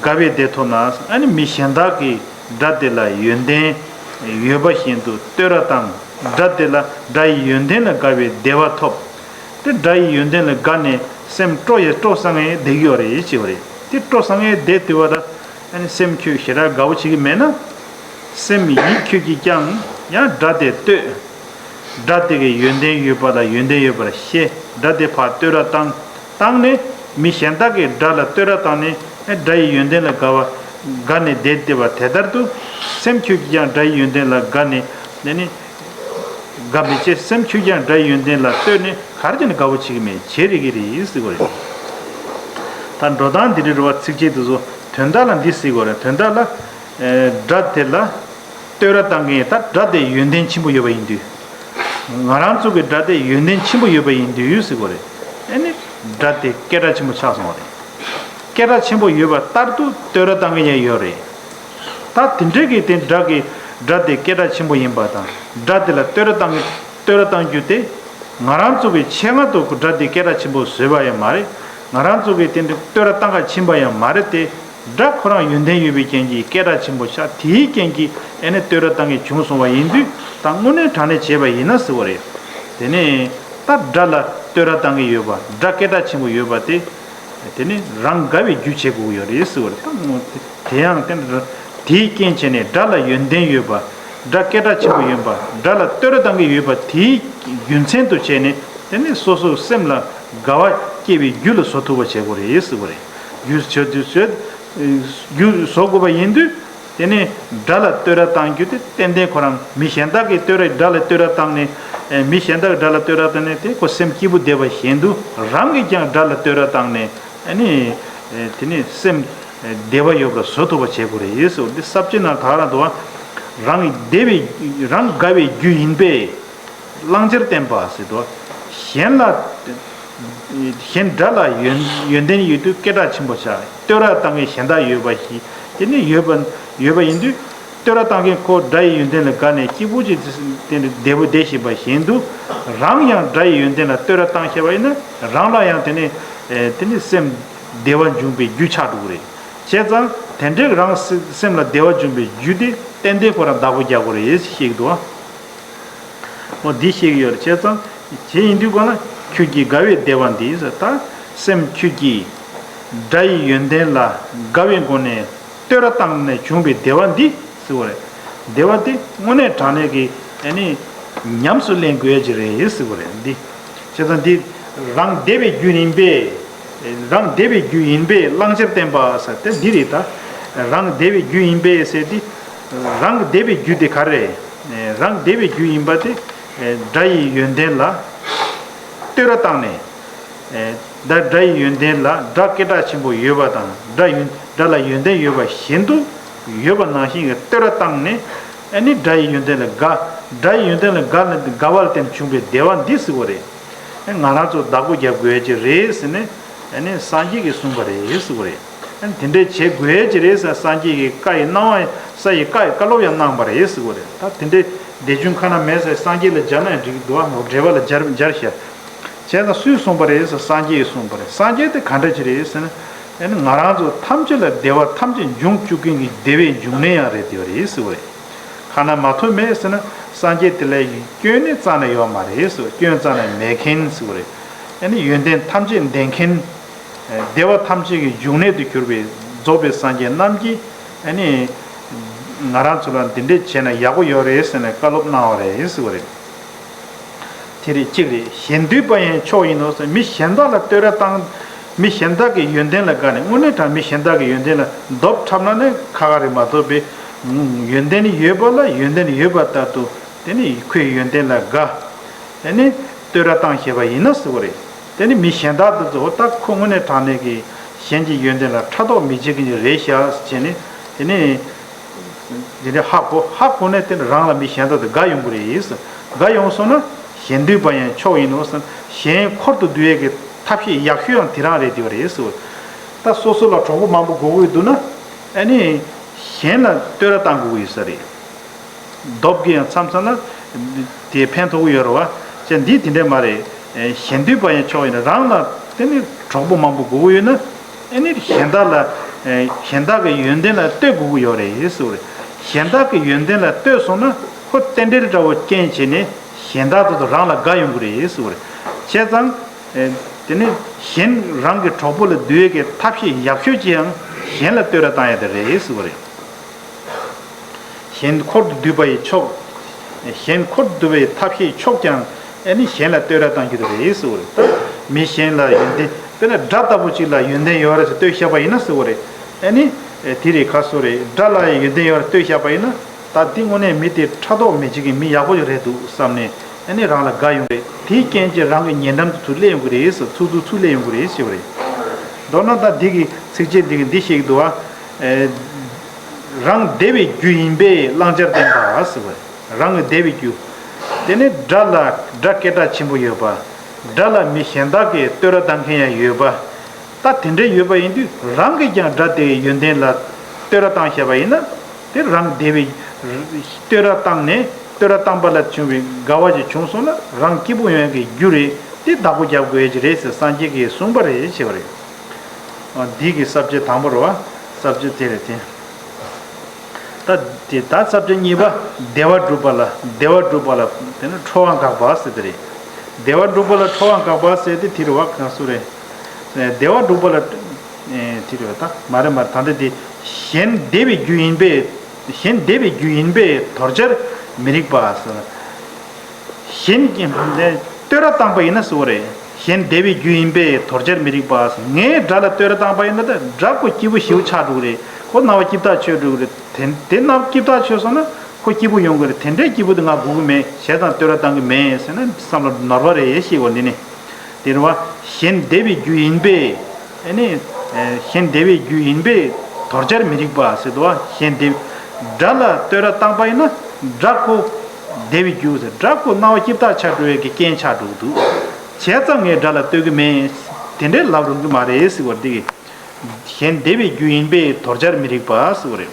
དགའ་བའི་བདེ་ཐོབ་ན། ཨ་ནི་མི་གཞན་དག་གིས་དགྲ་དེ་ལ་ཡོན་ཏན་ཡོད་པ་བཞིན་དུ་བསྟོད་ར་བཏང་། དགྲ་དེ་ལ་དགྲ་ཡི་ཡོན་ཏན་ལ་དགའ་བའི་བདེ་བ་ཐོབ། དེ་དགྲ་ཡི་ཡོན་ཏན་ལ་དགའ་ནས་སེམས་སྤྲོ་ཡི་སྤྲོ་བསང་ངེ་བསྡད་ཀྱི་ཡོད་རེད་ཅེས་པ་རེད། དེ་སྤྲོ་བསང་ངེ་བསྡད་དུས་བ་ད་ཨ་ནི་སེམས་ཁྱོད་ཞེ་དྲག་དགའ་བོ་བྱེད་ཀྱི་མེད་ན། སེམས་ཡིད་ཁྱོད་ཀྱིས་ཀྱང་ཡང་དགྲ་དེ་བསྟོད། དགྲ་དེ་གའི་ཡོན་ཏན་ཡོད་པ་ལ་ཡོན་ཏན་ཡོད་པར་ཤེས། དགྲ་དེ་ཕར་བསྟོད་ར་བཏང་། བཏང་ནས་མི་གཞན་དག་གིས་དགྲ་ལ་བསྟོད་ར་བཏང་ནས་ཨེ་དགྲ་ཡི་ཡོན་ཏན་ལ་དགའ་བ་དགའ་ནས་བསྡད་བསྡད་པ་དེ་ལྟར་དུ། སེམས་ཁྱོད་ཀྱིས་ཀྱང་དགྲ་ཡི་ཡོན་ཏན་ལ་དགའ་ནས་ནས་ནི་དགའ་མི་བྱེད། སེམས་ཁྱོད་ཀྱང་དགྲ་ཡི་ཡོན་ཏན་ལ་བསྟོད་ནས་ག་རེ་བྱས་ནས་དགའ་བོ་བྱེད་ཀྱི་མེད། བྱེད་རེ་གི་རེད་ཟེར་བ་རེད། ད་འགྲོ་སྟངས་འདི་རེད་རེད་བ། ཚིགས་བཅད་དེ་ཚོ་དོན་དག་ལ་འདི་ཟེར་བ་རེད། དོན་དག་ལ་ཨེ་དགྲ་དེ་ལ་བསྟོད་ར་བཏང་མཁན་ད་དགྲ་དེ་ཡོན་ཏན་ཆེན་པོ་ཡོད་པ་ཡིན་དུས། ང་རང་ཚོ་གི་དགྲ་དེ་ཡོན་ཏན་ཆེན་པོ་ཡོད་པ་ཡིན་དུས་ཟེར་བ་རེད། ཨེ་ནི་དགྲ་དེ་སྐད་གྲགས་ཆེན་པོ་ཆགས་སོང་བ་རེད། སྐད་གྲགས་ཆེན་པོ་ཡོད་པ་ལྟར་དུ་བསྟོད་ར་བཏང་མཁན་ཡང་ཡོད་རེད། ད་དེ་འདྲའི་གི་དེ་དགྲ་གི་དགྲ་དེ་སྐད་གྲགས་ཆེན་པོ་ཡིན་པ་དང་དགྲ་དེ་ལ་བསྟོད་ར་བཏང་གི་བསྟོད་ར་བཏང་རྒྱུ་དེ། ང་རང་ཚོ་གི་ཆེད་མངགས་ཐོག་གི་དགྲ་དེ་སྐད་གྲགས་ཆེན་པོ་བཟོས་པ་ཡང་མ་རེད། ང་རང་ཚོ་གི་དེ་འདྲ་བསྟོད་ར་བཏང་ག་ཕྱིན་པ་ཡང་མ་རེད་དེ། དགྲ་ཁོ་རང་ཡོན་ཏན་ཡོད་པའི་རྐྱེན་གྱིས་སྐད་གྲགས་ཆེན་པོ་ཆགས། དེའི་རྐྱེན་གྱིས་ཨེ་ནི་བསྟོད་ར་བཏང་གི་བྱུང་སོང་བ་ཡིན་དུས། ད་དངོས་གནས་དྲང་གནས་བྱས་པ་ཡིན་ན་ཟེར་བ་རེད། དེ་ནས་ད་དགྲ་ལ་བསྟོད་ར་བཏང་གི་ཡོད་པ། དགྲ་སྐད་གྲགས་ཆེན་པོ་ཡོད་པ་དེ། དེ་ནི་རང་དགའ་བའི་རྒྱུ་བྱེད་དགོས་ཀྱི་ཡོད་རེད་ཟེར་བ་རེད། ད་དངོས་དེ་ཡང་དེ་འདྲ་དེའི་རྐྱེན་བྱས་ནས་དགྲ་ལ་ཡོན་ཏན་ཡོད་པ། དགྲ་སྐད་གྲགས་ཆེན་པོ་ཡོད་པ། དགྲ་ལ་བསྟོད་ར་བཏང་གི་ཡོད་པ་དེའི་རྒྱུ་མཚན་དུ་བྱས་ནས་དེ་ནི་སོ་སོའི་སེམས་ལ་དགའ་བ་སྐྱེ་བའི་རྒྱུ་ལ་བཟོ་ཐུབ་པ་བྱེད་དགོས་རེད་ཟེར་བ་རེད། རྒྱུ་བྱེད་དུས་བྱེད། རྒྱུ་བཟོ་དགོས་པ་ཡིན་དུས། དེ་ནས་དགྲ་ལ་བསྟོད་ར་བཏང་རྒྱུ་དེ་ཏན་ཏན་ཁོ་རང་མི་གཞན་དག་གིས་བསྟོད་ར་དགྲ་ལ་བསྟོད་ར་བཏང་ནས། ཨེ་མི་གཞན་དག་གིས་དགྲ་ལ་བསྟོད་ར་བཏང་ནས་དེ་ཁོ་སེམས་སྐྱིད་པོ་བསྡད་པ་བཞིན་དུ་རང་གིས་ཀྱང་དགྲ་ལ་བསྟོད་ར་བཏང་ནས། ཨ་ནི་ཨེ་དེ་ནས་སེམས་བདེ་བ་ཡོད་པར་བཟོ་ཐུབ་པ་བྱེད་དགོས་རེད་ཟེར་བ་འདི་ས་བཅད་ནང་དག་རང་འདུག་བ། རང་བདེ་བའི་རང་དགའ་བའི་རྒྱུ་ཡིན་པས། བླང་བྱར་བསྟན་པ་ཟེར་དུས། གཞན་ལ། གཞན་དགྲ་ལ་ཡོན་ཡོན་ཏན་ཡོད་དུས་སྐད་གྲགས་ཆེན་པོ་ཆགས། བསྟོད་ར་བཏང་མཁན་གཞན་དག་ཡོད་པ་ཞིག་དེ་ནི་ཡོད་པ་ཡོད་པ་ཡིན་དུས། བསྟོད་ར་བཏང་མཁན་ཁོ་དགྲ་ཡི་ཡོན་ཏན་ལ་དགའ་ནས་སྐྱིད་པོ་ཅིག་དེ་འདྲ་བདེ་པོ་བསྡད་བཞིན་པ་བཞིན་དུ། རང་ཡང་དགྲ་ཡི་ཡོན་ཏན་ལ་བསྟོད་ར་བཏང་ཤེས་པ་ཡིན་ན་རང་ལ་ཡང་དེ་ནི་དེ་ནི་སེམས་བདེ་བ་འབྱུང་བའི་རྒྱུ་ཆགས་འགྲོ་གི་རེད། བྱས་ཙང་དེ་འདྲའི་རང་སེམས་ལ་བདེ་བ་འབྱུང་བའི་རྒྱུ་དེ་ཏན་ཏན་ཁོ་རང་བདག་པོ་རྒྱག་དགོས་རེད་ཞེས་ཤིག་འདུག་ཨ། འོ་འདི་ཤེས་ཀྱི་ཡོད་རེད། བྱས་ཙང་དེ་ཡིན་དུས་གང་ལ་ཁྱོད་ཀྱི་དགའ་བའི་བདེ་བ་འདི་ཟེར། ད་སེམས་ཁྱོད་ཀྱིས་དགྲ་ཡི་ཡོན་ཏན་ལ་དགའ་བའི་སྒོ་ནས་བསྟོད་ར་བཏང་ནས་བྱུང་བའི་བདེ་བ་འདི་ཟེར་བ་རེད། བདེ་བ་འདི་དངོས་གནས་དྲང་གནས་ཀྱི་ཨ་ནི་ ཉམས་སུ་ལེན་དགོས་ཀྱི་རེད་ཟེར་བ་རེད་འདི། བྱས་ཙང་འདི་རང་འདས་པའི་རྒྱུ་ཡིན་པས། རང་འདས་པའི་རྒྱུ་ཡིན་པས་བླང་བྱར་བསྟན་པ་ཟེར་དེ་འདི་རེད་ད། རང་འདས་པའི་རྒྱུ་ཡིན་པས་ཟེར་དེ། རང་གི་འདས་པའི་རྒྱུ་དེ་ག་རེ་རེད། རང་འདས་པའི་རྒྱུ་ཡིན་པ་དེ། སྒྲ་ཡི་ཡོན་ཏན་ལ་བསྟོད་ར་བཏང་ནས། ད་སྒྲ་ཡི་ཡོན་ཏན་ལ་སྒྲ་སྐད་གྲགས་ཆེན་པོ་ཡོད་པ་དང་སྒྲ་ཡོན་སྒྲ་ལ་ཡོན་ཏན་ཡོད་པ་བཞིན་དུ་ཡོད་པ་ནང་བཞིན་གྱི་བསྟོད་ར་བཏང་ནས། ཨ་ནི་སྒྲ་ཡི་ཡོན་ཏན་ལ་དགའ། སྒྲ་ཡི་ཡོན་ཏན་ལ་དགའ་ན་དགའ་བ་ལ་བརྟེན་བྱུང་བའི་བདེ་བ་འདི་ཟེར་བ་རེད། ཨ་ང་རང་ཚོ་བདག་པོ་རྒྱབ་དགོས་ཀྱི་རེད་ཟེར་ནས། ཨ་ནི་སངས་རྒྱས་ཀྱིས་གསུངས་པ་རེད་ཟེར་བ་རེད། ཨ་ནི་དེ་འདྲའི་བྱེད་དགོས་ཀྱི་རེད་ཟེར་སངས་རྒྱས་ཀྱི་བཀའ་ཡི་གནང་བ་ས་ཡི་བཀའ་ཡི་བཀའ་སློབ་ཡང་གནང་པ་རེད་ཟེར་བ་རེད། ད་དེ་འདྲའི་སྡེ་བདུན་ཁ་ན་མེད་ཟེར་སངས་རྒྱས་ལ་སྦྱར་ན་ཡང་འགྲིག་གི་འདུག་ཨ། འགྲེལ་པ་ལ་སྦྱར་སྦྱར་ཤག་བྱས་ཙང་སུས་གསུངས་པ་རེད་ཟེར་སངས་རྒྱས་ཀྱིས་གསུངས་པ་རེད། སངས་རྒྱས་དེ་ག་འདྲ་ཅིག་རེད་ཟེར་ན། ཨ་ནི་ང་རང་ཚོ་ཐམས་ཅད་ལ་བདེ་བ་ཐམས་ཅད་འབྱུང་བཅུག་མཁན་གྱི་བདེ་བའི་འབྱུང་གནས་ཡང་རེད་དེ་རེད་ཟེར་བ་རེད། ཁ་ན་མ་ཐོ་མེད་ཟེར་ན་སངས་རྒྱས་དེ་ལ་སྐྱོན་ནི་རྩ་ནས་ཡོད་མ་རེད་ཟེར། སྐྱོན་རྩ་ནས་མེད་མཁན་ཟེར་བ་རེད། ཨ་ནི་ཡོན་ཏན་ཐམས་ཅད་ལྡན་མཁན། བདེ་བ་ཐམས་ཅད་ཀྱི་འབྱུང་གནས་དུ་གྱུར་པའི་རྫོགས་པའི་སངས་རྒྱས་རྣམས་ཀྱིས། ཨ་ནི་ང་རང་ཚོ་ལ་འདི་འདྲས་བྱས་ན་ཡག་པོ་ཡོད་རེད་ཟེར་ནས་བཀའ་སློབ་གནང་བ་རེད་ཟེར་བ་རེད། དེ་རེད་གཅིག་རེད། གཞན་འདུས་པ་ཡང་མཆོག་ཡིན་ནོ་ཟེར། མི་གཞན་དག་ལ་བསྟོད་ར་བཏང་། མི་གཞན་དག་གི་ཡོན་ཏན་ལ་དགའ་ནས་དངོས་གནས་དྲང་མི་གཞན་དག་གི་ཡོན་ཏན་ལ་རྡོབ་འཁྲབ་ན་ནི་ཁག་ཁག་རེད་མ་གཏོགས་པའི། ཡོན་ཏན་ཡོད་པ་ལ་ཡོན་ཏན་ཡོད་པ་ལྟར་དུ་དེ་ནི་ཁོའི་ཡོན་ཏན་ལ་དགའ། དེ་ནི་བསྟོད་ར་བཏང་ཤེས་པ་ཡིན་ན་ཟེར་བ་རེད། དེ་ནི་མི་གཞན་དག་དེ་ཚོ་ད་ཁོ་དངོས་གནས་དྲང་གནས་ཀྱི་གཞན་གྱི་ཡོན་ཏན་ལ་ཕྲག་དོག་མི་བྱེད་མཁན་ཅིག་རེད་ཤག་ཟེར་བྱས་ནས་དེ་ནི། དེ་འདྲའི་ཧ་གོ་ཧ་གོ་ནས་དེ་རང་ལ་མི་གཞན་དག་དང་དགའ་ཡོང་གི་རེད། དགའ་ཡོང་སོང་ན་གཞན་འདུས་པ་ཡང་མཆོག་ཡིན་ནོ་ཟེར། གཞན་འཁོར་དུ་འདུ་ཡས་ཀྱི་ཐབས་ཤེས་ཡག་ཤོས་ཡང་དེ་རང་རེད་དེ་བ་རེད་ཟེར། ད་སོ་སོ་ལ་གྲོགས་པོ་མང་པོ་དགོས་ཀྱི་འདུག་ན་ཨ་ནི་གཞན་ལ་བསྟོད་ར་བཏང་དགོས་ཀྱི་ཡོད་ས་རེད། རྡོབ་ཀྱི་ཡང་མཚམས་མཚམས་ལ་དེ་ཕན་ཐོགས་ཀྱི་ཡོད་རེད་བ། ཅེས་འདི་དེ་འདྲས་མ་རེད། གཞན་འདུས་པ་ཡང་མཆོག་ཡིན་ན་རང་ལ་དེ་ནི་གྲོགས་པོ་མང་པོ་དགོས་ཀྱི་ཡོད་ན། ཨ་ནི་གཞན་དག་ལ། གཞན་དག་གི་ཡོན་ཏན་ལ་བསྟོད་དགོས་ཀྱི་ཡོད་རེད་ཟེར་བ་རེད། གཞན་དག་གི་ཡོན་ཏན་ལ་བསྟོད་སོང་ན་ཁོ་རྟེན་འབྲེལ་འདྲ་བོ་རྐྱེན་བྱས་ནས་གཞན་དག་དེ་ཚོ་རང་ལ་དགའ་ཡོང་གི་རེད་ཟེར་བ་རེད། བྱས་ཙང་། དེ་ནི་གཞན་རང་གི་གྲོགས་པོ་ལ་འདུ་ཡས་ཀྱི་ཐབས་ཤེས་ཡག་ཤོས་ཅིག་ཡང་གཞན་ལ་བསྟོད་ར་བཏང་ཡ་དེ་རེད་ཟེར་བ་རེད། གཞན་འཁོར་དུ་འདུས་པ་ཡི་མཆོག་གཞན་འཁོར་དུ་འདུ་བའི་ཐབས་ཤེས་མཆོག་ཀྱང་ཨ་ནི་གཞན་ལ་བསྟོད་ར་བཏང་རྒྱུ་དེ་རེད་ཟེར་བ་རེད། ད་མི་གཞན་ལ་ཡོན་ཏན་དཔེར་ན་སྒྲ་ལྟ་བུ་ཅིག་ལ་ཡོན་ཏན་ཡོད་རེད་ཟེར་བསྟོད་བཞག་པ་ཡིན་ན་ཟེར་བ་རེད། ཨ་ནི་དེ་རེད་ཁ་སོ་རེད། སྒྲ་ལ་ཡང་ཡོན་ཏན་ཡོད་རེད་བསྟོད་བཞག་པ་ཡིན་ན་ད་འདི་དངོས་གནས་མི་དེ་ཕྲག་དོག་མི་བྱེད་མཁན་མི་ཡག་པོ་ཅིག་རེད་འདུག་བསམ་ནས་ཨ་ནི་རང་ལ་དགའ་ཡོང་རེད། དེའི་རྐྱེན་གྱིས་རང་གི་ཉེ་འགྲམ་དུ་ཚུར་སླེབས་ཡོང་གི་རེད་ཟེར། ཚུར་ཚུར་ཚུར་སླེབས་ཡོང་གི་རེད་ཟེར་བ་རེད། མདོར་ན་ད་འདི་གི་ཚིགས་བཅད་འདི་གི་འདི་བཤད་ཀྱི་འདུག་བ། རང་བདེ་བའི་རྒྱུ་ཡིན་པས་བླང་བྱར་བསྟན་པ་ཟེར་བ། རང་གི་བདེ་བའི་རྒྱུ། དེ་ནི་སྒྲ་ལ་སྒྲ་སྐད་གྲགས་ཆེན་པོ་ཡོད་པ། སྒྲ་ལ་མི་གཞན་དག་གིས་བསྟོད་ར་བཏང་མཁན་ཡང་ཡོད་པ། ད་དེ་འདྲ་ཡོད་པ་ཡིན་དུས་རང་གིས་ཀྱང་སྒྲ་དེའི་ཡོན་ཏན་ལ་བསྟོད་ར་བཏང་བཞག་པ་ཡིན་ན། དེ་རང་བདེ་བའི་བསྟོད་ར་བཏང་ནས་བསྟོད་ར་བཏང་པ་ལ་བྱུང་བའི་དགའ་བ་ཞིག་བྱུང་སོང་ན་རང་སྐྱིད་པོ་ཡོང་ཡག་གི་རྒྱུ་རེད། དེ་བདག་པོ་རྒྱབ་དགོས་ཀྱི་རེད་ཟེར་སངས་རྒྱས་ཀྱིས་གསུངས་པ་རེད་ཞེས་པ་རེད། འདི་གི་ས་བཅད་དང་པོ་རེད་བ། ས་བཅད་དེ་རེད་དེ། ད་དེ་ད་ས་བཅད་གཉིས་པ། བདེ་བ་སྒྲུབ་པ་ལ་བདེ་བ་སྒྲུབ་པ་ལ་དེ་ནི་ཁྲོ་བ་འགག་པ་ཟེར་དེ་རེད། བདེ་བ་སྒྲུབ་པ་ལ་ཁྲོ་བ་འགག་པ་ཟེར་དེ་དེ་རེད་བ་གང་སུ་རེད། བདེ་བ་སྒྲུབ་པ་ལ་དེ་རེད་བ། ད་མ་རེད་མ་རེད། ད་འདི་དེ་གཞན་བདེ་བའི་རྒྱུ་ཡིན་པས། གཞན་བདེ་བའི་རྒྱུ་ཡིན་པས་དོར་བྱར་མི་རིགས་པ་ཟེར། གཞན་གྱི་བསྟོད་ར་བཏང་པ་ཡིན་ན་ཟེར་བ་རེད། གཞན་བདེ་བའི་རྒྱུ་ཡིན་པས་དོར་བྱར་མི་རིགས་པ། ངས་དགྲ་ལ་བསྟོད་ར་བཏང་པ་ཡིན་ན་ད་དགྲ་ཁོ་སྐྱིད་པོ་ཞེ་པོ་ཆགས་འགྲོ་གི་རེད། ཁོ་རྣ་བ་སྐྱིད་ཐག་ཆོད་འགྲོ་གི་རེད། དེ་དེ་རྣ་བ་སྐྱིད་ཐག་ཆོད་སོང་ན་ཁོ་སྐྱིད་པོ་ཡོང་གི་རེད། དེ་འདྲའི་སྐྱིད་པོ་དེ་ང་དགོས་ཀྱི་མེད། བྱས་ཙང་བསྟོད་ར་བཏང་གི་མེད་ཟེར་ན་བསམ་བློ་ནོར་བ་རེད་ཞེས་པ་འདི་ནི། དེ་རེད་བ། གཞན་བདེ་བའི་རྒྱུ་ཡིན་པས། ཨ་ནི། གཞན་བདེ་བའི་རྒྱུ་ཡིན་པས་དོར་བྱར་མི་རིགས་པ་ཟེར་དུས་བ། གཞན་བདེ། དགྲ་ལ་བསྟོད་ར་བཏང་པ་ཡིན་ན་དགྲ་ཁོ་བདེ་བའི་རྒྱུ་ཟེར། དགྲ་ཁོ་རྣ་བ་སྐྱིད་ཐག་ཆགས་འགྲོ་བའི་གི་རྐྱེན་ཆགས་འགྲོ་གི་འདུག་བྱས་ཙང་ངས་དགྲ་ལ་བསྟོད་གི་མེད། དེ་འདྲའི་ལབ་རུང་གི་མ་རེད་ཟེར་བ་འདི་གི། གཞན་བདེ་བའི་རྒྱུ་ཡིན་པས་དོར་བྱར་མི་རིགས་པ་ཟེར་བ་རེད།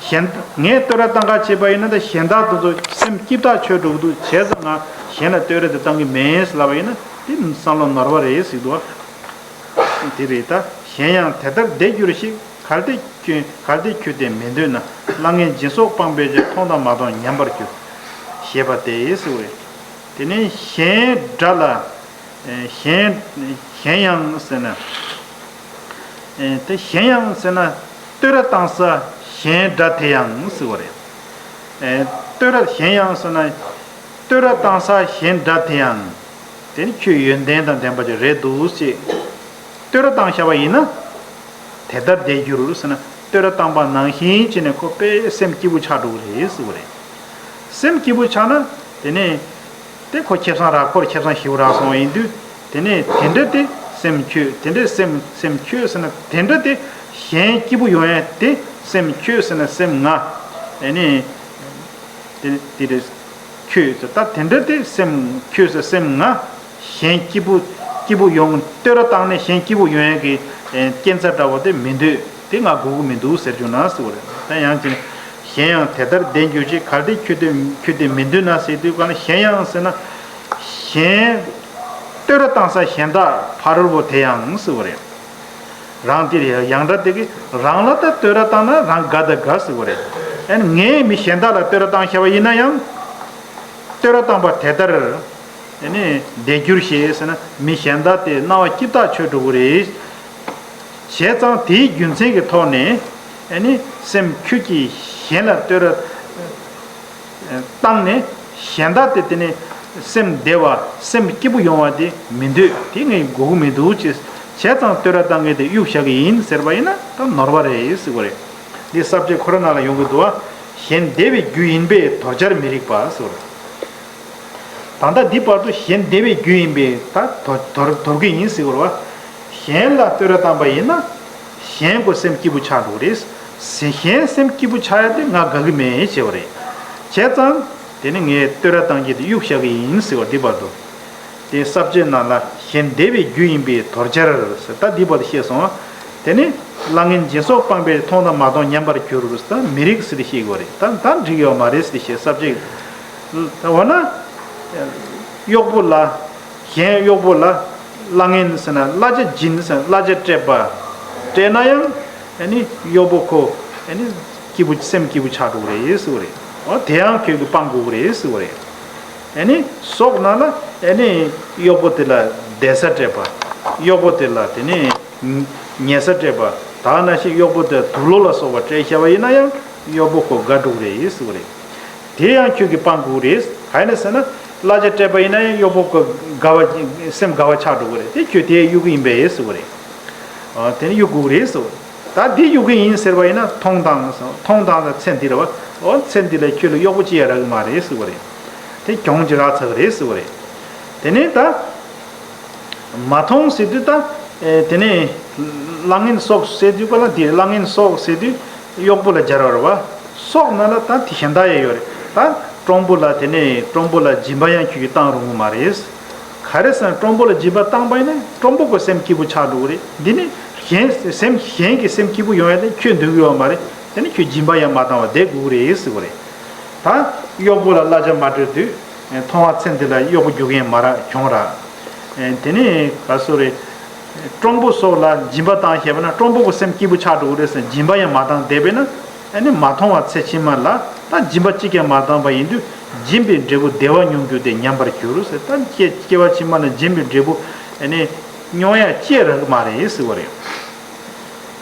གཞན་ངས་བསྟོད་ར་བཏང་ག་བྱས་པ་ཡིན་ན་ད་གཞན་དག་དེ་ཚོ་སེམས་སྐྱིད་ཐག་ཆོད་འགྲོ་གི་འདུག་བྱས་ཙང་ང་གཞན་ལ་བསྟོད་ར་དེ་བཏང་གི་མེད་ལབ་པ་ཡིན་ན་དེ་བསམ་བློ་ནོར་བ་རེད་ཟེར་འདུག་བ། དེ་རེད་ད། གཞན་ཡང་དེ་ལྟར་བདེ་འགྱུར་ཞིག་གལ་ཏེ་ཁྱོད་གལ་ཏེ་ཁྱོད་དེ་མི་འདོད་ན། གླ་རྔན་སྦྱིན་སོགས་སྤངས་པའི་ཕྱིར། མཐོང་དང་མ་མཐོང་ཉམས་པར་འགྱུར། ཞེས་པ་སྟེ་ཟེར་བ་རེད། དེ་ནས་གཞན་དགྲ་ལ། གཞན་གཞན་ཡང་ཟེར་ན། དེ་གཞན་ཡང་ཟེར་ན་བསྟོད་ར་བཏང་ས་གཞན་དགྲ་དེ་ཡང་ཟེར་བ་རེད། བསྟོད་ར་གཞན་ཡང་ཟེར་ན། བསྟོད་ར་བཏང་ས་གཞན་འདྲ་དེ་ཡང་། དེ་ནི་ཁྱོད་ཡོན་ཏན་དང་ལྡན་པ་ཅིག་རེད་འདུག་ཅེས། བསྟོད་ར་བཏང་བཞག་པ་ཡིན་ན། དེ་ལྟར་བདེ་འགྱུར་ཟེར་ན་བསྟོད་ར་བཏང་པ་ནང་བཞིན་བྱས་ནས་ཁོ་དཔེ་སེམས་སྐྱིད་པོ་ཆགས་འགྲོ་གི་རེད་ཟེར་བ་རེད། སེམས་སྐྱིད་པོ་ཆགས་ན་དེ་ནས། དེ་ཁོ་ཁེ་བཟང་རག་ཁོར་ཁེ་བཟང་ཞིག་རག་སོང་བ་ཡིན་དུས། དེ་ནས་དེ་འདྲ་དེ་སེམས་ཁྱོད་དེ་འདྲ་སེམས་སེམས་ཁྱོད་ཟེར་ན་དེ་འདྲ་དེ་གཞན་སྐྱིད་པོ་ཡོང་ཡ་དེ་སེམས་ཁྱོད་ཟེར་ན་སེམས་ང་། ཨེ་ནི། དེ་དེ་རེད། ཁྱོད་ཟེར་ད་དེ་འདྲ་དེ་སེམས་ཁྱོད་ཟེར་སེམས་ང་། གཞན་སྐྱིད་པོ་སྐྱིད་པོ་ཡོང་བསྟོད་ར་བཏང་ནས་གཞན་སྐྱིད་པོ་ཡོང་ཡ་གི་ཨེ་རྐྱེན་རྩ་འདྲ་བོ་དེ་མི་འདོད་དེ་ང་དགོས་ཀྱི་མི་འདུག་ཟེར་བྱུང་ན་ཟེར་བ་རེད། ད་ཡང་ཅིག་གཞན་ཡང་དེ་ལྟར་བདེ་འགྱུར་ཅིག་གལ་ཏེ་ཁྱོད་དེ་ཁྱོད་དེ་མི་འདོད་ན་ཟེར་དུས་གང་ལ་གཞན་ཡང་ཟེར་ན། གཞན། བསྟོད་ར་བཏང་ས་གཞན་དག་ཕ་རོལ་པོ་དེ་ཡང་ཟེར་བ་རེད། རང་དེ་ཡང་འདྲ་དེ་གི་རང་ལ་ད་བསྟོད་ར་བཏང་ན་རང་དགའ་ད་དགའ་ཟེར་བ་རེད། ཨན་ངས་མི་གཞན་དག་ལ་བསྟོད་ར་བཏང་བྱ་བ་ཡིན་ན་ཡང་། བསྟོད་ར་བཏང་པ་དེ་ལྟར། ཨ་ནི་བདེ་འགྱུར་ཞེས་ཟེར་ན་མི་གཞན་དག་དེ་སྣང་བ་སྐྱིད་ཐག་ཆོད་འགྲོ་གི་རེད། བྱས་ཙང་དེའི་རྒྱུ་མཚན་གྱི་ཐོག་ནས་ཨ་ནི་སེམས་ཁྱོད་ཀྱིས་གཞན་ལ་བསྟོད་ར་བཏང་ནས་གཞན་དག་དེ་དེ་ནི་སེམས་བདེ་བ་སེམས་སྐྱིད་པོ་ཡོང་བ་དེ་མི་འདོད་དེ་ངས་དགོས་ཀྱི་མི་འདུག་ཅེས་བྱས་ཙང་བསྟོད་ར་བཏང་མཁན་དེ་གཡུག་བཞག་གི་ཡིན་ཟེར་བ་ཡིན་ན་ད་ནོར་བ་རེད་ཟེར་བ་རེད། འདི་ས་བཅད་ཁོ་ར་ནང་ལ་ཡོང་གི་འདུག་བ། གཞན་བདེ་བའི་རྒྱུ་ཡིན་པས་དོར་བྱར་མི་རིགས་པ་ཟེར་བ་རེད། ད་ལྟ་འདི་བར་དུ་གཞན་བདེ་བའི་རྒྱུ་ཡིན་པས་ད་དོར་དོར་དོར་གི་ཡིན་ཟེར་བ་རེད་བ། གཞན་ལ་བསྟོད་ར་བཏང་པ་ཡིན་ན། གཞན་གོ་སེམས་སྐྱིད་པོ་ཆགས་འགྲོ་གི་རེད། གཞན་སེམས་སྐྱིད་པོ་ཆགས་ཡ་དེ་ང་དགའ་གི་མེད་ཅེས་པ་རེད། བྱས་ཙང་། དེ་ནི་ངས་བསྟོད་ར་བཏང་རྒྱུ་དེ་གཡུག་བཞག་གི་ཡིན་ཟེར་བ་འདི་བར་དུ། དེ་ས་བཅད་ནང་ལ་གཞན་བདེ་བའི་རྒྱུ་ཡིན་པས་དོར་བྱར་ཟེར་ད་འདི་བར་དུ་བཤད་སོང་བ། དེ་ནི་བླ་ངན་སྦྱིན་སོགས་སྤངས་པས་མཐོང་དང་མ་མཐོང་མཉམ་པར་གྱུར་ཟེར་ད་མི་རིགས་ཟེར་ཏེ་བཤད་དགོས་རེད་ད་ད་འགྲིག་ཡོད་མ་རེད་ཟེར་ཏེ་བཤད་ས་བཅད། འོ་ན། གཡོག་པོ་ལ། གཞན་གཡོག་པོ་ལ། བླ་ངན་ཟེར་ན་གླ་ཆ་སྦྱིན་ཟེར་ན་གླ་ཆ་སྤྲད་པ། སྤྲད་ན་ཡང་། ཨ་ནི་གཡོག་པོ་ཁོ། ཨ་ནི་སྐྱིད་པོ་སེམས་སྐྱིད་པོ་ཆགས་འགྲོ་གི་རེད་ཟེར་བ་རེད། འོ་དེ་ཡང་ཁྱོད་ཀྱིས་སྤང་དགོས་ཀྱི་རེད་ཟེར་བ་རེད། ཨ་ནི་སོག་ན་ལ་ཨ་ནི་གཡོག་པོ་དེ་ལ་བསྡད་ས་སྤྲད་པ། གཡོག་པོ་དེ་ལ་དེ་ནི་ཉལ་ས་སྤྲད་པ། ད་ནང་བཞིན་གཡོག་པོ་དེ་དུག་ལོག་ལ་སོགས་པ་སྤྲད་བྱ་བ་ཡིན་ན་ཡང་གཡོག་པོ་ཁོ་དགའ་འགྲོ་གི་རེད་ཟེར་བ་རེད། དེ་ཡང་ཁྱོད་ཀྱིས་སྤང་དགོས་རེད། ག་ཡིན་ཟེར་ན་གླ་ཆ་སྤྲད་པ་ཡིན་ན་ཡང་གཡོག་པོ་ཁོ་དགའ་བ་སེམས་དགའ་བ་ཆགས་འགྲོ་གི་རེད་དེ་ཁྱོད་དེ་གཡུག་གི་ཡིན་པས་ཟེར་བ་རེད། ཨ་དེ་ནི་གཡུག་དགོས་རེད་ཟེར་བ་རེད། ད་འདི་གཡུག་གི་ཡིན་ཟེར་བ་ཡིན་ན་མཐོང་དང་ཟེར་མཐོང་དང་ཟེར་ཚེ་འདི་རེད་བ། འོ་ཚེ་འདི་ལ་ཁྱོད་ལ་གཡོག་པོ་ཅི་ཡང་རག་གི་མ་རེད་ཟེར་བ་རེད། དེ་གྱོང་ཅིག་རག་ཚར་གི་རེད་ཟེར་བ་རེད། དེ་ནས་ད། མ་མཐོང་ཟེར་དུས་ད། ཨེ་དེ་ནས། གླ་རྔན་སོགས་ཟེར་དུས་ག་ལ་དེ་གླ་རྔན་སོགས་ཟེར་དུས་གཡོག་པོ་ལ་སྦྱར་བ་རེད་བ། སོགས་ན་ལ་ད་དེ་གཞན་དག་ཡང་ཡོད་རེད་ད། ཀྲོང་པོ་ལ་དེ་ནས་ཀྲོང་པོ་ལ་སྦྱིན་པ་ཡང་ཁྱོད་ཀྱིས་བཏང་རུང་གི་མ་རེད། ག་རེ་ཟེར་ན་ཀྲོང་པོ་ལ་སྦྱིན་པ་བཏང་པ་ཡིན་ན་ཀྲོང་པོ་ཁོ་སེམས་སྐྱིད་པོ་ཆགས་འགྲོ་གི་རེད། འདི་ནི་གཞན་སེམས་གཞན་གྱི་སེམས་སྐྱིད་པོ་ཡོང་ཡ་དེ་ཁྱོད་འདོད་གི་ཡོད་མ་རེད། དེ་ནི་ཁྱོད་སྦྱིན་པ་ཡང་མ་བཏང་བ་བསྡད་དགོས་ཀྱི་རེད་ཟེར་བ་རེད། ད་གཡོག་པོ་ལ་གླ་ཆ་མ་སྤྲོད་དུས། མཐོང་བ་ཚེ་འདི་ལ་གཡོག་པོ་རྒྱུག་མཁན་མ་རག་གྱོང་རག་དེ་ནས་ག་སོ་རེད། ཀྲོང་པོ་སོགས་ལ་སྦྱིན་པ་བཏང་ཤེས་པ་ན་ཀྲོང་པོ་གི་སེམས་སྐྱིད་པོ་ཆགས་འགྲོ་གི་རེད་ཟེར་སྦྱིན་པ་ཡང་མ་བཏང་བསྡད་པས་ན་ཨ་ནི་མ་མཐོང་བ་ཚེ་ཕྱི་མ་ལ་ད་སྦྱིན་པ་གཅིག་ཀྱང་མ་བཏང་བ་ཡིན་དུས་སྦྱིན་པའི་འབྲས་བུ་བདེ་བ་མྱོང་རྒྱུ་དེ་ཉམས་པར་འགྱུར་ཟེར་ད་སྐྱེ་སྐྱེ་བ་ཕྱི་མ་ལ་སྦྱིན་པའི་འབྲས་བུ་ཨ་ནི་མྱོང་ཡ་ཅི་རག་གི་མ་རེད་ཟེར་བ་རེད།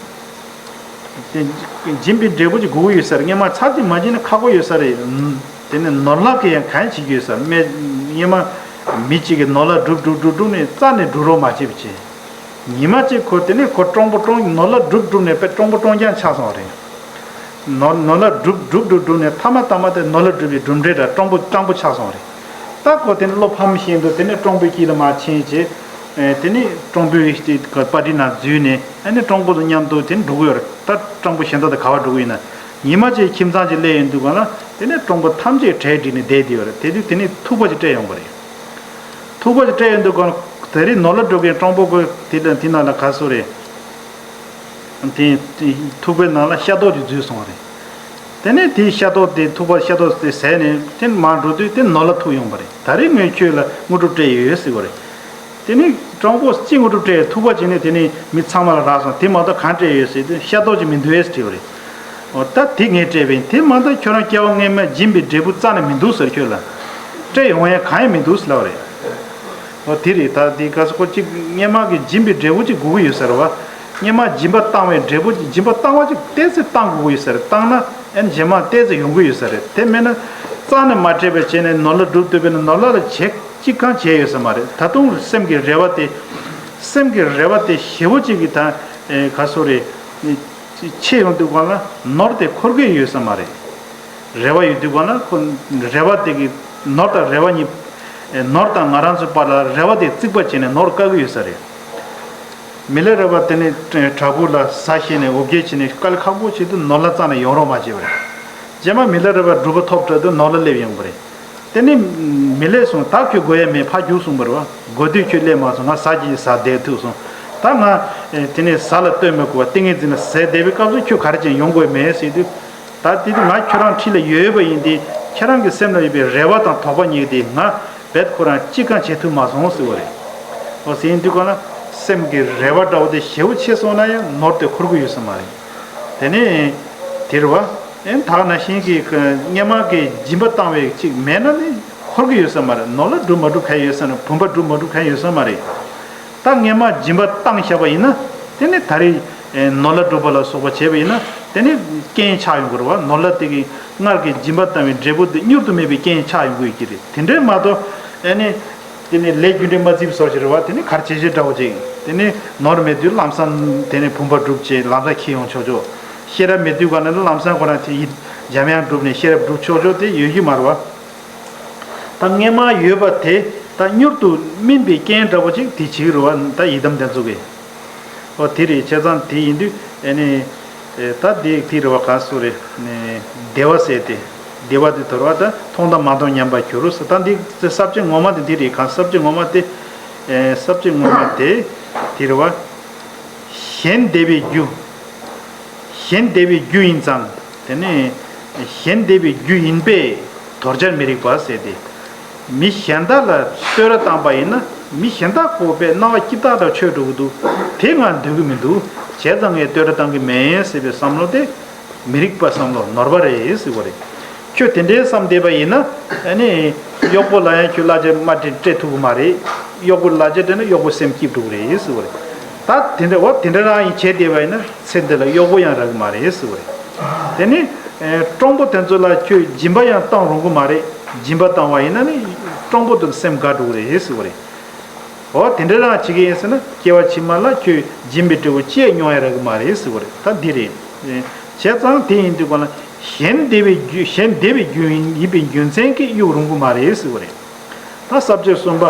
དེ་སྦྱིན་པའི་འབྲས་བུ་ཅིག་དགོས་ཀྱི་ཡོད་ས་རེད། སྔན་མ་ཚར་གཅིག་མ་བྱིན་ན་ཁག་པོ་ཡོད་ས་རེད། དེ་ནས་ནོར་ལག་གིས་ཡང་གང་བྱེད་ཀྱི་ཡོད་ས་རེད། སྔན་མ་མི་གཅིག་གིས་ནོར་ལག་སྒྲུབ་སྒྲུབ་སྒྲུབ་སྒྲུབ་ནས་རྩ་ནས་སྒྲུབ་རོགས་མ་བྱེད་པ་བྱས། ཉི་མ་གཅིག་ཁོ་དེ་ནས་ཁོ་ཀྲོང་པོ་ཀྲོང་ནོར་ལག་སྒྲུབ་སྒྲུབ་ནས་དཔེ་ཀྲོང་པོ་ཀྲོང་རྐྱང་ཆགས་སོང་བ་རེད། ནོར་ནོར་ལག་སྒྲུབ་སྒྲུབ་སྒྲུབ་སྒྲུབ་ནས་མཐའ་མ་མཐའ་མ་དེ་ནོར་ལག་སྒྲུབ་པའི་གྲུབ་འབྲས་འདྲ་ཀྲོང་པོ་སྤྲང་པོ་ཆགས་སོང་བ་རེད། ད་ཁོ་དེ་ནས་བློ་ཕམ་བཞིན་དུ་དེ་ནས་ཀྲོང་པོའི་དཀྱིལ་ལ་མར་ཕྱིན་བྱས། ཨེ་དེ་ནས་ཀྲོང་པོའི་དེ་པར་ཊི་ནང་འཛུལ་ནས་ཨ་ནི་ཀྲོང་པོ་དང་མཉམ་དུ་དེ་འགྲོ་གི་ཡོད་རེད། ད་ཀྲོང་པོ་གཞན་དག་དང་ག་པར་འགྲོ་གི་ཡིན་ན། ཉི་མ་གཅིག་ཁྱིམ་ཚང་གཅིག་སླེབས་ཡོང་དུས་གང་ལ་དེ་ནས་ཀྲོང་པོ་ཐམས་ཅད་གྲལ་བསྒྲིགས་ནས་བསྡད་བསྡད་ཡོད་རེད། དེ་དུས་དེ་ནས་ཐུག་པ་ཅིག་སྤྲད་ཡོང་བ་རེད། ཐུག་པ་ཅིག་སྤྲད་ཡོང་དུས་གང་དེ་རིང་ནོར་ལ་སྒྲུབ་མཁན་ཀྲོང་པོ་ཁོ་དེ་ལ་དེ་ནང་ལ་ག་སོ་རེད། དེ་དེ་ཐུག་པའི་ནང་ལ་ཤ་རྡོག་ཅིག་འཛུལ་སོང་བ་རེད། དེ་ནས་དེའི་ཤ་རྡོག་དེ་ཐུག་པ་ཤ་རྡོག་དེ་ཟས་ནས་དེ་མར་འགྲོ་དུས་དེ་ནོར་ལ་ཐུག་ཡོང་བ་རེད། ད་རེས་ངས་ཁྱོད་ལ་དངོས་གྲུབ་སྤྲད་ཡོད་ཟེར་བ་རེད། དེ་ནས་ཀྲོང་པོ་གཅིག་དངོས་གྲུབ་སྤྲད་ཐུག་པ་བྱས་ནས་དེ་ནས་མི་ཚང་མ་ལ་རག་སོང་། དེ་མ་གཏོགས་གང་སྤྲད་ཡོད་ཟེར་དུས་ཤ་རྡོག་ཅིག་མི་འདུག་ཨེ་ཟེར་བ་རེད། འོ་ད་དེ་ངས་སྤྲད་པ་ཡིན། དེ་མ་གཏོགས་ཁྱོད་རང་སྐྱེ་བ་སྔོན་མའི་སྦྱིན་པའི་འབྲས་བུ་རྩ་ནས་མི་འདུག་ཟེར། ཁྱོད་ལ་སྤྲད་ཡོང་ཡ་གང་ཡང་མི་འདུག་ཟེར་ལབ་པ་རེད། འོ་དེ་རེད། ད་དེ་ག་ས་ཁོ་གཅིག་སྔོན་མ་གི་སྦྱིན་པའི་འབྲས་བུ་གཅིག་དགོས་ཀྱི་ཡོད་ས་རེད་བ། སྔོན་མ་སྦྱིན་པ་བཏང་བའི་འབྲས་བུ་གཅིག་སྦྱིན་པ་བཏང་བ་གཅིག་ཏོག་ཙམ་བཏང་དགོས་ཀྱི་ཡོད་ས་རེད། བཏང་ན་ཨེ་རྗེས་མ་ཏོག་ཙམ་ཡོང་གི་ཡོད་ས་རེད། དེ་མེད་ན་ རྩ་ནས་མ་སྤྲད་པའི་བྱས་ནས་ནོར་ལ་སྒྲུབ་བཏུབ་པས་ན་ནོར་ལ་ལ་བྱེད་ཅི་གང་བྱས་ཡོད་ས་མ་རེད། ད་དུང་སེམས་ཀྱི་རེ་བ་དེ། སེམས་ཀྱི་རེ་བ་དེ་ཞེ་བོ་གཅིག་གིས་ད་ག་སོ་རེད། ཆེ་ཡོང་དུས་གང་ལ་ནོར་དེ་འཁོར་གྱི་ཡོད་ས་མ་རེད། རེ་བ་ཡོད་དུས་གང་ལ་ཁོ་རེ་བ་དེ་གི་ནོར་དང་རེ་བ་གཉིས། ནོར་དང་ང་རང་ཚོའི་བར་ལ་རེ་བ་དེ་རྩིག་པ་བྱས་ནས་ནོར་བཀག་གི་ཡོད་ས་རེད། མི་ལ་རས་པ་དེ་ནི་བྲག་ཕུག་ལ་ཟ་ཤེས་ནས་འོ་བརྒྱལ་བྱས་ནས་དཀའ་ལས་ཁག་པོ་བྱེད་དུས་ནོར་ལ་རྩ་ནས་ཡོང་རོགས་མ་བྱེད་པ་རེད། རྗེས་མ་མི་ལ་རས་པ་གྲུབ་པ་ཐོབ་འགྲོ་དུས་ནོར་ལ་སླེབས་ཡོང་པ་རེད། དེ་ནི་མི་ལས་སོང་ད་ཁྱོད་དགོས་ཡ་མེད་ཕར་རྒྱུགས་གསུངས་པ་རེད་བ། དགོས་དུས་ཁྱོད་སླེབས་མ་སོང་ང་ཟ་གྱིས་ཟ་བསྡད་ཐུབ་སོང་། ད་ང་དེ་ནི་ཟ་ལ་ལྟོས་མི་དགོས་པ་ཏིང་ངེ་འཛིན་ལ་ཟས་བསྡད་པའི་སྐབས་སུ་ཁྱོད་ག་རེ་བྱས་ཡོང་དགོས་མེད་ཟེར་དུས། ད་དེ་དུས་ང་ཁྱོད་རང་འཁྲིས་ལ་ཡོད་པ་ཡིན་ཏེ་ཁྱེད་རང་གི་སེམས་ལ་ཡོད་པའི་རེ་བ་དང་དོགས་པ་གཉིས་དེ་ང་རྦད་ཁོ་རང་ཅི་གང་བྱེད་ཐུབ་མ་སོང་ཟེར་བ་རེད། འོ་ཟེར་དུས་ག་ལ་སེམས་ཀྱི་རེ་བ་འདྲ་བོ་དེ་ཞེ་བོ་ཆེ་སོང་ན་ཡང་ནོར་དེ་འཁོར་གི་ཡོད་ས་མ་རེད། དེ་ནས་དེ་རེད་བ། ཨེ་ད་ག་ནང་བཞིན་གྱི་སྔས་མ་གི་སྦྱིན་པ་བཏང་བའི་ཅིག་མེད་ན་ནི་འཁོར་གི་ཡོད་ས་མ་རེད། ནོར་ལ་སྒྲུབ་མ་སྒྲུབ་ག་ཡོད་ས་ན་བུམ་པ་སྒྲུབ་མ་སྒྲུབ་ག་ཡོད་ས་མ་རེད། ད་སྔས་མ་སྦྱིན་པ་བཏང་བཞག་པ་ཡིན་ན་དེ་ནི་ད་རེས་ནོར་ལ་སྒྲུབ་པ་ལ་སོགས་པ་བྱས་པ་ཡིན་ན་དེ་ནི་རྐྱེན་ཆགས་ཡོང་གི་རེད་བ། ནོར་ལ་དེ་གི་སྔར་གྱི་སྦྱིན་པ་བཏང་བའི་འབྲས་བུ་དེ་མྱུར་དུ་མེད་པའི་རྐྱེན་ཆགས་ཡོང་གི་ཡོད་ཀྱི་རེད། དེ་འདྲའི་མ་གཏོགས་ཨ་ནི་དེ་ནི་ལས་རྒྱུ་འབྲས་མ་བརྩིས་པ་སོགས་ཤིག་རེད་བ། དེ་ནི་གར་བྱེད་བྱེད་འདྲ་བོ་ཅིག་དེ་ནི་ནོར་མེད་དུས་ལམ་སང་དེ་ནི་བུམ་པ་སྒྲུབ་བྱེད་ལམ་སང་འཁྱེར་ཡོང་ཆོག་ཆོག་ཤེས་རབ་མེད་དུས་ག་ན་ནི་ལམ་སང་ཁོ་རང་ཚེ་ཡིད་འཇམ་དབྱངས་སྒྲུབ་ནས་ཤེས་རབ་སྒྲུབ་ཆོག་ཆོག་དེ་ཡོད་ཀྱི་མ་རེད་བ། ད་སྔས་མ་ཡོད་པ་དེ་ད་མྱུར་དུ་སྨིན་པའི་རྐྱེན་འདྲ་བོ་ཅིག་དེ་བྱེད་ཀྱི་རེད་བ། ད་ཡི་དམ་དེ་ཚོ་གིས། ཨོ་དེ་རེད། བྱས་ཙང་དེ་ཡིན་དུས་ཨེ་ནི་ཨེ་ད་དེ་དེ་རེད་བ། ག་སུ་རེད། ནི་བདེ་བ་ཟེར་ཏེ་བདེ་བ་དེ་དོར་བ་ད་མཐོང་དང་མ་མཐོང་མཉམ་པར་གྱུར་ཟེར། ད་འདི་ས་བཅད་ངོ་མ་དེ་འདི་རེད། ག་ས་བཅད་ངོ་མ་དེ་ཨེ་ས་བཅད་ངོ་མ་དེ་དེ་རེད་བ། གཞན་བདེ་བའི་རྒྱུ། གཞན་བདེ་བའི་རྒྱུ་ཡིན་ཙང་། དེ་ནི་གཞན་བདེ་བའི་རྒྱུ་ཡིན་པས་དོར་བྱར་མི་རིགས་པ་ཟེར་ཏེ། མི་གཞན་དག་ལ་བསྟོད་ར་བཏང་པ་ཡིན་ན་མི་གཞན་དག་ཁོ་པས་སྣང་བ་སྐྱིད་ཐག་ཐག་ཆོད་འགྲོ་གི་འདུག་དེ་ང་འདོད་ཀྱི་མི་འདུག་བྱས་ཙང་ངས་བསྟོད་ར་བཏང་གི་མེད་ཟེར་བའི་བསམ་བློ་དེ་མི་རིགས་པ་བསམ་བློ་ནོར་བ་རེད་ཟེར་བ་རེད། ཁྱོད་དེ་འདྲའི་བསམ་བསྡད་པ་ཡིན་ན་ཨ་ནི་གཡོག་པོ་ལ་ཡང་ཁྱོད་གླ་ཆ་མ་སྤྲད་སྤྲད་ཐུབ་ཀྱི་མ་རེད། གཡོག་པོ་གླ་ཆ་སྤྲད་ན་གཡོག་པོ་སེམས་སྐྱིད་འགྲོ་གི་རེད་ཟེར་བ་རེད། ད་དེ་འདྲ་འོ་དེ་འདྲ་རང་ཡིན་བྱས་བསྡད་པ་ཡིན་ན་ཚེ་འདི་ལ་གཡོག་པོ་ཡང་རག་གི་མ་རེད་ཟེར་བ་རེད། དེ་ནི་ཨེ་སྤྲང་པོ་དེ་ཚོ་ལ་ཁྱོད་སྦྱིན་པ་ཡང་བཏང་རུང་གི་མ་རེད། སྦྱིན་པ་བཏང་བ་ཡིན་ན་ནི་སྤྲང་པོ་དེ་ཚོ་སེམས་དགའ་འགྲོ་གི་རེད་ཟེར་བ་རེད། འོ་དེ་འདྲ་རང་བྱེད་ཀྱི་ཡིན་ཟེར་ན་སྐྱེ་བ་ཕྱི་མ་ལ་ཁྱོད་སྦྱིན་པའི་འབྲས་བུ་ཅི་ཡང་མྱོང་ཡ་རག་གི་མ་རེད་ཟེར་བ་རེད། ད་འདི་རེད། ཨེ་བྱས་ཙང་དེ་ཡིན་དུས་གང་ལ་གཞན་བདེ་བའི་རྒྱུ་གཞན་བདེ་བའི་རྒྱུ་ཡིན་ཡིན་པའི་རྒྱུ་མཚན་གྱིས་གཡུག་རུང་གི་མ་རེད་ཟེར་བ་རེད། ད་ས་བཅད་གསུམ་པ།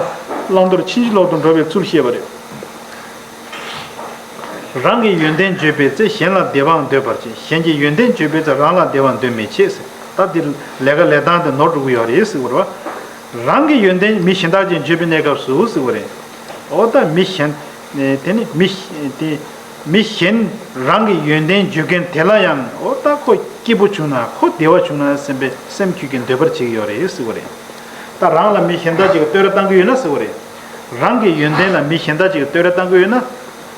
བླང་དོར་ཕྱིན་ཅི་ལོག་ཏུ་འགྲོ་བའི་ཚུལ་བཤད་པ་རེད། རང་གི་ཡོན་ཏན་བརྗོད་པའི་ཚེ་གཞན་ལ་བདེ་བའང་འདོད་པར་བྱེད། གཞན་གྱི་ཡོན་ཏན་བརྗོད་པའི་ཚེ་རང་ལ་བདེ་བ་འདོད་མི་བྱེད་ཟེར། ད་འདིར་ལས་ཀ་ལས་སྟངས་དེ་ནོར་འགྲོ་གི་ཡོད་རེད་ཟེར་བ་རེད་བ། རང་གི་ཡོན་ཏན་མི་གཞན་དག་ཅིག་བརྗོད་པའི་གནས་སྐབས་སུ་ཟེར་བ་རེད། འོ་ད་མི་གཞན། དེ་ནི་མི་དེ་མི་གཞན་རང་གི་ཡོན་ཏན་བརྗོད་མཁན་དེ་ལ་ཡང་འོ་ད་ཁོ་སྐྱིད་པོ་བྱུང་ན་ཁོ་བདེ་བ་བྱུང་ན་སེམས་པའི་སེམས་ཁྱོད་ཀྱིས་འདོད་པར་བྱེད་ཀྱི་ཡོད་རེད་ཟེར་བ་རེད། ད་རང་ལ་མི་གཞན་དག་ཅིག་གིས་བསྟོད་ར་བཏང་གི་ཡོད་ན་ཟེར་བ་རེད། རང་གི་ཡོན་ཏན་ལ་མི་གཞན་དག་ཅིག་གིས་བསྟོད་ར་བཏང་གི་ཡོད་ན།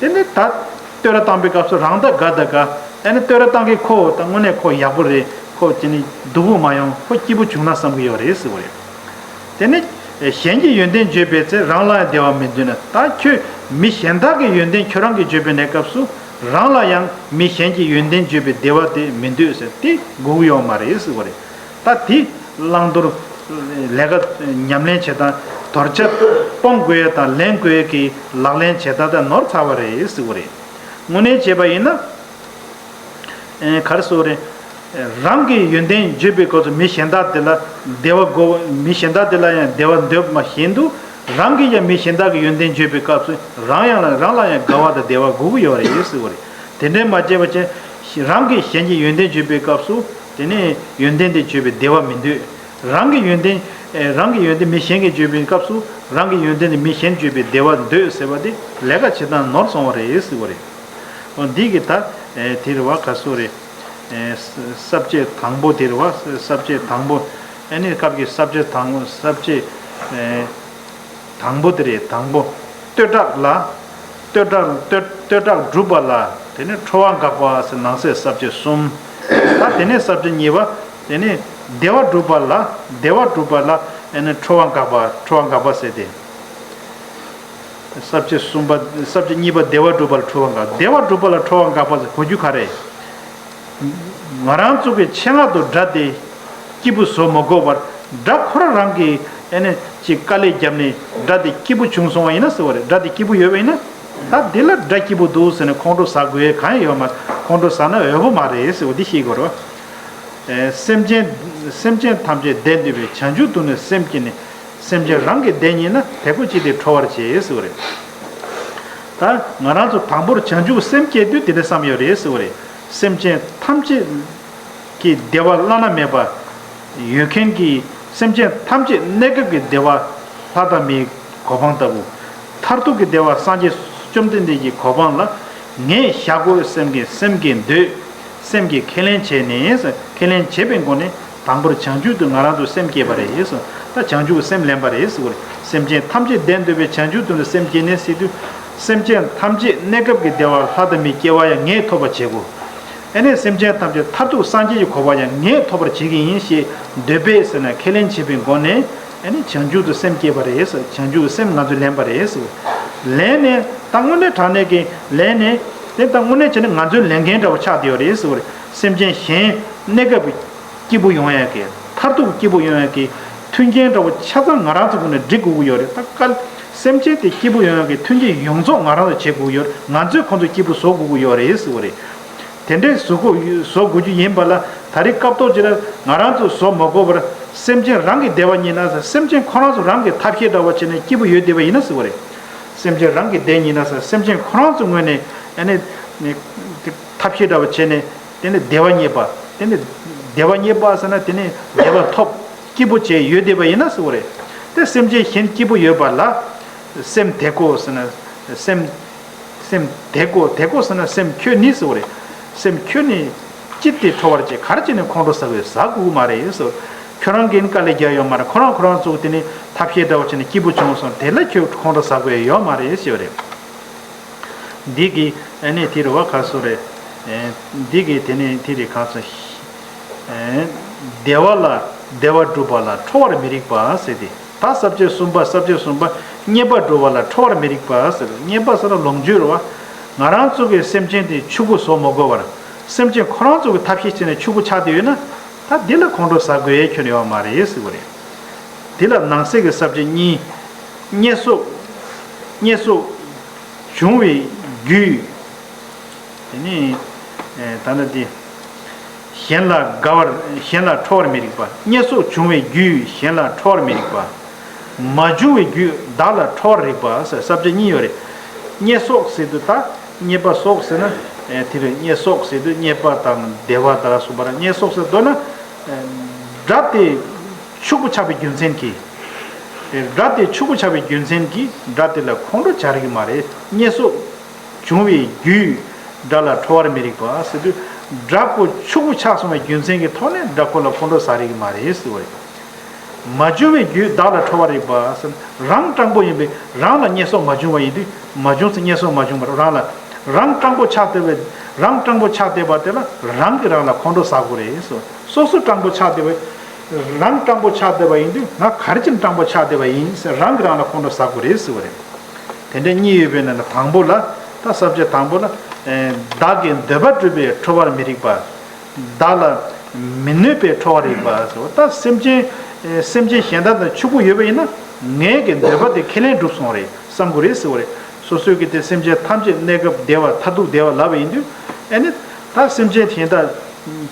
དེ་ནི་ད་བསྟོད་ར་བཏང་པའི་སྐབས་སུ་རང་ད་དགའ་ད་དགའ། ཨ་ནི་བསྟོད་ར་བཏང་གི་ཁོ་ད་དངོས་གནས་ཁོ་ཡག་པོ་རེད། ཁོ་ཅི་ནི་སྡུག་པོ་མ་ཡོང་། ཁོ་སྐྱིད་པོ་བྱུང་ན་བསམ་གི་ཡོད་རེད་ཟེར་བ་རེད། དེ་ནི་གཞན་གྱི་ཡོན་ཏན་བརྗོད་པའི་ཚེ་རང་ལ་ཡང་བདེ་བ་མི་འདོད་ན། ད་ཁྱོད་མི་གཞན་དག་གི་ཡོན་ཏན་ཁྱོད་རང་གིས་བརྗོད་པའི་གནས་སྐབས་སུ་རང་ལ་ཡང་མི་གཞན་གྱི་ཡོན་ཏན་བརྗོད་པའི་བདེ་བ་དེ་མི་འདོད་ཟེར་དེ་དགོས་ཀྱི་ཡོད་མ་རེད་ཟེར་བ་རེད། ད་དེ་བླང་དོར་ལས་ཀ་ཉམས་ལེན་བྱེད་སྟངས་དོར་བྱ་སྤོང་དགོས་ཡ་དང་ལེན་དགོས་ཡ་གི་ལག་ལེན་བྱེད་སྟངས་དེ་ནོར་ཚར་བ་རེད་ཟེར་བ་རེད། དངོས་གནས་བྱས་པ་ཡིན་ན། ཨེ་ག་རེ་ཟེར་དགོས་རེད། རང་གི་ཡོན་ཏན་བརྗོད་པའི་སྐབས་སུ་མི་གཞན་དག་དེ་ལ་བདེ་བ་དགོས། མི་གཞན་དག་དེ་ལ་ཡང་བདེ་བ་འདོད་པ་བཞིན་དུ་རང་གིས་ཀྱང་མི་གཞན་དག་གི་ཡོན་ཏན་བརྗོད་པའི་སྐབས་སུ་རང་ཡང་ལ་རང་ལ་ཡང་དགའ་བ་དང་བདེ་བ་དགོས་ཀྱི་ཡོད་རེད་ཟེར་བ་རེད། དེ་འདྲའི་མ་བྱས་པ་ཅན་རང་གིས་གཞན་གྱི་ཡོན་ཏན་བརྗོད་པའི་སྐབས་སུ་དེ་ནས་ཡོན་ཏན་དེ་བརྗོད་པའི་བདེ་བ་མི་འདོད། རང་གི་ཡོན་ཏན་ཨེ་རང་གི་ཡོན་ཏན་མི་གཞན་གྱིས་བརྗོད་པའི་སྐབས་སུ་རང་གི་ཡོན་ཏན་དེ་མི་གཞན་བརྗོད་པའི་བདེ་བ་འདོད་ཟེར་བ་དེ་ལས་ཀ་བྱེད་སྟངས་ནོར་སོང་བ་རེད་ཟེར་བ་རེད། འོ་འདི་གི་ད་ཨེ་དེ་རེད་བ། ག་སུ་རེད། ཨེ་ས་བཅད་དང་པོ་དེ་རེད་བ། ས་བཅད་དང་པོ། ཨེ་ནི་སྐབས་ཀྱི་ས་བཅད་དང་པོ། ས་བཅད་ཨེ་དང་པོ་དེ་རེད། དང་པོ། བསྟོད་གྲགས་ལ། བསྟོད་གྲགས་བསྟོད་བསྟོད་གྲགས་སྒྲུབ་པ་ལ། དེ་ནི་ཁྲོ་བ་འགག་པ་ཟེར་ནང་གསེས་ས་བཅད་གསུམ། ད་དེ་ནས་ས་བཅད་གཉིས་པ། དེ་ནི་བདེ་བ་སྒྲུབ་པ་ལ། བདེ་བ་སྒྲུབ་པ་ལ་ཨེ་ནི་ཁྲོ་བ་འགག་པ། ཁྲོ་བ་འགག་པ་ཟེར་ཏེ། ས་བཅད་གསུམ་པ། ས་བཅད་གཉིས་པ་བདེ་བ་སྒྲུབ་པ་ལ་ཁྲོ་བ་འགག་བདེ་བ་སྒྲུབ་པ་ལ་ཁྲོ་བ་འགག་པ་ཟེར་གོ་རྒྱུ་ག་རེ། ང་རང་ཚོ་གི་ཆེད་མངགས་དུ་དགྲ་དེ་ སྐྱིད་པོ་བཟོ་མ་དགོས་པར་དགྲ་ཁོ་རང་རང་གིས་ཨ་ནི་ཅིག་དཀའ་ལས་བརྒྱབ་ནས་དགྲ་དེ་སྐྱིད་པོ་བྱུང་སོང་བ་ཡིན་ན་ཟེར་བ་རེད། དགྲ་དེ་སྐྱིད་པོ་ཡོད་པ་ཡིན་ན། ད་འདི་ལ་དགྲ་སྐྱིད་པོ་འདུག་ཟེར་ནས་ཁོང་ཁྲོ་ཟ་དགོས་གང་ཡང་ཡོད་མ་རེད། ཁོང་ཁྲོ་ཟ་ན་འོས་པོ་མ་རེད་ཟེར་བ་འདི་ཤེས་དགོས་རེད་བ། ཨེ། སེམས་ཅན། སེམས་ཅན་ཐམས་ཅད་བདེ་འདོད་པའི་བྱང་ཆུབ་ཏུ་ནི་སེམས་བསྐྱེད་ནས། སེམས་ཅན་རང་གི་བདེ་ཉིད་ན་དེ་ཀོ་ཅི་སྟེ་ཁྲོ་བར་བྱེད་ཟེར་བ་རེད། ད་ང་རང་ཚོ་དང་པོར་བྱང་ཆུབ་སེམས་བསྐྱེད་དུས་དེ་འདྲ་བསམ་ཡོད་རེད་ཟེར་བ་རེད། སེམས་ཅན་ཐམས་ཅད་ཀྱི་བདེ་བ་བླ་ན་མེད་པ། ཡོད་མཁན་གྱི་སེམས་ཅན་ཐམས་ཅད་གནས་སྐབས་ཀྱི་བདེ་བ་ལྷ་དང་མིའི་གོ་འཕང་ལྟ་བུ། མཐར་ཐུག་གི་བདེ་བ་སངས་རྒྱས་བཅོམ་ལྡན་འདས་ཀྱི་གོ་འཕང་ལ་ངས་བཞག་དགོས་སེམས་ཀྱི་སེམས་ཀྱི་འདོད། སེམས་ཀྱི་ཁས་ལེན་བྱས་ནས། ཁས་ལེན་བྱས་པའི་སྒོ་ནས་དང་པོར་བྱང་ཆུབ་ཏུ་ང་རང་ཚོ་སེམས་བསྐྱེད་པ་རེད། ད་བྱང་ཆུབ་སེམས་ལེན་པ་རེད་ཟེར་བ་རེད། སེམས་ཅན་ཐམས་ཅད་བདེ་འདོད་པའི་བྱང་ཆུབ་ཏུ་ནི་སེམས་བསྐྱེད་ནས་ཟེར་དུས། སེམས་ཅན་ཐམས་ཅད་གནས་སྐབས་ཀྱི་བདེ་བ་ལྷ་དང་མིའི་སྐྱེ་བ་ཡང་ངས་ཐོབ་པར་བྱེད་དགོས། ཨ་ནི་སེམས་ཅན་ཐམས་ཅད་མཐར་ཐུག་སངས་རྒྱས་ཀྱི་གོ་འཕང་ཡང་ངས་ཐོབ་པར་བྱེད་ཀྱི་ཡིན་ཞེས་འདོད་པས་ཟེར་ན་ཁས་ལེན་བྱེད་པའི་སྒོ་ནས། ཨ་ནི་བྱང་ཆུབ་ཏུ་སེམས་བསྐྱེད་པ་རེད་ཟེར། བྱང་ཆུབ་ཀྱི་སེམས་ང་ཚོས་ལེན་པ་རེད་ཟེར། ལེན་ནས་ད་དངོས་གནས་དྲང་གནས་ཀྱི་ལེན་ནས། དེ་ད་དངོས་གནས་བྱས་ན་ང་ཚོས་ལེན་མཁན་འདྲ་བོ་ཆགས་བསྡད་ཡོད་རེད་ཟེར་བ་རེད། སེམས་ཅན་གཞན་གནས་སྐབས་སྐྱིད་པོ་ཡོང་ཡ་གི། མཐར་ཐུག་སྐྱིད་པོ་ཡོང་ཡ་གི་མཐུན་རྐྱེན་འདྲ་བོ་ཆ་ཚང་ང་རང་ཚོ་ངོས་ནས་སྒྲིག་དགོས་ཀྱི་ཡོད་རེད། ད་ག་སེམས་ཅན་དེ་སྐྱིད་པོ་ཡོང་ཡ་གི་མཐུན་རྐྱེན་ཡོངས་རྫོགས་ང་རང་ཚོས་བྱེད་དགོས་ཀྱི་ཡོད་རེད། ང་ཚོས་ཁོང་ཚོ་སྐྱིད་པོ་བཟོ་དགོས་ཀྱི་ཡོད་རེད་ཟེར་བ་རེད། དེ་འདྲའི་བཟོ་དགོས་བཟོ་དགོས་རྒྱུ་ཡིན་པ་ལ། ད་རེས་སྐབས་ཐོག་ཅིག་ལ་ང་རང་ཚོས་བཟོ་མ་དགོས་པར། སེམས་ཅན་རང་གི་བདེ་བ་ཉིད་ན་ཟེར། སེམས་ཅན་ཁོ་རང་ཚོ་རང་གིས་ཐབས་ཤེས་འདྲ་བ་བྱས་ནས་སྐྱིད་པོ་ཡོད་བསྡད་པ་ཡིན་ན་ཟེར་བ་རེད། སེམས་ཅན་རང་གི་བདེ་ཉིད་ན་ཟེར། སེམས་ཅན་ཁོ་རང་ཚོ་ངོས་ནས་ཨ་ནི་ནི་ཐབས་ཤེས་འདྲ་བ་བྱས་ནས། དེ་ནི་བདེ་བ་རྙེད་པ། དེ་ནི་བདེ་བ་རྙེད་པ་ཟེར་ན། དེ་ནི་བདེ་བ་ཐོབ། སྐྱིད་པོ་བྱས་ཡོད་བསྡད་པ་ཡིན་ན་ཟེར་བ་རེད། དེ་སེམས་ཅན་གཞན་སྐྱིད་པོ་ཡོད་པ་ལ། སེམས་དེ་ཀོ་ཟེར་ན། སེམས། སེམས་དེ་ཀོ་དེ་ཀོ་ཟེར་ན། སེམས་ཁྱོད་ནི་ཟེར་བ་རེད། སེམས་ཁྱོད་ནི་ཅི་སྟེ་ཁྲོ་བར་བྱེད། ག་རེ་བྱས་ནས་ཁོང་ཁྲོ་ཟ་དགོས། ཟ་དགོས་མ་རེད་ཟེར། ཁྱོད་རང་གིས་དཀའ་ལས་རྒྱག་ཡོད་མ་རེད། ཁོ་རང་ཁོ་རང་ཚོ་དེ་ནི་ཐབས་ཤེས་འདྲ་བོ་བྱས་ནས་སྐྱིད་པོ་བྱུང་སོང་། དེ་ལ་ཁྱོད་ཁོང་ཁྲོ་ཟ་དགོས་ཡོད་མ་རེད་ཟེར་བ་རེད། འདི་གི་ཨ་ནི་དེ་རེད་བ། ག་སོ་རེད། ཨེ། འདི་གི་དེ་ནི་དེ་རེད། ག་སོ། ཨེ། བདེ་བ་ལ་བདེ་བ་སྒྲུབ་པ་ལ་ཁྲོ་བར་མི་རིགས་པ་ཟེར་ཏེ། ད་ས་བཅད་གསུམ་པ། ས་བཅད་གསུམ་པ། རྙེད་པ་སྒྲུབ་པ་ལ་ཁྲོ་བར་མི་རིགས་པ་ཟེར། རྙེད་པ་ཟེར་ན་ལོངས་སྤྱོད་རེད་བ། ང་རང་ཚོ་གི་སེམས་ཅན་དེ་ཕྱུག་པོ་བཟོ་མ་དགོས་པར། སེམས་ཅན་ཁོ་རང་ཚོ་གི་ཐབས་ཤེས་བྱས་ནས་ཕྱུག་པོ་ཆགས་བསྡད་ཡོད་ན། ད་འདི་ལ་ཁོང་ཁྲོ་ཟ་དགོས་ཁྱོན་ཡོད་མ་རེད་ཟེར་བ་རེད། འདི་ལ་ནང་གསེས་ཀྱི་ས་བཅད་གཉིས། བརྙས་སོགས། བརྙས་སོགས་བྱུང་བའི་རྒྱུས། དེ་ནི་ད་ནི་འདི། གཞན་ལ་དགའ་བར། གཞན་ལ་ཁྲོ་བར་མི་རིགས་པ། བརྙས་སོགས་བྱུང་བའི་རྒྱུས་གཞན་ལ་ཁྲོ་བར་མི་རིགས་པ། མ་བྱུང་བའི་རྒྱུས་བདག་ལ་ཁྲོ་བར་རིགས་པ་ཟེར། ས་བཅད་གཉིས་ཡོད་རེད། བརྙས་སོགས་ཟེར་དུས་ད། རྙེད་པ་སོགས་ཟེར་ན། ཨེ། དེ་རེད། བརྙས་སོགས་ཟེར་དུས་རྙེད་པ་དང་བདེ་བ་དང་གསུམ་པ་རེད། བརྙས་སོགས་ཟེར་དུས་ན། ཨེ། དགྲ་དེ་ཕྱུག་པོ་ཆགས་པའི་རྒྱུ་མཚན་གྱིས། ཨེ། དགྲ་དེ་ཕྱུག་པོ་ཆགས་པའི་རྒྱུ་མཚན་གྱིས་དགྲ་དེ་ལ་ཁོང་ཁྲོ་ཆགས་རིགས་མ་རེད། བརྙས་སོགས་བྱུང་བའི་རྒྱུས་དགྲ་ལ་ཁྲོ་བར་མི་རིགས་པ་ཟེར་དུས། དགྲ་ཁོ་ཕྱུག་པོ་ཆགས་སོང་བའི་རྒྱུ་མཚན་གྱིས་ཐོག་ནས་དགྲ་ཁོ་ལ་ཁོང་ཁྲོ་ཟ་རིགས་མ་རེད་ཟེར་བ་རེད། མ་བྱུང་བའི་རྒྱུས་བདག་ལ་ཁྲོ་བར་རིགས་པ་ཟེར། རང་སྤྲང་པོ་ཡིན་པས་རང་ལ་བརྙས་སོགས་མ་བྱུང་བ་ཡིན་དུས། མ་བྱུང་ཚེ་བརྙས་སོགས་མ་བྱུང་བར་རང་ལ། རང་སྤྲང་པོ་ཆགས་བསྡད་པའི། རང་སྤྲང་པོ་ཆགས་བསྡད་པ་དེ་ལ་རང་གིས་རང་ལ་ཁོང་ཁྲོ་ཟ་དགོས་རེད་ཟེར། སོ་སོ་སྤྲང་པོ་ཆགས་བསྡད་པའི། རང་སྤྲང་པོ་ཆགས་བསྡད་པ་ཡིན་དུས། ང་ག་རེ་བྱས་ནས་སྤྲང་པོ་ཆགས་བསྡད་པ་ཡིན་ཟེར་རང་གིས་རང་ལ་ཁོང་ཁྲོ་ཟ་དགོས་རེད་ཟེར་བ་རེད། དེ་འདྲ་གཉིས་ཡོད་པའི་ནང་ནས་དང་པོ་ལ། ད་ས་བཅད་དང་པོ་ལ། ཨེ། བདག་གི་འདོད་པ་སྒྲུབ་པས་ཁྲོ་བར་མི་རིགས་པ། བདག་ལ་མི་གནོད་པས་ཁྲོ་བར་རིགས་པ་ཟེར། ད་སེམས་ཅན། སེམས་ཅན་གཞན་དག་དང་ཕྱུག་པོ་ཡོད་པ་ཡིན་ན། ངའི་གི་འདོད་པ་དེ་ཁས་ལེན་གྲུབ་སོང་རེད་བསམ་དགོས་རེད་ཟེར་བ་རེད། སོ་སོའི་གི་དེ་སེམས་ཅན་ཐམས་ཅད་གནས་སྐབས་བདེ་བ། མཐར་ཐུག་བདེ་བ་ལབ་པ་ཡིན་དུས། ཨ་ནི་ད་སེམས་ཅན་གཞན་དག་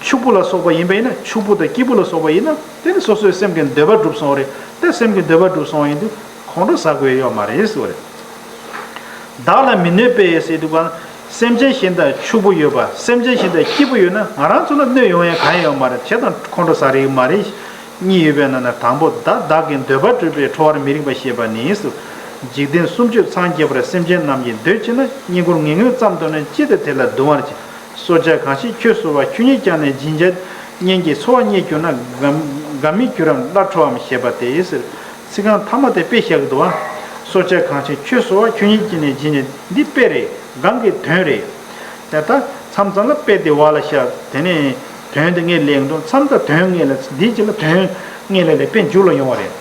ཕྱུག་པོ་ལ་སོགས་པ་ཡིན་པ་ཡིན་ན། ཕྱུག་པོ་དང་སྐྱིད་པོ་ལ་སོགས་པ་ཡིན་ན། དེ་ནི་སོ་སོའི་སེམས་ཀྱི་འདོད་པ་གྲུབ་སོང་རེད། དེ་སེམས་ཀྱི་འདོད་པ་གྲུབ་སོང་བ་ཡིན་དུས། ཁོང་ཁྲོ་ཟ་དགོས་ཡོད་མ་རེད་ཟེར་བ་རེད། བདག་ལ་མི་གནོད་པས་ཟེར་དུས་ག། སེམས་ཅན་གཞན་དག་ཕྱུག་པོ་ཡོད་པ། སེམས་ཅན་གཞན་དག་སྐྱིད་པོ་ཡོད་ན། ང་རང་ཚོ་ལ་གནོད་ཡོང་ཡ་གང་ཡང་ཡོད་མ་རེད། བྱས་ཙང་ཁོང་ཁྲོ་ཟ་རིགས་མ་རེད། གཉིས་ཡོད་པའི་ནང་ནས་དང་པོ། བདག་བདག་གི་འདོད་པ་སྒྲུབ་པས་ཁྲོ་བར་མི་རིགས་པ་ཞེས་པ་ནི་ཟེར། འཇིག་རྟེན་སུམ་ཅུ་འཚང་རྒྱ་བར། སེམས་ཅན་རྣམས་ཀྱི་འདོད་ཆེས་ན། བསྙེན་བཀུར་ངན་ངོན་ཙམ་དུ་ནི། ཅི་སྟེ་དེ་ལ་གདུང་བར་བྱེད། སྲོག་ཆགས་གང་ཞིག་ཁྱོད་གསོ་བ། ཁྱོད་ཉིད་ཀྱང་ནི་སྦྱིན་བྱ། གཉེན་གྱིས་འཚོ་བ་བརྙེས་གྱུར་ན། དགའ་དགའ་མི་འགྱུར་རམ་སླར་ཁྲོའམ་ཞེས་པ་སྟེ་ཟེར། ཚིག་རྐང་ཐ་མ་དེ་དཔེ་བཞག་གི་འདུག་ཨ། སྲོག་ཆགས་གང་ཞིག་ཁྱོད་གསོ་བ། ཁྱོད་ཉིད་ཀྱང་ནི་སྦྱིན་བྱ། འདི་དཔེ་རེད། གང་གི་དོན་རེད། ད་ལྟ་མཚམས་མཚམས་ལ་དཔེ་དེ་བར་ལ་བཞག་དེ་ནས་དོན་དེ་སྔོན་ལ་སླེབས་འགྲོ། མཚམས་ད་དོན་སྔོན་ལ། འདིའི་རྗེས་ལ་དོན་སྔོན་ལ་སླེབས། དཔེ་མཇུག་ལ་ཡོང་བ་རེད།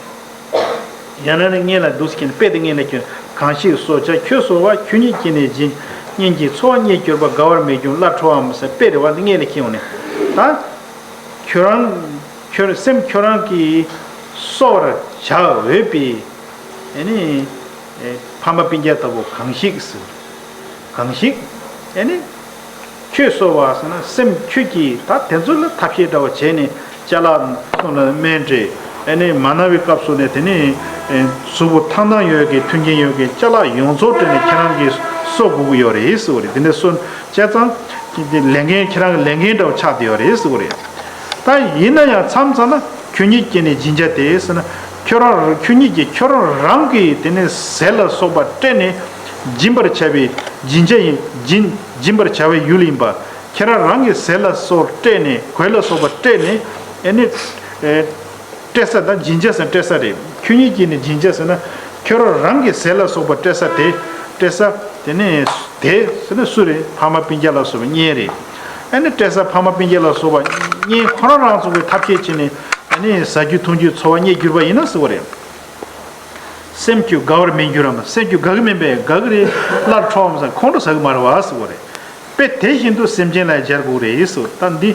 ཡང་ན་ནི་སྔོན་ལ་འདུག་ཟེར་གྱིན་དཔེ་དེ་སྔོན་ལ་ཁྱོད། གང་ཞིག་སྲོག་ཆགས་ཁྱོད་གསོ་བ། ཁྱོད་ཉིད་ཀྱང་ནི་སྦྱིན། གཉེན་གྱིས་འཚོ་བ་བརྙེས་གྱུར་པ། དགའ་བར་མི་འགྱུར་སླར་ཁྲོའམ་ཟེར། དཔེ་རེད་བ། འདི་སྔོན་ལ་ཁྱེར་ཡོང་ནས། ད་ཁྱོད་རང་ ཁྱོད་སེམས་ཁྱོད་རང་གིས་གསོ་བར་བྱ་འོས་པའི་ཨེ་ནི་ཨེ་ཕ་མ་སྤུན་ཀྱག་ལྟ་བུ་གང་ཞིག་ཟེར། གང་ཞིག་ཨེ་ནི་ཁྱོད་གསོ་བ་ཟེར་ན་སེམས་ཁྱོད་ཀྱིས་ད་དེ་ཚོ་ལ་ཐབས་ཤེས་འདྲ་བ་བྱས་ནས་ཅ་ལག་གསུམ་ལ་སྨན་སྤྲད། ཨེ་ནི་མ་ན་བའི་སྐབས་སུ་ནས་དེ་ནི་ཨེ་གཟུགས་པོ་ཐང་ཐང་ཡོད་ཀྱི་མཐུན་རྐྱེན་ཡོད་ཀྱི་ཅ་ལག་ཡོངས་རྫོགས་སྤྲད་ནས་ཁྱེད་རང་གིས་གསོ་དགོས་ཀྱི་ཡོད་རེད་ཟེར་བ་རེད། དེ་འདྲ་གསོ་བྱས་ཙང་ལས་འགན་ཁྱེད་རང་གི་ལས་འགན་འདྲ་བ་ཆགས་བསྡད་ཡོད་རེད་ཟེར་བ་རེད། ད་ཡིན་ན་ཡང་མཚམས་མཚམས་ན་ཁྱོད་ཉིད་ཀྱིས་ནི་སྦྱིན་བྱ་དེ་ཟེར་ན་ཁྱོད་རང་ཁྱོད་ཉིད་ཀྱིས་ཁྱོད་རང་རང་གིས་དེ་ནས་ཟས་ལ་སོགས་པ་སྤྲད་ནས་སྦྱིན་པར་བྱ་བའི་སྦྱིན་བྱ་ཡིན། སྦྱིན་སྦྱིན་པར་བྱ་བའི་ཡུལ་ཡིན་པ། ཁྱེད་རང་རང་གིས་ཟས་ལ་སོགས་སྤྲད་ནས་གོས་ལ་སོགས་པ་སྤྲད་ནས་ཨེ་ནི་ཨེ་སྤྲད་ས་དང་སྦྱིན་བྱ་ཟེར་སྤྲད་ས་རེད། ཁྱོད་ཉིད་ཀྱིས་ནི་སྦྱིན་བྱ་ཟེར་ན་ཁྱོད་རང་རང་གིས་ཟས་ལ་སོགས་པ་སྤྲད་ས་དེ་སྤྲད་ས་དེ་ནི་དེ་ཟེར་ན་སུ་རེད། ཕ་མ་སྤུན་ཀྱག་ལ་སོགས་པ་གཉེན་རེད། ཨེ་ནི་སྤྲད་ས་ཕ་མ་སྤུན་ཀྱག་ལ་སོགས་པ་གཉེན་ཁོ་རང་རང་ཚོ་གི་ཐབས་ཤེས་བྱས་ནས་ཨེ་ནི་ཟ་རྒྱུ་འཐུང་རྒྱུའི་འཚོ་བ་རྙེད་གྱུར་པ་ཡིན་ན་ཟེར་བ་རེད། སེམས་ཁྱོད་དགའ་བར་མི་འགྱུར་རམ། སེམས་ཁྱོད་དགའ་གི་མིན་པས་དགའ་གི་རེད། སླར་ཁྲོ་བའམ་ཟེར་ཁོང་ཁྲོ་ཟ་གི་མ་རེད་བ་ཟེར་བ་རེད། དཔེ་དེ་བཞིན་དུ་སེམས་ཅན་ལ་སྦྱར་དགོས་རེད་ཟེར། ད་འདི་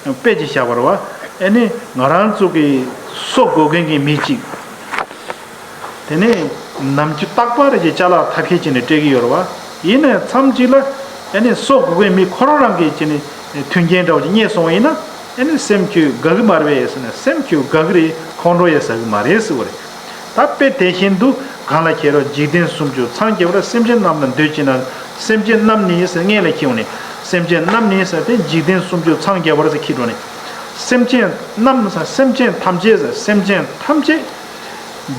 དཔེ་ཅིག་བཞག་པ་རེད་བ། ཨེ་ནི་ང་རང་ཚོ་གི་གསོ་དགོས་མཁན་གྱི་མི་གཅིག་དེ་ནས་ནམ་རྒྱུན་རྟག་པར་གྱི་ཅ་ལག་ཐབས་ཤེས་བྱས་ནས་སྤྲད་ཀྱི་ཡོད་རེད་བ། ཡིན་ནའི་མཚམས་གཅིག་ལ་ཨེ་ནི་གསོ་དགོས་མཁན་མི་ཁོ་རང་རང་གིས་བྱས་ནས་མཐུན་རྐྱེན་འདྲ་བོ་ཅིག་རྙེད་སོང་བ་ཡིན་ན་ཨེ་ནི་སེམས་ཁྱོད་དགའ་གི་མ་རེད་པས་ཟེར་ན་སེམས་ཁྱོད་དགའ་གི་རེད། ཁོང་ཁྲོ་ཡང་ཟ་གི་མ་རེད་ཟེར་བ་རེད། ད་དཔེ་དེ་བཞིན་དུ་གང་ལ་ཁྱེད་རོ་འཇིག་རྟེན་སུམ་ཅུ་འཚང་རྒྱ་བར་སེམས་ཅན་རྣམས་ལ་འདོད་ཅེ་ན། སེམས་ཅན་རྣམས་ནི་ཟེར་སྔོན་ལ་འཁྱེར་འོང་ནས་སེམས་ཅན་རྣམས་ནི་ཟེར་ཏེ་འཇིག་རྟེན་སུམ་ཅུ་འཚང་རྒྱ་བར་ཟེར་འཁྱེར་འགྲོ་ནས། སེམས་ཅན་རྣམས་ཟེར་སེམས་ཅན་ཐམས་ཅད་ཟེར་སེམས་ཅན་ཐམས་ཅད།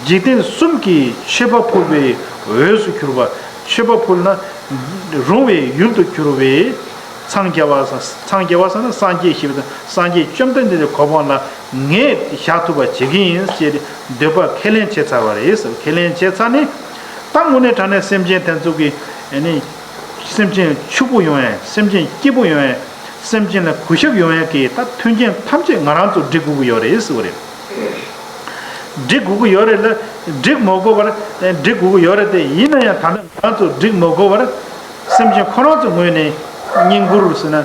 འཇིག་རྟེན་གསུམ་གྱི་མཆོད་པ་ཕུལ་བའི་འོས་སུ་གྱུར་པ། མཆོད་པ་ཕུལ་ན་རུང་བའི་ཡུལ་དུ་གྱུར་པའི་འཚང་རྒྱ་བ་ཟེར། འཚང་རྒྱ་བ་ཟེར་ན་སངས་རྒྱས་ཞེས་པ་དང་སངས་རྒྱས་བཅོམ་ལྡན་འདས་ཀྱི་གོ་འཕང་ལ་ངས་བཞག་ཐུབ་པ་བྱེད་ཀྱི་ཡིན་ཞེས་འདོད་པ་ཁས་ལེན་བྱས་ཚར་བ་རེད་ཟེར། ཁས་ལེན་བྱས་ཚར་ནས་ད་དངོས་གནས་དྲང་གནས་སེམས་ཅན་དེ་ཚོ་གི་ཨ་ནི་སེམས་ཅན་ཕྱུག་པོ་ཡོང་ཡ། སེམས་ཅན་སྐྱིད་པོ་ཡོང་ཡ། སེམས་ཅན་ལ་གུས་ཞབས་ཡོང་ཡ་གི་ད་མཐུན་རྐྱེན་ཐམས་ཅད་ང་རང་ཚོ་སྒྲིག་དགོས་ཀྱི་ཡོད་རེད་ཟེར་བ་རེད། སྒྲིག་དགོས་ཀྱི་ཡོད་རེད་ལ། སྒྲིག་མ་དགོས་པར། སྒྲིག་དགོས་ཀྱི་ཡོད་རེད་དེ་ཡིན་ན་ཡང་ད་ལྟ་ང་ཚོ་སྒྲིག་མ་དགོས་པར། སེམས་ཅན་ཁོ་རང་ཚོའི་ངོས་ནས་བསྙེན་བཀུར་ཟེར་ན་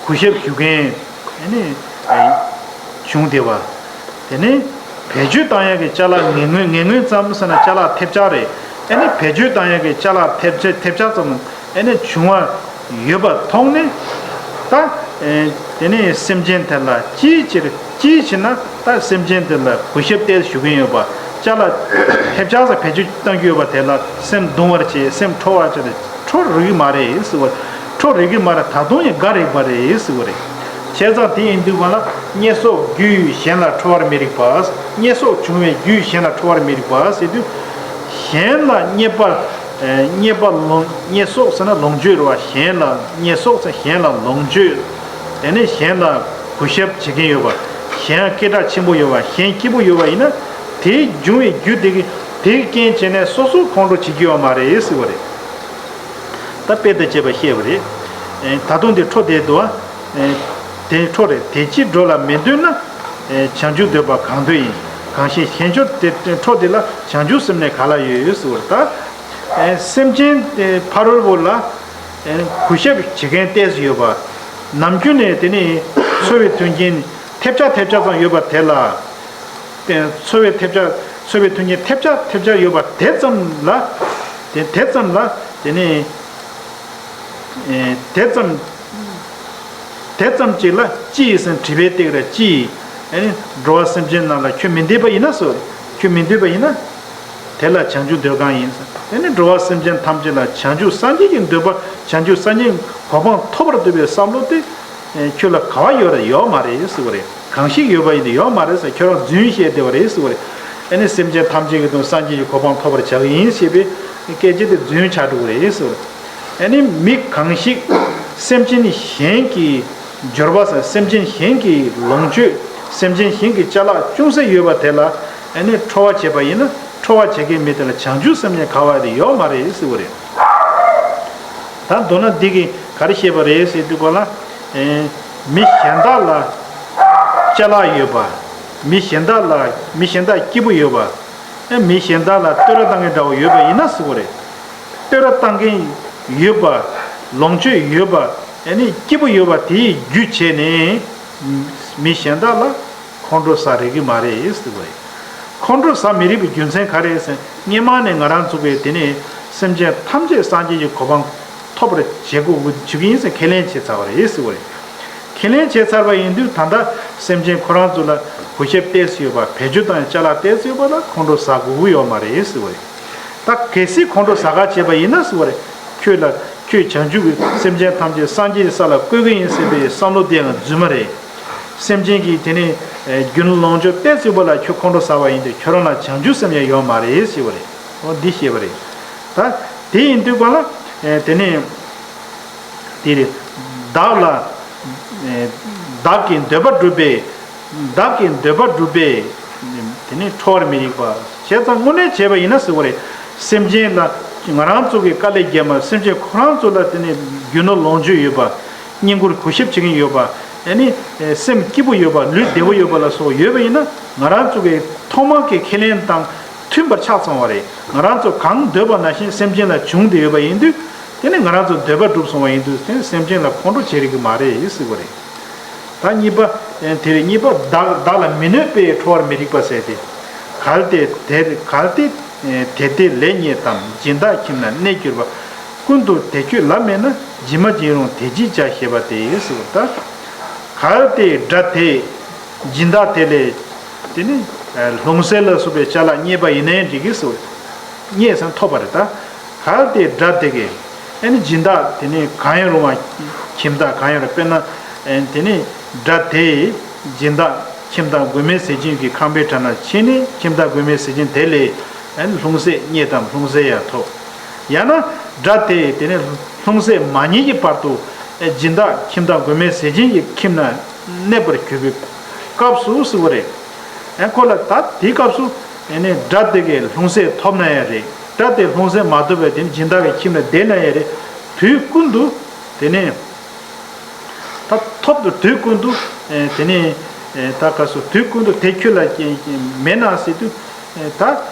གུས་ཞབས་ཞུ་མཁན་ཨ་ནི་བྱུང་བསྡད་པ། དེ་ནས་བེད་སྤྱོད་བཏང་ཡག་གི་ཅ་ལག་ངན་ངོན་ངན་ངོན་ཙམ་ཟེར་ན་ཅ་ལག་ཐེབས་ཆག་རེད། ཨ་ནི་བེད་སྤྱོད་བཏང་ཡག་གི་ཅ་ལག་ཐེབས་ཆག་ཐེབས་ཆག་ཙམ་ཨ་ནི་བྱུང་བ་ཡོད་པ་མཐོང་ནས་ད། དེ་ནས་སེམས་ཅན་དེ་ལ་ཅིའི་ཕྱིར་ཅིའི་ཕྱིར་ན་ད་སེམས་ཅན་དེ་ལ་གུས་ཞབས་ཏོག་ཙམ་ཞུ་གིན་ཡོད་པ། ཅ་ལག་ཐེབས་ཆག་ཙམ་བེད་སྤྱོད་གཏང་རྒྱུ་ཡོད་པ་དེ་ལ་སེམས་གདུང་བར་བྱེད། སེམས་ཁྲོ་བར་བྱེད། ཁྲོ་རིག་གི་མ་རེད་ཟེར་བ། ཁྲོ་རིག་གི་མ་རེད། ད་དུང་ཡང་དགའ་རིག་པ་རེད་ཟེར་བ་རེད། བྱས་ཙང་དེ་ཡིན་དུས་གང་ལ་བསྙེན་སོགས་རྒྱུས་གཞན་ལ་ཁྲོ་བར་མི་རིགས་པ། བསྙེན་སོགས་བྱུང་བའི་རྒྱུས་གཞན་ལ་ཁྲོ་བར་མི་རིགས་པ་ཟེར་དུས། གཞན་ལ་བསྙེན་པ། བསྙེན་པ་ལོངས་བསྙེན་སོགས་ཟེར་ན་ལོངས་སྤྱོད་རེད་བ། གཞན་ལ་བསྙེན་སོགས་ཟེར་གཞན་ལ་ལོངས་སྤྱོད། དེ་ནས་གཞན་ལ་གུས་ཞབས་བྱེད་མཁན་ཡོད་པ། གཞན་སྐད་གྲགས་ཆེན་པོ་ཡོད་པ། གཞན་སྐྱིད་པོ་ཡོད་པ་ཡིན་ན། དེའི་འབྱུང་བའི་རྒྱུ་དེ་གི་དེ་གི་རྐྱེན་བྱས་ནས་སོ་སོ་ཁོང་ཁྲོ་བྱེད་ཀྱི་ཡོད་མ་རེད་ཟེར་བ་རེད། ད་དཔེ་དང་བཅས་པ་བཤད་པ་རེད། ད་དུང་དེ་ཁྲོ་དེ་འདུག་ཨ། དེ་ཁྲོ་རེད། དེ་ཅི་འགྲོ་ལ་མི་འདོད་ན། བྱང་ཆུབ་འདོད་པ་གང་འདོད་ཡིན། གང་ཞིག་གཞན་ཁྱོད་དེ་ཁྲོ་དེ་ལ་བྱང་ཆུབ་སེམས་ནི་ག་ལ་ཡོད་ཟེར་བ་རེད་ད། སེམས་ཅན་དེ་ཕ་རོལ་པོ་ལ་གུས་ཞབས་བྱེད་མཁན་ཏོག་ཙམ་ཡོད་པ། ནམ་རྒྱུན་ནས་དེ་ནི་འཚོ་བའི་མཐུན་རྐྱེན་ཐེབས་ཆག་ཐེབས་ཆག་ཙམ་ཡོད་པ་དེ་ལ། དེ་འཚོ་བའི་ཐེབས་ཆག་འཚོ་བའི་མཐུན་རྐྱེན་ཐེབས་ཆག་ཐེབས་ཆག་ཡོད་པ་དེ་ཙམ་ལ། དེ་དེ་ཙམ་ལ་དེ་ནི་དེ་ཙམ་དེ་ཙམ་ཅིག་ལ་ཅི་ཡིས་ཟེར་དྲི་བའི་སྟེགས་ར་ཅི་ཡིས། ཨེ་ནི་འགྲོ་བ་སེམས་ཅན་རྣམས་ལ་ཁྱོད་མི་འདོད་པ་ཡིན་ན་སོ། ཁྱོད་མི་འདོད་པ་ཡིན་ན། དེ་ལ་བྱང་ཆུབ་འདོད་གང་ཡིན་ཟེར། དེ་ནི་འགྲོ་བ་སེམས་ཅན་ཐམས་ཅད་ལ་བྱང་ཆུབ་སངས་རྒྱས་ཀྱི་འདོད་པ་བྱང་ཆུབ་སངས་རྒྱས་གོ་འཕང་ཐོབ་པར་འདོད་པའི་བསམ་བློ་དེ། ཁྱོད་ལ་ག་བ་ཡོད་རེད། ཡོད་མ་རེད་ཟེར་བ་རེད། གང་ཞིག་ཡོད་པ་ཡིན་ཏེ་ཡོད་མ་རེད་ཟེར། ཁྱོད་རང་རྫུན་བཤད་བསྡད་པ་རེད་ཟེར་བ་རེད། ཨེ་ནི་སེམས་ཅན་ཐམས་ཅད་ཀྱི་དོན་སངས་རྒྱས་ཀྱི་གོ་འཕང་ཐོབ་པར་བྱ་གི་ཡིན་ཞེས་པའི་སྐད་ཆ་དེ་རྫུན་ཆགས་འགྲོ་གི་རེད་ཟེར་བ་རེད། ཨེ་ནི་མི་གང་ཞིག་སེམས་ཅན་གཞན་གྱི་འབྱོར་པ་ཟེར་སེམས་ཅན་གཞན་གྱི་ལོངས་སྤྱོད་སེམས་ཅན་གཞན་གྱི་ཅ་ལག་ཅུང་ཟད་ཡོད་པ་དེ་ལ་ཨེ་ནི་ཁྲོ་བ་བྱེད་པ་ཡིན་ན་ཁྲོ་བ་བྱེད་མཁན་མི་དེ་ལ་བྱང་ཆུབ་སེམས་ཅན་ག་བ་དེ་ཡོད་མ་རེད་ཟེར་བ་རེད། ད་མདོར་ན་འདི་གིས་ག་རེ་བཤད་པ་རེད་ཟེར་དུས་གོ་ལ། ཨེ། མི་གཞན་དག་ལ་ཅ་ལག་ཡོད་པ། མི་གཞན་དག་ལ་མི་གཞན་དག་སྐྱིད་པོ་ཡོད་པ། ཨེ། མི་གཞན་དག་ལ་བསྟོད་ར་བཏང་མཁན་འདྲ་བོ་ཡོད་པ་ཡིན་ན་ཟེར་བ་རེད། བསྟོད་ར་བཏང་མཁན་ཡོད་པ། ལོངས་སྤྱོད་ཡོད་པ། ཨེ་ནི་སྐྱིད་པོ་ཡོད་པ་དེའི་རྒྱུ་བྱས་ནས། མི་གཞན་དག་ལ། ཁོང་ཁྲོ་ཟ་རིགས་ཀྱི་མ་རེད་ཟེར་བ་རེད། ཁོང་ཁྲོ་ཟ་མི་རིགས་པའི་རྒྱུ་མཚན་ག་རེ་ཟེར། སྔོན་མ་ནས་ང་རང་ཚོ་གིས་དེ་ནས་སེམས་ཅན་ཐམས་ཅད་སངས་རྒྱས་ཀྱི་གོ་འཕང་ཐོབ་པར་བྱེད་དགོས་བྱེད་ཀྱི་ཡིན་ཟེར་ཁས་ལེན་བྱས་ཚར་བ་རེད་ཟེར་བ་རེད། ཁས་ལེན་བྱས་ཚར་བ་ཡིན་དུས་ད་ལྟ་སེམས་ཅན་ཁོ་རང་ཚོ་ལ་གུས་ཞབས་ཏོག་ཙམ་ཡོད་པ། བེད་སྤྱོད་དང་ཅ་ལག་ཏོག་ཙམ་ཡོད་པ་ལ་ཁོང་ཁྲོ་ཟ་དགོས་ཀྱི་ཡོད་མ་རེད་ཟེར་བ་རེད། ད་གལ་སྲིད་ཁོང་ཁྲོ་ཟ་ག་བྱས་པ་ཡིན་ན་ཟེར་བ་རེད། ཁྱོད་ལ་ཁྱོད་བྱང་ཆུབ་ཀྱི་སེམས་ཅན་ཐམས་ཅད་སངས་རྒྱས་ཀྱི་ས་ལ་བཀོད་ཀྱི་ཡིན་ཟེར་བའི་བསམ་བློ་དེ་ཡང་རྫུན་མ་རེད། སེམས་ཅན་གྱི་དེ་ནས་རྒྱུ་ནོར་ལོངས་སྤྱོད་ཏོག་ཙམ་པོ་ལ་ཁྱོད་ཁོང་ཁྲོ་ཟ་བ་ཡིན་དུས་ཁྱོད་རང་ལ་བྱང་ཆུབ་སེམས་ཡང་ཡོད་མ་རེད་ཞེས་པ་རེད། འོ་འདི་ཞེས་པ་རེད། ད་དེ་ཡིན་དུས་གང་ལ་དེ་ནས་དེ་རེད། བདག་ལ་བདག་གི་འདོད་པ་བསྒྲུབས་པས། བདག་གི་འདོད་པ་བསྒྲུབས་པས། དེ་ནས་ཁྲོ་བར་མི་རིགས་པ། བྱས་ཙང་དངོས་གནས་བྱས་པ་ཡིན་ན་ཟེར་བ་རེད། སེམས་ཅན་ལ་ང་རང་ཚོ་གི་དཀའ་ལས་བརྒྱབ་མ་སེམས་ཅན་ཁོ་རང་ཚོ་ལ་དེ་ནས་རྒྱུ་ནོར་ལོངས་སྤྱོད་ཡོད་པ། བསྙེན་བཀུར་གུས་ཞབས་བྱེད་མཁན་ཡོད་པ། ཨ་ནི་སེམས་སྐྱིད་པོ་ཡོད་པ། ལུས་བདེ་པོ་ཡོད་པ་ལ་སོགས་ཡོད་པ་ཡིན་ན་ང་རང་ཚོ་གི་ཐོག་མར་གྱི་ཁས་ལེན་དང་མཐུན་པར་ཆགས་སོང་བ་རེད། ང་རང་ཚོ་གང་འདོད་པ་ནང་བཞིན་སེམས་ཅན་ལ་བྱུང་བསྡད་ཡོད་པ་ཡིན་དུས། དེ་ནི་ང་རང་ཚོ་འདོད་པ་འགྲུབ་སོང་བ་ཡིན་དུས་དེ་ནི་སེམས་ཅན་ལ་ཁོང་ཁྲོ་བྱེད་རིགས་ཀྱི་མ་རེད་ཟེར་བ་རེད། ད་གཉིས་པ། དེ་རེད། གཉིས་པ། བདག་བདག་ལ་མི་གནོད་པས་ཁྲོ་བར་མི་རིགས་པ་ཟེར་ཏེ། གལ་ཏེ་དེ་གལ་ཏེ་དེ་དེ་ལས་རྙེད་དམ། སྦྱིན་བདག་ཁྱིམ་ན་གནས་གྱུར་པ། ཀུན་ཏུ་དེ་ཁྱོད་ལ་མེད་ན། སྦྱིན་མ་སྦྱིན་རུང་དེ་ཅིས་བྱ་ཞེས་པ་སྟེ་ཟེར་བ་ད། གལ་ཏེ་དགྲ་དེ་སྦྱིན་བདག་དེ་ལས་དེ་ནི་ལྷུང་བཟེད་ལ་སོགས་པའི་ཅ་ལག་རྙེད་པ་ཡིན་ནའི་འགྲིག་གི་ཟེར་བ། རྙེད་ཟིན་ཐོབ་པ་རེད་ད། གལ་ཏེ་དགྲ་དེ་གིས་ཨ་ནི་སྦྱིན་བདག་དེ་ནི་གང་ཡང་རུང་བ་ཁྱིམ་བདག་གང་ཡང་རུང་དཔེར་ན་དེ་ནི་དགྲ་དེས་སྦྱིན་བདག་ཁྱིམ་བདག་མགོན་མེད་ཟས་སྦྱིན་གྱི་ཁང་པའི་གྲལ་ན་ཕྱིན་ནས་ཁྱིམ་བདག་མགོན་མེད་ཟས་སྦྱིན་དེ་ལས་ཨ་ནི་ལྷུང་བཟེད་རྙེད་དམ། ལྷུང་བཟེད་ཡང་ཐོབ། ཡང་ན་དགྲ་དེས་དེ་ནི་ལྷུང་བཟེད་མ་རྙེད་ཀྱི་བར་དུ་སྦྱིན་བདག་ཁྱིམ་བདག་མགོན་མེད་ཟས་སྦྱིན་གྱི་ཁྱིམ་ན་གནས་པར་གྱུར་པའི་སྐབས་སུ་ཟེར་བ་རེད། ཨ་ཁོ་ལ་ད་དེའི་སྐབས་སུ་ཨ་ནི་དགྲ་དེ་གའི་ལྷུང་བཟེད་ཐོབ་ན་ཡང་རེད། དགྲ་དེ་ལྷུང་བཟེད་མ་ཐོབ་པའི་དེ་ནི་སྦྱིན་བདག་གི་ཁྱིམ་ལ་བསྡད་ན་ཡང་རེད། དུས་ཀུན་ཏུ་དེ་ནི་ད་ཐོབ་ཏུ་དུས་ཀུན་ཏུ་དེ་ནི་ད་ག་སོ་དུས་ཀུན་ཏུ་དེ་ཁྱོད་ལ་མེད་ན་ཟེར་དུས་ད་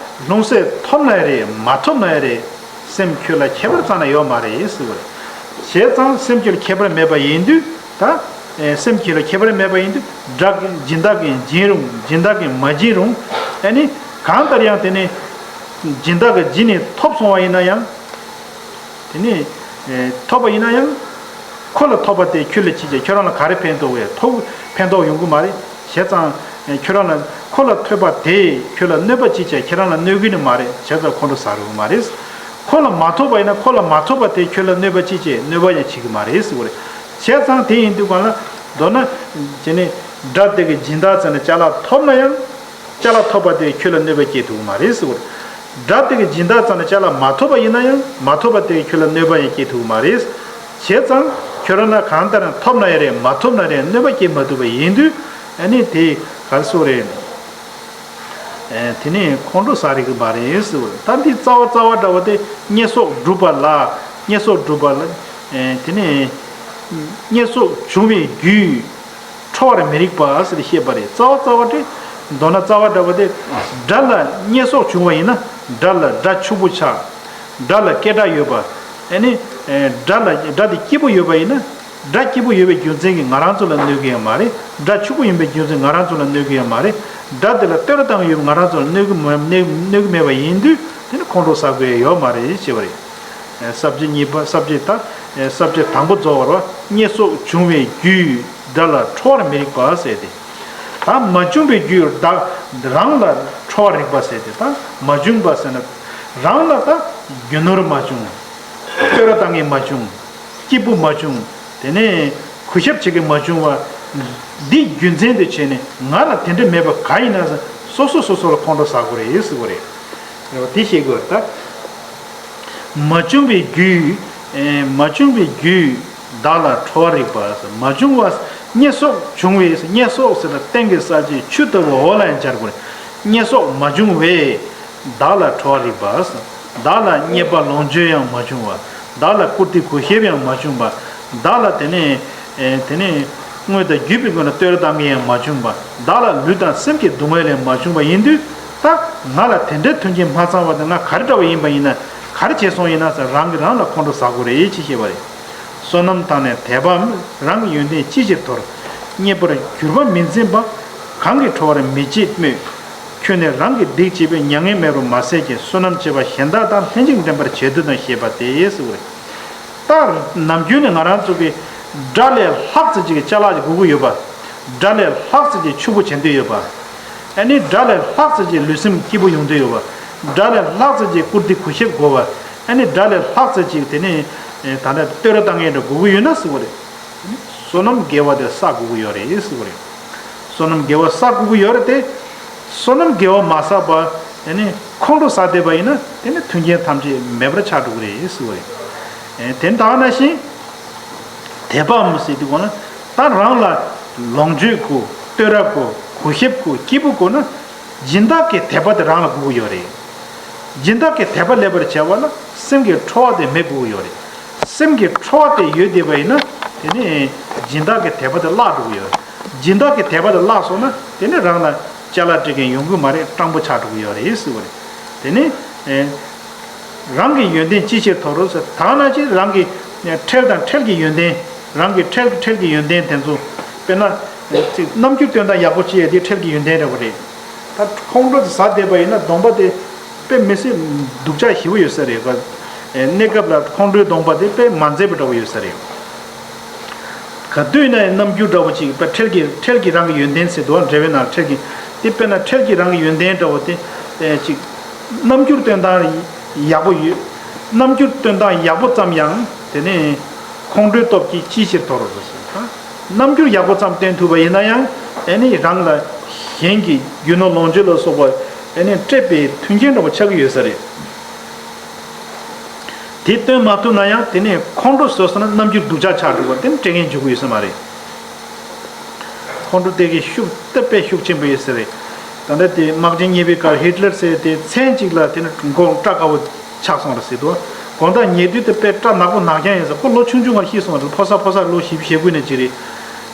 ལྷུང་བཟེད་ཐོབ་ན་ཡང་རེད། མ་ཐོབ་ན་ཡང་རེད། སེམས་ཁྱོད་ལ་ཁྱད་པར་རྩ་ན་ཡོད་མ་རེད་ཟེར་བ་རེད། བྱས་ཙང་སེམས་ཁྱོད་ལ་ཁྱད་པར་མེད་པ་ཡིན་དུས་ད། སེམས་ཁྱོད་ལ་ཁྱད་པར་མེད་པ་ཡིན་དུས་དགྲ་གི་སྦྱིན་བདག་གིས་སྦྱིན་རུང་སྦྱིན་བདག་གིས་མ་སྦྱིན་རུང་ཨ་ནི་གང་ལྟར་ཡང་དེ་ནི་སྦྱིན་བདག་གིས་སྦྱིན་ནས་ཐོབ་སོང་བ་ཡིན་ན་ཡང་། དེ་ནི་ཐོབ་པ་ཡིན་ན་ཡང་ཁོ་ལ་ཐོབ་པ་དེ་ཁྱོད་ལ་ཅི་བྱས་ཁྱོད་རང་ལ་ག་རེ་ཕན་ཐོགས་བས་ཐོབ་ཕན་ཐོགས་ཡོང་གི་མ་རེད། བྱས་ཙང་། ཁྱོད་རང་ལ་ཁོ་ལ་ཐོབ་པ་དེས་ཁྱོད་ལ་གནོད་པ་ཅི་བྱས་ཁྱེད་རང་ལ་གནོད་གི་ནི་མ་རེད། བྱས་ཙང་ཁོང་ཁྲོ་ཟ་རུང་མ་རེད། ཁོ་ལ་མ་ཐོབ་པ་ཡིན་ན་ཁོ་ལ་མ་ཐོབ་པ་དེས་ཁྱོད་ལ་གནོད་པ་ཅི་བྱས་གནོད་པ་ཡང་བྱེད་གི་མ་རེད་ཟེར་བ་རེད། བྱས་ཙང་དེ་ཡིན་དུས་གང་ལ་མདོར་ན། དེ་ནི་དགྲ་དེ་གི་སྦྱིན་བདག་ཚ་ནས་ཅ་ལག་ཐོབ་ན་ཡང་། ཅ་ལག་ཐོབ་པ་དེས་ཁྱོད་ལ་གནོད་པ་སྐྱེལ་ཐུབ་ཀྱི་མ་རེད་ཟེར་བ་རེད། དགྲ་དེ་གི་སྦྱིན་བདག་ཚ་ནས་ཅ་ལག་མ་ཐོབ་པ་ཡིན་ན་ཡང་མ་ཐོབ་པ་དེས་ཁྱོད་ལ་གནོད་པ་ཡང་སྐྱེལ་ཐུབ་ཀྱི་མ་རེད། བྱས་ཙང་ཁྱོད་རང་ལ་གང་ལྟར་ཐོབ་ན་ཡང་རེད། མ་ཐོབ་ན་རེད། གནོད་པ་སྐྱེལ་མ་ཐུབ་པ་ཡིན་དུས་ཨ་ནི་དེ་ག་རེ་ཟེར་རེད། ཨེ་དེ་ནི་ཁོང་ཁྲོ་ཟ་རིགས་ཀྱི་མ་རེད་ཟེར་བ་རེད། ད་འདི་རྩ་བ་རྩ་བ་འདྲ་བ་དེ་བསྙེན་སོགས་བསྒྲུབ་པ་ལ་བསྙེན་སོགས་བསྒྲུབ་པ་ལ་ཨེ་དེ་ནི་བསྙེན་སོགས་བྱུང་བའི་རྒྱུས། ཁྲོ་བར་མི་རིགས་པ་ཟེར་བཤད་པ་རེད། རྩ་བ་རྩ་བ་དེ། མདོར་ན་རྩ་བ་འདྲ་བ་དེ། དགྲ་ལ་བསྙེན་སོགས་བྱུང་བ་ཡིན་ན་དགྲ་ལ་དགྲ་ཕྱུག་པོ་ཆགས། དགྲ་ལ་སྐད་གྲགས་ཡོད་པ། ཨ་ནི། དགྲ་ལ་དགྲ་དེ་སྐྱིད་པོ་ཡོད་པ་ཡིན་ན། དགྲ་སྐྱིད་པོ་ཡོད་པའི་རྒྱུ་མཚན་གྱིས་ང་རང་ཚོ་ལ་གནོད་ཀྱི་ཡོད་མ་རེད། དགྲ་ཕྱུག་པོ་ཡིན་པའི་རྒྱུ་མཚན་ང་རང་ཚོ་ལ་གནོད་ཀྱི་ཡོད་མ་རེད། དགྲ་དེ་ལ་བསྟོད་ར་བཏང་གི་ཡོད་པ་ང་རང་ཚོ་ལ་གནོད་ཀྱི་མ་གནོད་གནོད་ཀྱི་མེད་པ་ཡིན་དུས་དེ་ནི་ཁོང་ཁྲོ་ཟ་དགོས་ཡ་ཡོད་མ་རེད་ཅེས་པ་རེད། ས་བཅད་གཉིས་པ་ས་བཅད་ད། ས་བཅད་དང་པོ་རྫོགས་པར་བ་བསྙེན་སོགས་བྱུང་བའི་རྒྱུས། དགྲ་ལ་ཁྲོ་བར་མི་རིགས་པ་ཟེར་ཏེ། ད་མ་བྱུང་བའི་རྒྱུས་བདག་རང་ལ་ཁྲོ་བར་རིགས་པ་ཟེར་ཏེ་ད་མ་བྱུང་བ་ཟེར་ན། རང་ལ་ད་རྒྱུ་ནོར་མ་བྱུང་། བསྟོད་ར་བཏང་མཁན་མ་བྱུང་། སྐྱིད་པོ་མ་བྱུང་། དེ་ནས་གུས་ཞབས་བྱེད་མཁན་མ་བྱུང་བ། འདི་རྒྱུ་མཚན་དུ་བྱས་ནས་ང་ལ་དེ་འདྲ་མེད་པ་ག་ཡིན་ན་ཟེར་སོ་སོ་སོ་སོ་ལ་ཁོང་ཁྲོ་ཟ་དགོས་རེད་ཟེར་དགོས་རེད། རེད་བ། དེ་ཤེས་དགོས་རེད་ད། མ་བྱུང་བའི་རྒྱུས། མ་བྱུང་བའི་རྒྱུས། བདག་ལ་ཁྲོ་བར་རིགས་པ། མ་བྱུང་བ། བསྙེན་སོགས་བྱུང་བའི་བསྙེན་སོགས་ཟེར་ན་སྟེང་གི་ས་བཅད་ཆུ་ལྟ་བུ་འོག་ལ་ཡང་སྦྱར་དགོས་རེད། བསྙེན་སོགས་མ་བྱུང་བས། བདག་ལ་ཁྲོ་བར་རིགས་པ། བདག་ལ་རྙེད་པ་ལོངས་སྤྱོད་ཡང་མ་བྱུང་བ། བདག་ལ་བཀུར་སྟི་གུས་ཞབས་ཡང་མ་བྱུང་བ། བདག་ལ་དེ་ནས། དེ་ནས། དངོས་དང་བརྒྱུད་པའི་སྒོ་ནས་བསྟོད་ར་བཏང་མཁན་ཡང་མ་བྱུང་བ། བདག་ལ་ལུས་དང་སེམས་ཀྱི་སྡུག་བསྔལ་ཡང་མ་བྱུང་བ་ཡིན་དུས། ད་ང་ལ་དེ་འདྲའི་མཐུན་རྐྱེན་མ་ཚང་བ་དེ་ང་ག་རེ་འདྲ་བ་ཡིན་པ་ཡིན་ན། ག་རེ་བྱས་སོང་ཡིན་ན་ཟེར་རང་གིས་རང་ལ་ཁོང་ཁྲོ་ཟ་དགོས་རེད་ཅེས་བཤད་པ་རེད། བསོད་ནམས་དང་ནི་དད་པའམ། རང་གི་ཡོན་ཏན་ཅི་ཕྱིར་དོར། རྙེད་པར་གྱུར་པ་མི་འཛིན་པ། གང་གིས་ཁྲོ་བར་མི་བྱེད་སྨོས། ཁྱོད་ནི་རང་གི་སྡིག་བྱས་པས། མྱ་ངན་མེད་རུང་མ་ཟད་ཀྱི། བསོད་ནམས་བྱས་པ་གཞན་དག་དང་། ལྷན་ཅིག་འགྲན་པར་བྱེད་འདོད་དམ། ཞེས་པ་སྟེ་ཟེར་བ་རེད། ད་ནམ་རྒྱུན་ནས་ང་རང་ཚོ་གི་དགྲ་ལས་ལྷག་ཙམ་ཅིག་གི་ཅ་ལག་ཅིག་དགོས་ཀྱི་ཡོད་པ། དགྲ་ལས་ལྷག་ཙམ་ཅིག་ཕྱུག་པོ་བྱེད་འདོད་ཡོད་པ། ཨ་ནི་དགྲ་ལས་ལྷག་ཙམ་ཅིག་ལུས་སེམས་སྐྱིད་པོ་ཡོང་འདོད་ཡོད་པ། དགྲ་ལས་ལྷག་ཙམ་ཅིག་བཀུར་སྟི་གུས་ཞབས་དགོས་པ། ཨ་ནི་དགྲ་ལས་ལྷག་ཙམ་ཅིག་དེ་ནི་ད་ལྟ་བསྟོད་ར་བཏང་མཁན་འདྲ་དགོས་ཀྱི་ཡོད་ན་ཟེར་བ་རེད། བསོད་ནམས་དགེ་བ་དེ་བསགས་དགོས་ཀྱི་ཡོད་རེད་ཟེར་བ་རེད། བསོད་ནམས་དགེ་བ་བསགས་དགོས་ཀྱི་ཡོད་རེད་དེ། བསོད་ནམས་དགེ་བ་མ་བསགས་པ་དེ་ནི་ཁོང་ཁྲོ་ཟ་བསྡད་པ་ཡིན་ན་དེ་ནི་མཐུན་རྐྱེན་ཐམས་ཅད་མེད་པར་ཆགས་འགྲོ་གི་རེད་ཟེར་བ་རེད། དེ་ད་ག་ནང་བཞིན་དད་པའམ་ཟེར་དུས་གོ་ན། ད་རང་ལ་ལོངས་སྤྱོད་དགོས། བསྟོད་ར་དགོས། གུས་ཞབས་དགོས། སྐྱིད་པོ་དགོས་ན། སྦྱིན་བདག་གི་དད་པ་དེ་རང་ལ་དགོས་ཀྱི་ཡོད་རེད། སྦྱིན་བདག་གི་དད་པ་སླེབས་པར་བྱ་བ་ལ་སེམས་ཀྱི་ཁྲོ་བ་དེ་མེད་དགོས་ཀྱི་ཡོད་རེད། སེམས་ཀྱི་ཁྲོ་བ་དེ་ཡོད་བསྡད་པ་ཡིན་ན་དེ་ནི་སྦྱིན་བདག་གི་དད་པ་དེ་བརླག་འགྲོ་གི་ཡོད་རེད། སྦྱིན་བདག་གི་དད་པ་དེ་བརླག་སོང་ན་དེ་ནི་རང་ལ་ཅ་ལག་སྤྲད་མཁན་ཡོང་གི་མ་རེད། སྤྲང་པོ་ཆགས་འགྲོ་གི་ཡོད་རེད་ཟེར་བ་རེད། དེ་ནི་རང་གི་ཡོན་ཏན་ཅི་ཕྱིར་མཐོ་རུ་ཟེར། ད་ནང་བཞིན་རང་གི་ཁྲེལ་དང་ཁྲེལ་གྱི་ཡོན་ཏན། རང་གི་ཁྲེལ་ཁྲེལ་གྱི་ཡོན་ཏན་དེ་ཚོ། དཔེར་ན་ཅིག་རྣམ་འགྱུར་སྟོན་སྟངས་ཡག་པོ་ཅིག་ཡོད་དེ་ཁྲེལ་གྱི་ཡོན་ཏན་འདྲ་བོ་རེད། ད་ཁོང་ཁྲོ་དེ་ཟ་བསྡད་པ་ཡིན་ན་གདོང་པ་དེ་དཔེ་མི་སྲིད་སྡུག་ཅག་ཞེ་པོ་ཡོད་ས་རེད། གནས་སྐབས་ལ་ཁོང་ཁྲོའི་གདོང་པ་དེ་དཔེ་མ་མཛེས་པ་འདྲ་བོ་ཡོད་ས་རེད། ག་དུས་ན་ཡང་རྣམ་འགྱུར་འདྲ་བོ་ཅིག་པ། ཁྲེལ་གྱི་ཁྲེལ་གྱི་རང་གི་ཡོན་ཏན་ཟེར་འདུག་འགྲེལ་པའི་ནང་ཁྲེལ་གྱི། དེ་དཔེར་ན་ཁྲེལ་གྱི་རང་གི་ཡོན་ཏན་འདྲ་བོ་དེ་ཨེ་ཅིག་རྣམ་འགྱུར་སྟོན་སྟངས་ཡག་པོ་ཡོད། རྣམ་འགྱུར་སྟོན་སྟངས་ཡག་པོ་ཙམ་ཡང་དེ་ནི་ཁོང་ཁྲོའི་སྟོབས་ཀྱིས་ཅིའི་ཕྱིར་མཐོ་རུ་འགྲོ་ཟེར། རྣམ་འགྱུར་ཡག་པོ་ཙམ་སྟོན་ཐུབ་པ་ཡིན་ན་ཡང་ཨེ་ནི་རང་ལ་གཞན་གྱི་རྒྱུ་ནོར་ལོངས་སྤྱོད་ལ་སོགས་པ་ཨེ་ནི་སྤྲད་པའི་མཐུན་རྐྱེན་འདྲ་བོ་ཆགས་ཀྱི་ཡོད་ས་རེད། དེ་སྟོན་མ་ཐུབ་ན་ཡང་དེ་ནས་ཁོང་ཁྲོ་བཟོས་སོང་ན་རྣམ་འགྱུར་སྡུག་ཅག་ཆགས་འགྲོ་བ་དེ་ནི་སྤྲད་མཁན་འཇུག་གི་ཡོད་ས་མ་རེད། ཁོང་ཁྲོ་དེ་གི་ཤུགས་དེ་དཔེ་ཤུགས་ཆེན་པོ་ཡོད་ས་རེད། ད་ལྟ་དེ་དམག་ཆེན་གཉིས་པའི་སྐབས་ཧི་ཊི་ལར་ཟེར་དེ་མཚན་གཅིག་ལ་དེ་ནི་མགོ་སྐྲ་དཀར་པོ་ཆགས་སོང་རེད་ཟེར་འདུག་དགོང་དག་ཉལ་དུས་དེ་དཔེ་སྐྲ་ནག་པོ་ནག་རྐྱང་ཡིན་ཟེར། ཁོ་ལོ་ཆུང་ཆུང་ང་ཤི་སོང་རེད། ཕོ་གསར་ཕོ་གསར་ལོ་བཞི་བཅུ་ཞེ་དགུ་ནས་ཅི་རེད།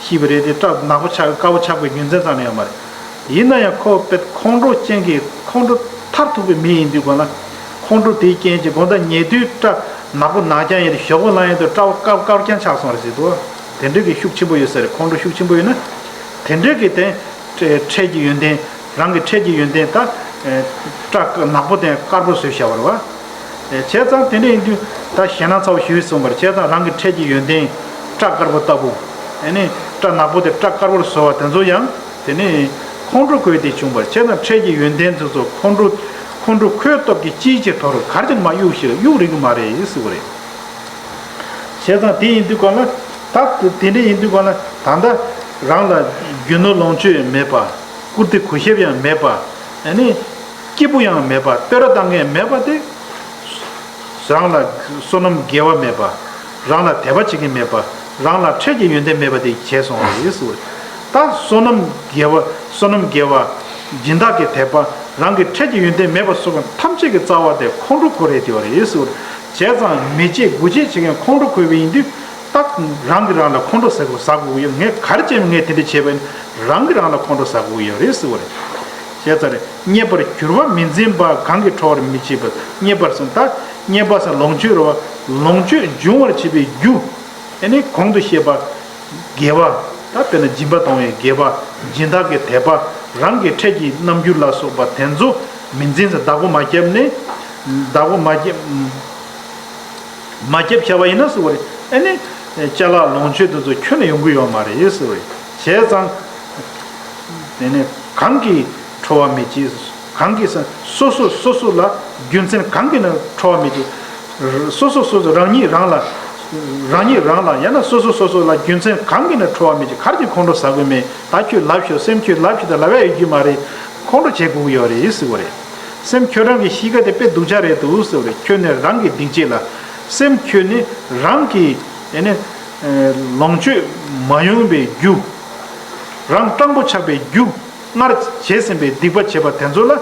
ཤི་བ་རེད་དེ། སྐྲ་ནག་པོ་ཆགས་དཀར་པོ་ཆགས་པའི་རྒྱུ་མཚན་རྩ་ནས་ཡོད་མ་རེད། ཡིན་ན་ཡང་ཁོ་དཔེ་ཁོང་ཁྲོ་ཅན་གྱི་ཁོང་ཁྲོ་མཐར་ཐུག་པའི་མི་ཡིན་དུས་གོ་ན། ཁོང་ཁྲོ་དེའི་རྐྱེན་གྱིས་དགོང་དག་ཉལ་དུས་སྐྲ་ནག་པོ་ནག་རྐྱང་ཡིན། ཞོགས་པ་ལངས་ཡོང་དུས་སྐྲ་བོ་དཀར་དཀར་རྐྱང་ཆགས་སོང་རེད་ཟེར་འདུག་དེ་འདྲ་གི་ཤུགས་ཆེན་པོ་ཡོད་ས་རེད། ཁོང་ཁྲོ་ཤུགས་ཆེན་པོ་ཡོད་ན། དེ་འདྲ་གི་དེ་ཁྲེལ་གྱི་ཡོན་ཏན། རང་གི་ཁྲེལ་གྱི་ཡོན་ཏན་ད་སྐྲ་ནག་པོ་དེ་དཀར་པོ་བཟོས་བཞག་པ་རེད་བ། བྱས་ཙང་དེ་འདྲ་ཡིན་དུས་ད་ཞེད་སྣང་ཚ་བོ་ཞེ་པོ་སོང་བ་རེད། བྱས་ཙང་རང་གི་ཁྲེལ་གྱི་ཡོན་ཏན་སྐྲ་དཀར་པོ་ལྟ་བུ། ཨ་ནི་སྐྲ་ནག་པོ་དེ་སྐྲ་དཀར་པོར་བཟོ་བ་དེ་ཚོ་ཡང་དེ་ནི་ཁོང་ཁྲོ་ཁོལ་ཏེ་བྱུང་བ་རེད། བྱས་ཙང་ཁྲེལ་གྱི་ཡོན་ཏན་དེ་ཚོ་ཁོང་ཁྲོ་ཁོང་ཁྲོ་ཁོལ་སྟོབས་ཀྱིས་ཅིའི་ཕྱིར་མཐོ་རུ། ག་རེ་བྱས་ནས་མར་གཡུག་ཞིག་གཡུག་རིག་གི་མ་རེད་ཟེར་བ་རེད། བྱས་ཙང་དེ་ཡིན་དུས་ག་ལ་ད་དེ་འདྲ་ཡིན་དུས་ག་ལ་ད་ལྟ་རང་ལ་རྒྱུ་ནོར་ལོངས་སྤྱོད་མེད་པ། བཀུར་སྟི་གུས་ཞབས་ཡང་མེད་པ། ཨ་ནི་སྐྱིད་པོ་ཡང་མེད་པ། བསྟོད་ར་བཏང་མཁན་མེད་པ་དེ། རང་ལ་བསོད་ནམས་དགེ་བ་མེད་པ། རང་ལ་དད་པ་བྱེད་མཁན་མེད་པ། རང་ལ་ཁྲེལ་གྱི་ཡོན་ཏན་མེད་པ་དེ་བྱས་སོང་བ་རེད་ཟེར་བ་རེད། ད་བསོད་ནམས་དགེ་བ། བསོད་ནམས་དགེ་བ། སྦྱིན་བདག་གི་དད་པ། རང་གི་ཁྲེལ་གྱི་ཡོན་ཏན་མེད་པ་སོགས་པ་ཐམས་ཅད་ཀྱི་རྩ་བ་དེ་ཁོང་ཁྲོ་ཁོལ་རེད་དེ་བ་རེད་ཟེར་བ་རེད། བྱས་ཙང་མི་བྱེད་དགུ་བྱེད་བྱེད་མཁན་ཁོང་ཁྲོ་ཁོལ་བ་ཡིན་དུས། ད་རང་གིས་རང་ལ་ཁོང་ཁྲོ་ཟ་དགོས་ཟ་དགོས་ཡོད། ངས་ག་རེ་བྱས་ནས་ངས་དེ་འདྲ་བྱས་པ་ཡིན། རང་གིས་རང་ལ་ཁོང་ཁྲོ་ཟ་དགོས་ཡོད་རེད་ཟེར་བ་རེད། བྱས་ཙང་རེད། རྙེད་པར་གྱུར་པ་མི་འཛིན་པ། གང་གིས་ཁྲོ་བར་མི་བྱེད་པ། རྙེད་པར་སོང་ད། རྙེད་པ་སོང་ལོངས་སྤྱོད་རེད་བ། ལོངས་སྤྱོད་འབྱུང་བར་བྱེད་པའི་རྒྱུ། ཨ་ནི་གོང་དུ་བཤད་པ། དགེ་བ། ད་དཔེར་ན་སྦྱིན་པ་གཏོང་བའི་དགེ་བ། སྦྱིན་བདག་གི་དད་པ། རང་གི་ཁྲེལ་གྱི་རྣམ་འགྱུར་ལ་སོགས་པ་དེ་ཚོ་མི་འཛིན་ཟེར། བདག་པོ་མ་བརྒྱབ་ནས། བདག་པོ་མ་བརྒྱབ། མ་བརྒྱབ་བྱ་བ་ཡིན་ན་ཟེར་བ་རེད། ཨ་ནི་ཅ་ལག་ལོངས་སྤྱོད་དེ་ཚོ་ཁྱོན་ནས་ཡོང་གི་ཡོད་མ་རེད་ཟེར་བ་རེད། བྱས་ཙང་། དེ་ནས་གང་གིས་ཁྲོ་བ་མི་བྱེད། གང་གིས་སོ་སོ་སོ་སོ་ལ་རྒྱུ་མཚན་གང་གིས་ན་ཁྲོ་བ་མི་བྱེད། སོ་སོ་སོ་སོ་རང་ཉིད་རང་ལ། རང་ཉིད་རང་ལ་ཡང་ན་སོ་སོ་སོ་སོ་ལ་རྒྱུ་མཚན་གང་གིས་ན་ཁྲོ་བ་མི་བྱེད། ག་རེ་གྱིས་ཁོང་ཁྲོ་ཟ་དགོས་མེད། ད་ཁྱོད་ལབ་ཤོག་སེམས་ཁྱོད་ལབ་ཤོག་ད་ལབ་ཡ་ཡོད་རྒྱུ་མ་རེད། ཁོང་ཁྲོ་བྱེད་དགོས་ཀྱི་ཡོད་རེད་ཟེར་བ་རེད། སེམས་ཁྱོད་རང་གི་གཤིས་ཀ་དེ་དཔེ་སྡུག་ཅག་རེད་འདུག་ཟེར་བ་རེད། ཁྱོད་ནི་རང་གི་སྡིག་བྱས་ལ། སེམས་ཁྱོད་ནི་རང་གི་ཨེ་ནི་ལོངས་སྤྱོད་མ་ཡོང་བའི་རྒྱུ། རང་སྤྲང་པོ་ཆགས་པའི་རྒྱུ། སྔར་བྱས་ཟིན་པའི་སྡིག་པ་བྱས་པ་དེ་ཚོ་ལ་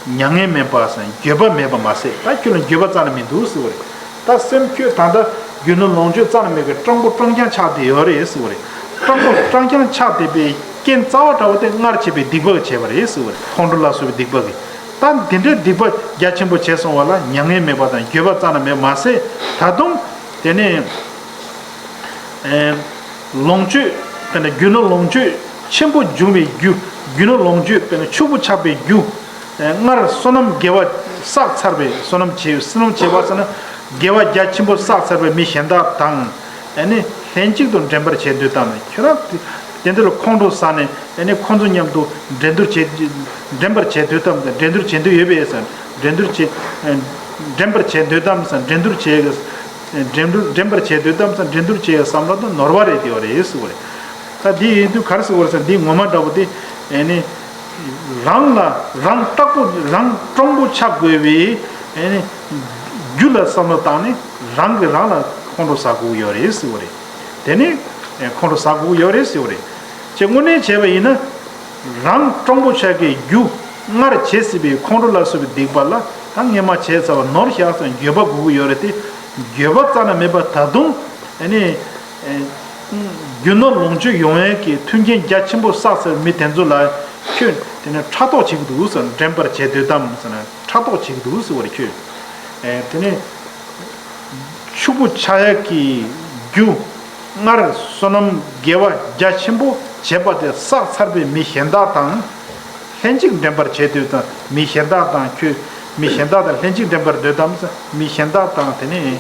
མྱ་ངན་མེད་པ་སང་འགྱོད་པ་མེད་པ་མ་ཟད། ད་ཁྱོད་ལ་འགྱོད་པ་རྩ་ནས་མི་འདུག་ཟེར་བ་རེད། ད་སེམས་ཁྱོད་ད་ལྟ་རྒྱུ་ནོར་ལོངས་སྤྱོད་རྩ་ནས་མེད་པའི་སྤྲང་པོ་སྤྲང་རྐྱང་ཆགས་བསྡད་ཡོད་རེད་ཟེར་བ་རེད། སྤྲང་པོ་སྤྲང་རྐྱང་ཆགས་བསྡད་པའི་རྐྱེན་རྩ་བ་འདྲ་བོ་དེ་སྔར་བྱས་པའི་སྡིག་པ་གིས་བྱས་པ་རེད་ཟེར་བ་རེད། ཁོང་ཁྲོ་ལ་སོགས་པའི་སྡིག་པ་གིས། ད་འདི་འདྲའི་སྡིག་པ་རྒྱ་ཆེན་པོ་བྱས་སོང་བ་ལ་མྱ་ངན་མེད་པ་དང་འགྱོད་པ་རྩ་ནས་མེད་མ་ཟད། ད་དུང་དེ་ནས་ཨེ་ལོངས་སྤྱོད། དེ་ནས་རྒྱུ་ནོར་ལོངས་སྤྱོད་ ཆེན་པོ་འབྱུང་བའི་རྒྱུ། རྒྱུ་ནོར་ལོངས་སྤྱོད་དཔེར་ན་ཕྱུག་པོ་ཆགས་པའི་རྒྱུ། སྔར་བསོད་ནམས་དགེ་བ་བསགས་ཚར་བའི་བསོད་ནམས་བྱས་བསོད་ནམས་བྱས་པ་ཟེར་ན་དགེ་བ་རྒྱ་ཆེན་པོ་བསགས་ཚར་བའི་མི་གཞན་དག་དང་། ཨ་ནི་ལྷན་ཅིག་ཏུ་འགྲན་པར་བྱེད་འདོད་དམ། ཁྱོད་རང་དེ་འདྲ་ལ་ཁོང་ཁྲོ་ཟ་ནས་ཨ་ནི་ཁོང་ཚོ་མཉམ་དུ་འགྲན་བསྡུར་བྱེད་འགྲན་པར་བྱེད་འདོད་དམ། འགྲན་བསྡུར་བྱེད་འདོད་ཡོད་པས་ཟེར། འགྲན་བསྡུར་བྱེད་འགྲན་པར་བྱེད་འདོད་དམ་ཟེར། འགྲན་བསྡུར་བྱེད་འགྲན་བསྡུར་འགྲན་པར་བྱེད་འདོད་དམ་ཟེར། འགྲན་བསྡུར་བྱེད་བསམ་བློ་དང་ནོར་བ་རེད་དེ་བ་རེད་ཟེར་བ་རེད། ད་འདི་ཡིན་དུས་ག་རེ་ཟེར་བ་རེད་ཟེར། འདི་ངོ་མ་འདྲ་པོ་དེ་ཨེ་ནི་རང་ལ་རང་སྐྲག་པོ་རང་སྤྲང་པོ་ཆགས་དགོས་པའི་ཨེ་ནི་རྒྱུ་ལ་བསམ་བློ་བཏང་ནས་རང་གིས་རང་ལ་ཁོང་ཁྲོ་ཟ་དགོས་ཡོད་རེད་ཟེར་བ་རེད། དེ་ནི་ཨེ་ཁོང་ཁྲོ་ཟ་དགོས་ཡོད་རེད་ཟེར་བ་རེད། ཅེས་དངོས་གནས་བྱས་པ་ཡིན་ན་རང་སྤྲང་པོ་ཆགས་ཀྱི་རྒྱུ་སྔར་བྱས་ཟིན་པའི་ཁོང་ཁྲོ་ལ་སོགས་པའི་སྡིག་པ་ལ་ད་སྔས་མ་བྱས་ཚར་བ་ནོར་བཞག་ཙང་འགྱོད་པ་དགོས་ཀྱི་ཡོད་རེད་དེ། འགྱོད་པ་རྩ་ནས་མེད་པ་ད་དུང་ཨེ་ནི། རྒྱུ་ནོར་ལོངས་སྤྱོད་ཡོང་ཡས་ཀྱི་མཐུན་རྐྱེན་རྒྱ་ཆེན་པོ་བསགས་ཚར་མི་དེ་ཚོ་ལ་ཁྱོད་དེ་ནས་ཕྲག་དོག་བྱེད་ཀྱི་འདུག་ཟེར། འགྲན་པར་བྱེད་འདོད་དམ་ཟེར་ན་ཕྲག་དོག་བྱེད་ཀྱི་འདུག་ཟེར་བ་རེད་ཁྱོད། ཨེ་དེ་ནས་ཕྱུག་པོ་ཆགས་ཡས་ཀྱི་རྒྱུ་སྔར་བསོད་ནམས་དགེ་བ་རྒྱ་ཆེན་པོ་བྱས་པ་དེ་བསགས་ཚར་བའི་མི་གཞན་དག་དང་། ལྷན་ཅིག་འགྲན་པར་བྱེད་འདོད་དམ། མི་གཞན་དག་དང་ཁྱོད། མི་གཞན་དག་དང་ལྷན་ཅིག་འགྲན་པར་འདོད་དམ། མི་གཞན་དག་དང་དེ་ནས་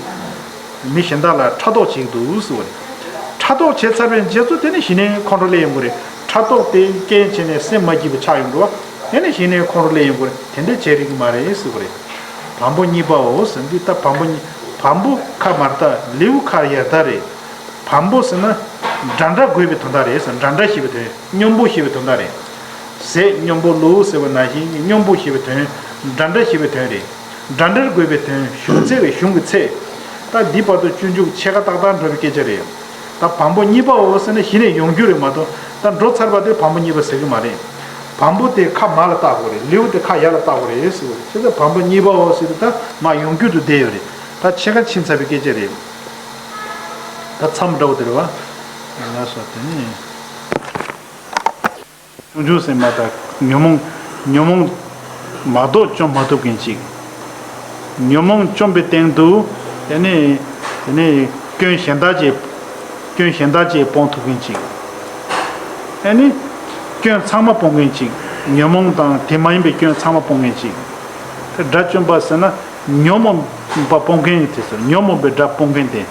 མི་གཞན་དག་ལ་ཕྲག་དོག་བྱེད་ཀྱི་འདུག་ཟེར་བ་རེད། ཕྲག་དོག་བྱས་ཚར་བའི་རྗེས་སུ་དེ་ནས་གཞི་ནས་ཁོང་ཁྲོ་སླེབས་ཡོང་གི་རེད། ཕྲག་དོག་དེ་རྐྱེན་བྱས་ནས་སེམས་མ་སྐྱིད་པ་ཆགས་ཡོང་གི་རེད་བ། དེ་ནས་གཞི་ནས་ཁོང་ཁྲོ་སླེབས་ཡོང་གི་རེད། དེ་འདྲ་བྱེད་རིགས་མ་རེད་ཟེར་བ་རེད། བམ་པོ་གཉིས་པའོ་ཟེར། འདི་ལྟ་བམ་པོ་གཉིས། བམ་པོ་ཁ་མར་ལྟ་ལེའུ་ཁ་ཡར་ལྟ་རེད། བམ་པོ་ཟེར་ན་འདྲ་འདྲ་དགོས་པའི་དོན་དག་རེད་ཟེར། འདྲ་འདྲ་ཞེས་པའི་དོན། སྙོམས་པོ་ཞེས་པའི་དོན་དག་རེད། ཟས་སྙོམས་པོ་ལུགས་ཟེར་བ་ནང་བཞིན་སྙོམས་པོ་ཞེས་པའི་དོན། འདྲ་འདྲ་ཞེས་པའི་དོན་རེད། འདྲ་འདྲར་དགོས་པའི་དོན། གཞུང་ཚད་ཀྱི་གཞུང་གི་ཚད། ད་འདི་བར་དུ་སྤྱོད་འཇུག་ཕྱེད་ཀ་ཏག་ཏག་འགྲོ་བའི་སྐད་ཆ་རེད། ད་བམ་པོ་གཉིས་པའོ་ཟེར་ན་གཞི་ནས་ཡོང་རྒྱུ་རེད་མ་གཏོགས་ད་འགྲོ་ཚར་བ་དེ་བམ་པོ་གཉིས་པ་ཟེར་གྱི་མ་རེད། བམ་པོ་དེ་ཁ་མར་ལ་བཏགས་དགོས་རེད། ལེའུ་དེ་ཁ་ཡར་ལ་བཏགས་དགོས་རེད་ཟེར་བ་རེད། བྱས་ཙང་བམ་པོ་གཉིས་པའོ་ཟེར་དུས་ད་མར་ཡོང་རྒྱུ་དུ་བསྡད་ཡོད་རེད། ད་ཕྱེད་ཀ་ཕྱིན་ཚར་བའི་སྐད་ཆ་རེད། ད་མཚམས་འདྲ་བོ་དེ་རེད་བ། ལགས་སོ། དེ་ནས་ཆུང་ཆུང་སེམས་མ་དང་ཉོན་མོངས། ཉོན་མོངས་མ་གཏོགས་བཅོམ་མ་ཐུབ་མཁན་ཅིག། ཉོན་མོངས་བཅོམ་པའི་སྟེང་དུ་དེ་ནས་དེ་ནས་སྐྱོན་གཞན་དག་ཅིག། སྐྱོན་གཞན་དག་ཅིག་སྤོང་ཐུབ་མཁན་ཅིག། ཨ་ནི་སྐྱོན་ཚང་མ་སྤོང་མཁན་ཅིག། ཉོན་མོངས་དང་དེ་མ་ཡིན་པའི་སྐྱོན་ཚང་མ་སྤོང་མཁན་ཅིག། དེ་དགྲ་བཅོམ་པ་ཟེར་ན་ཉོན་མོངས་པ་སྤོང་མཁན་དེ་ཟེར། ཉོན་མོངས་པའི་དགྲ་སྤོང་མཁན་དེ།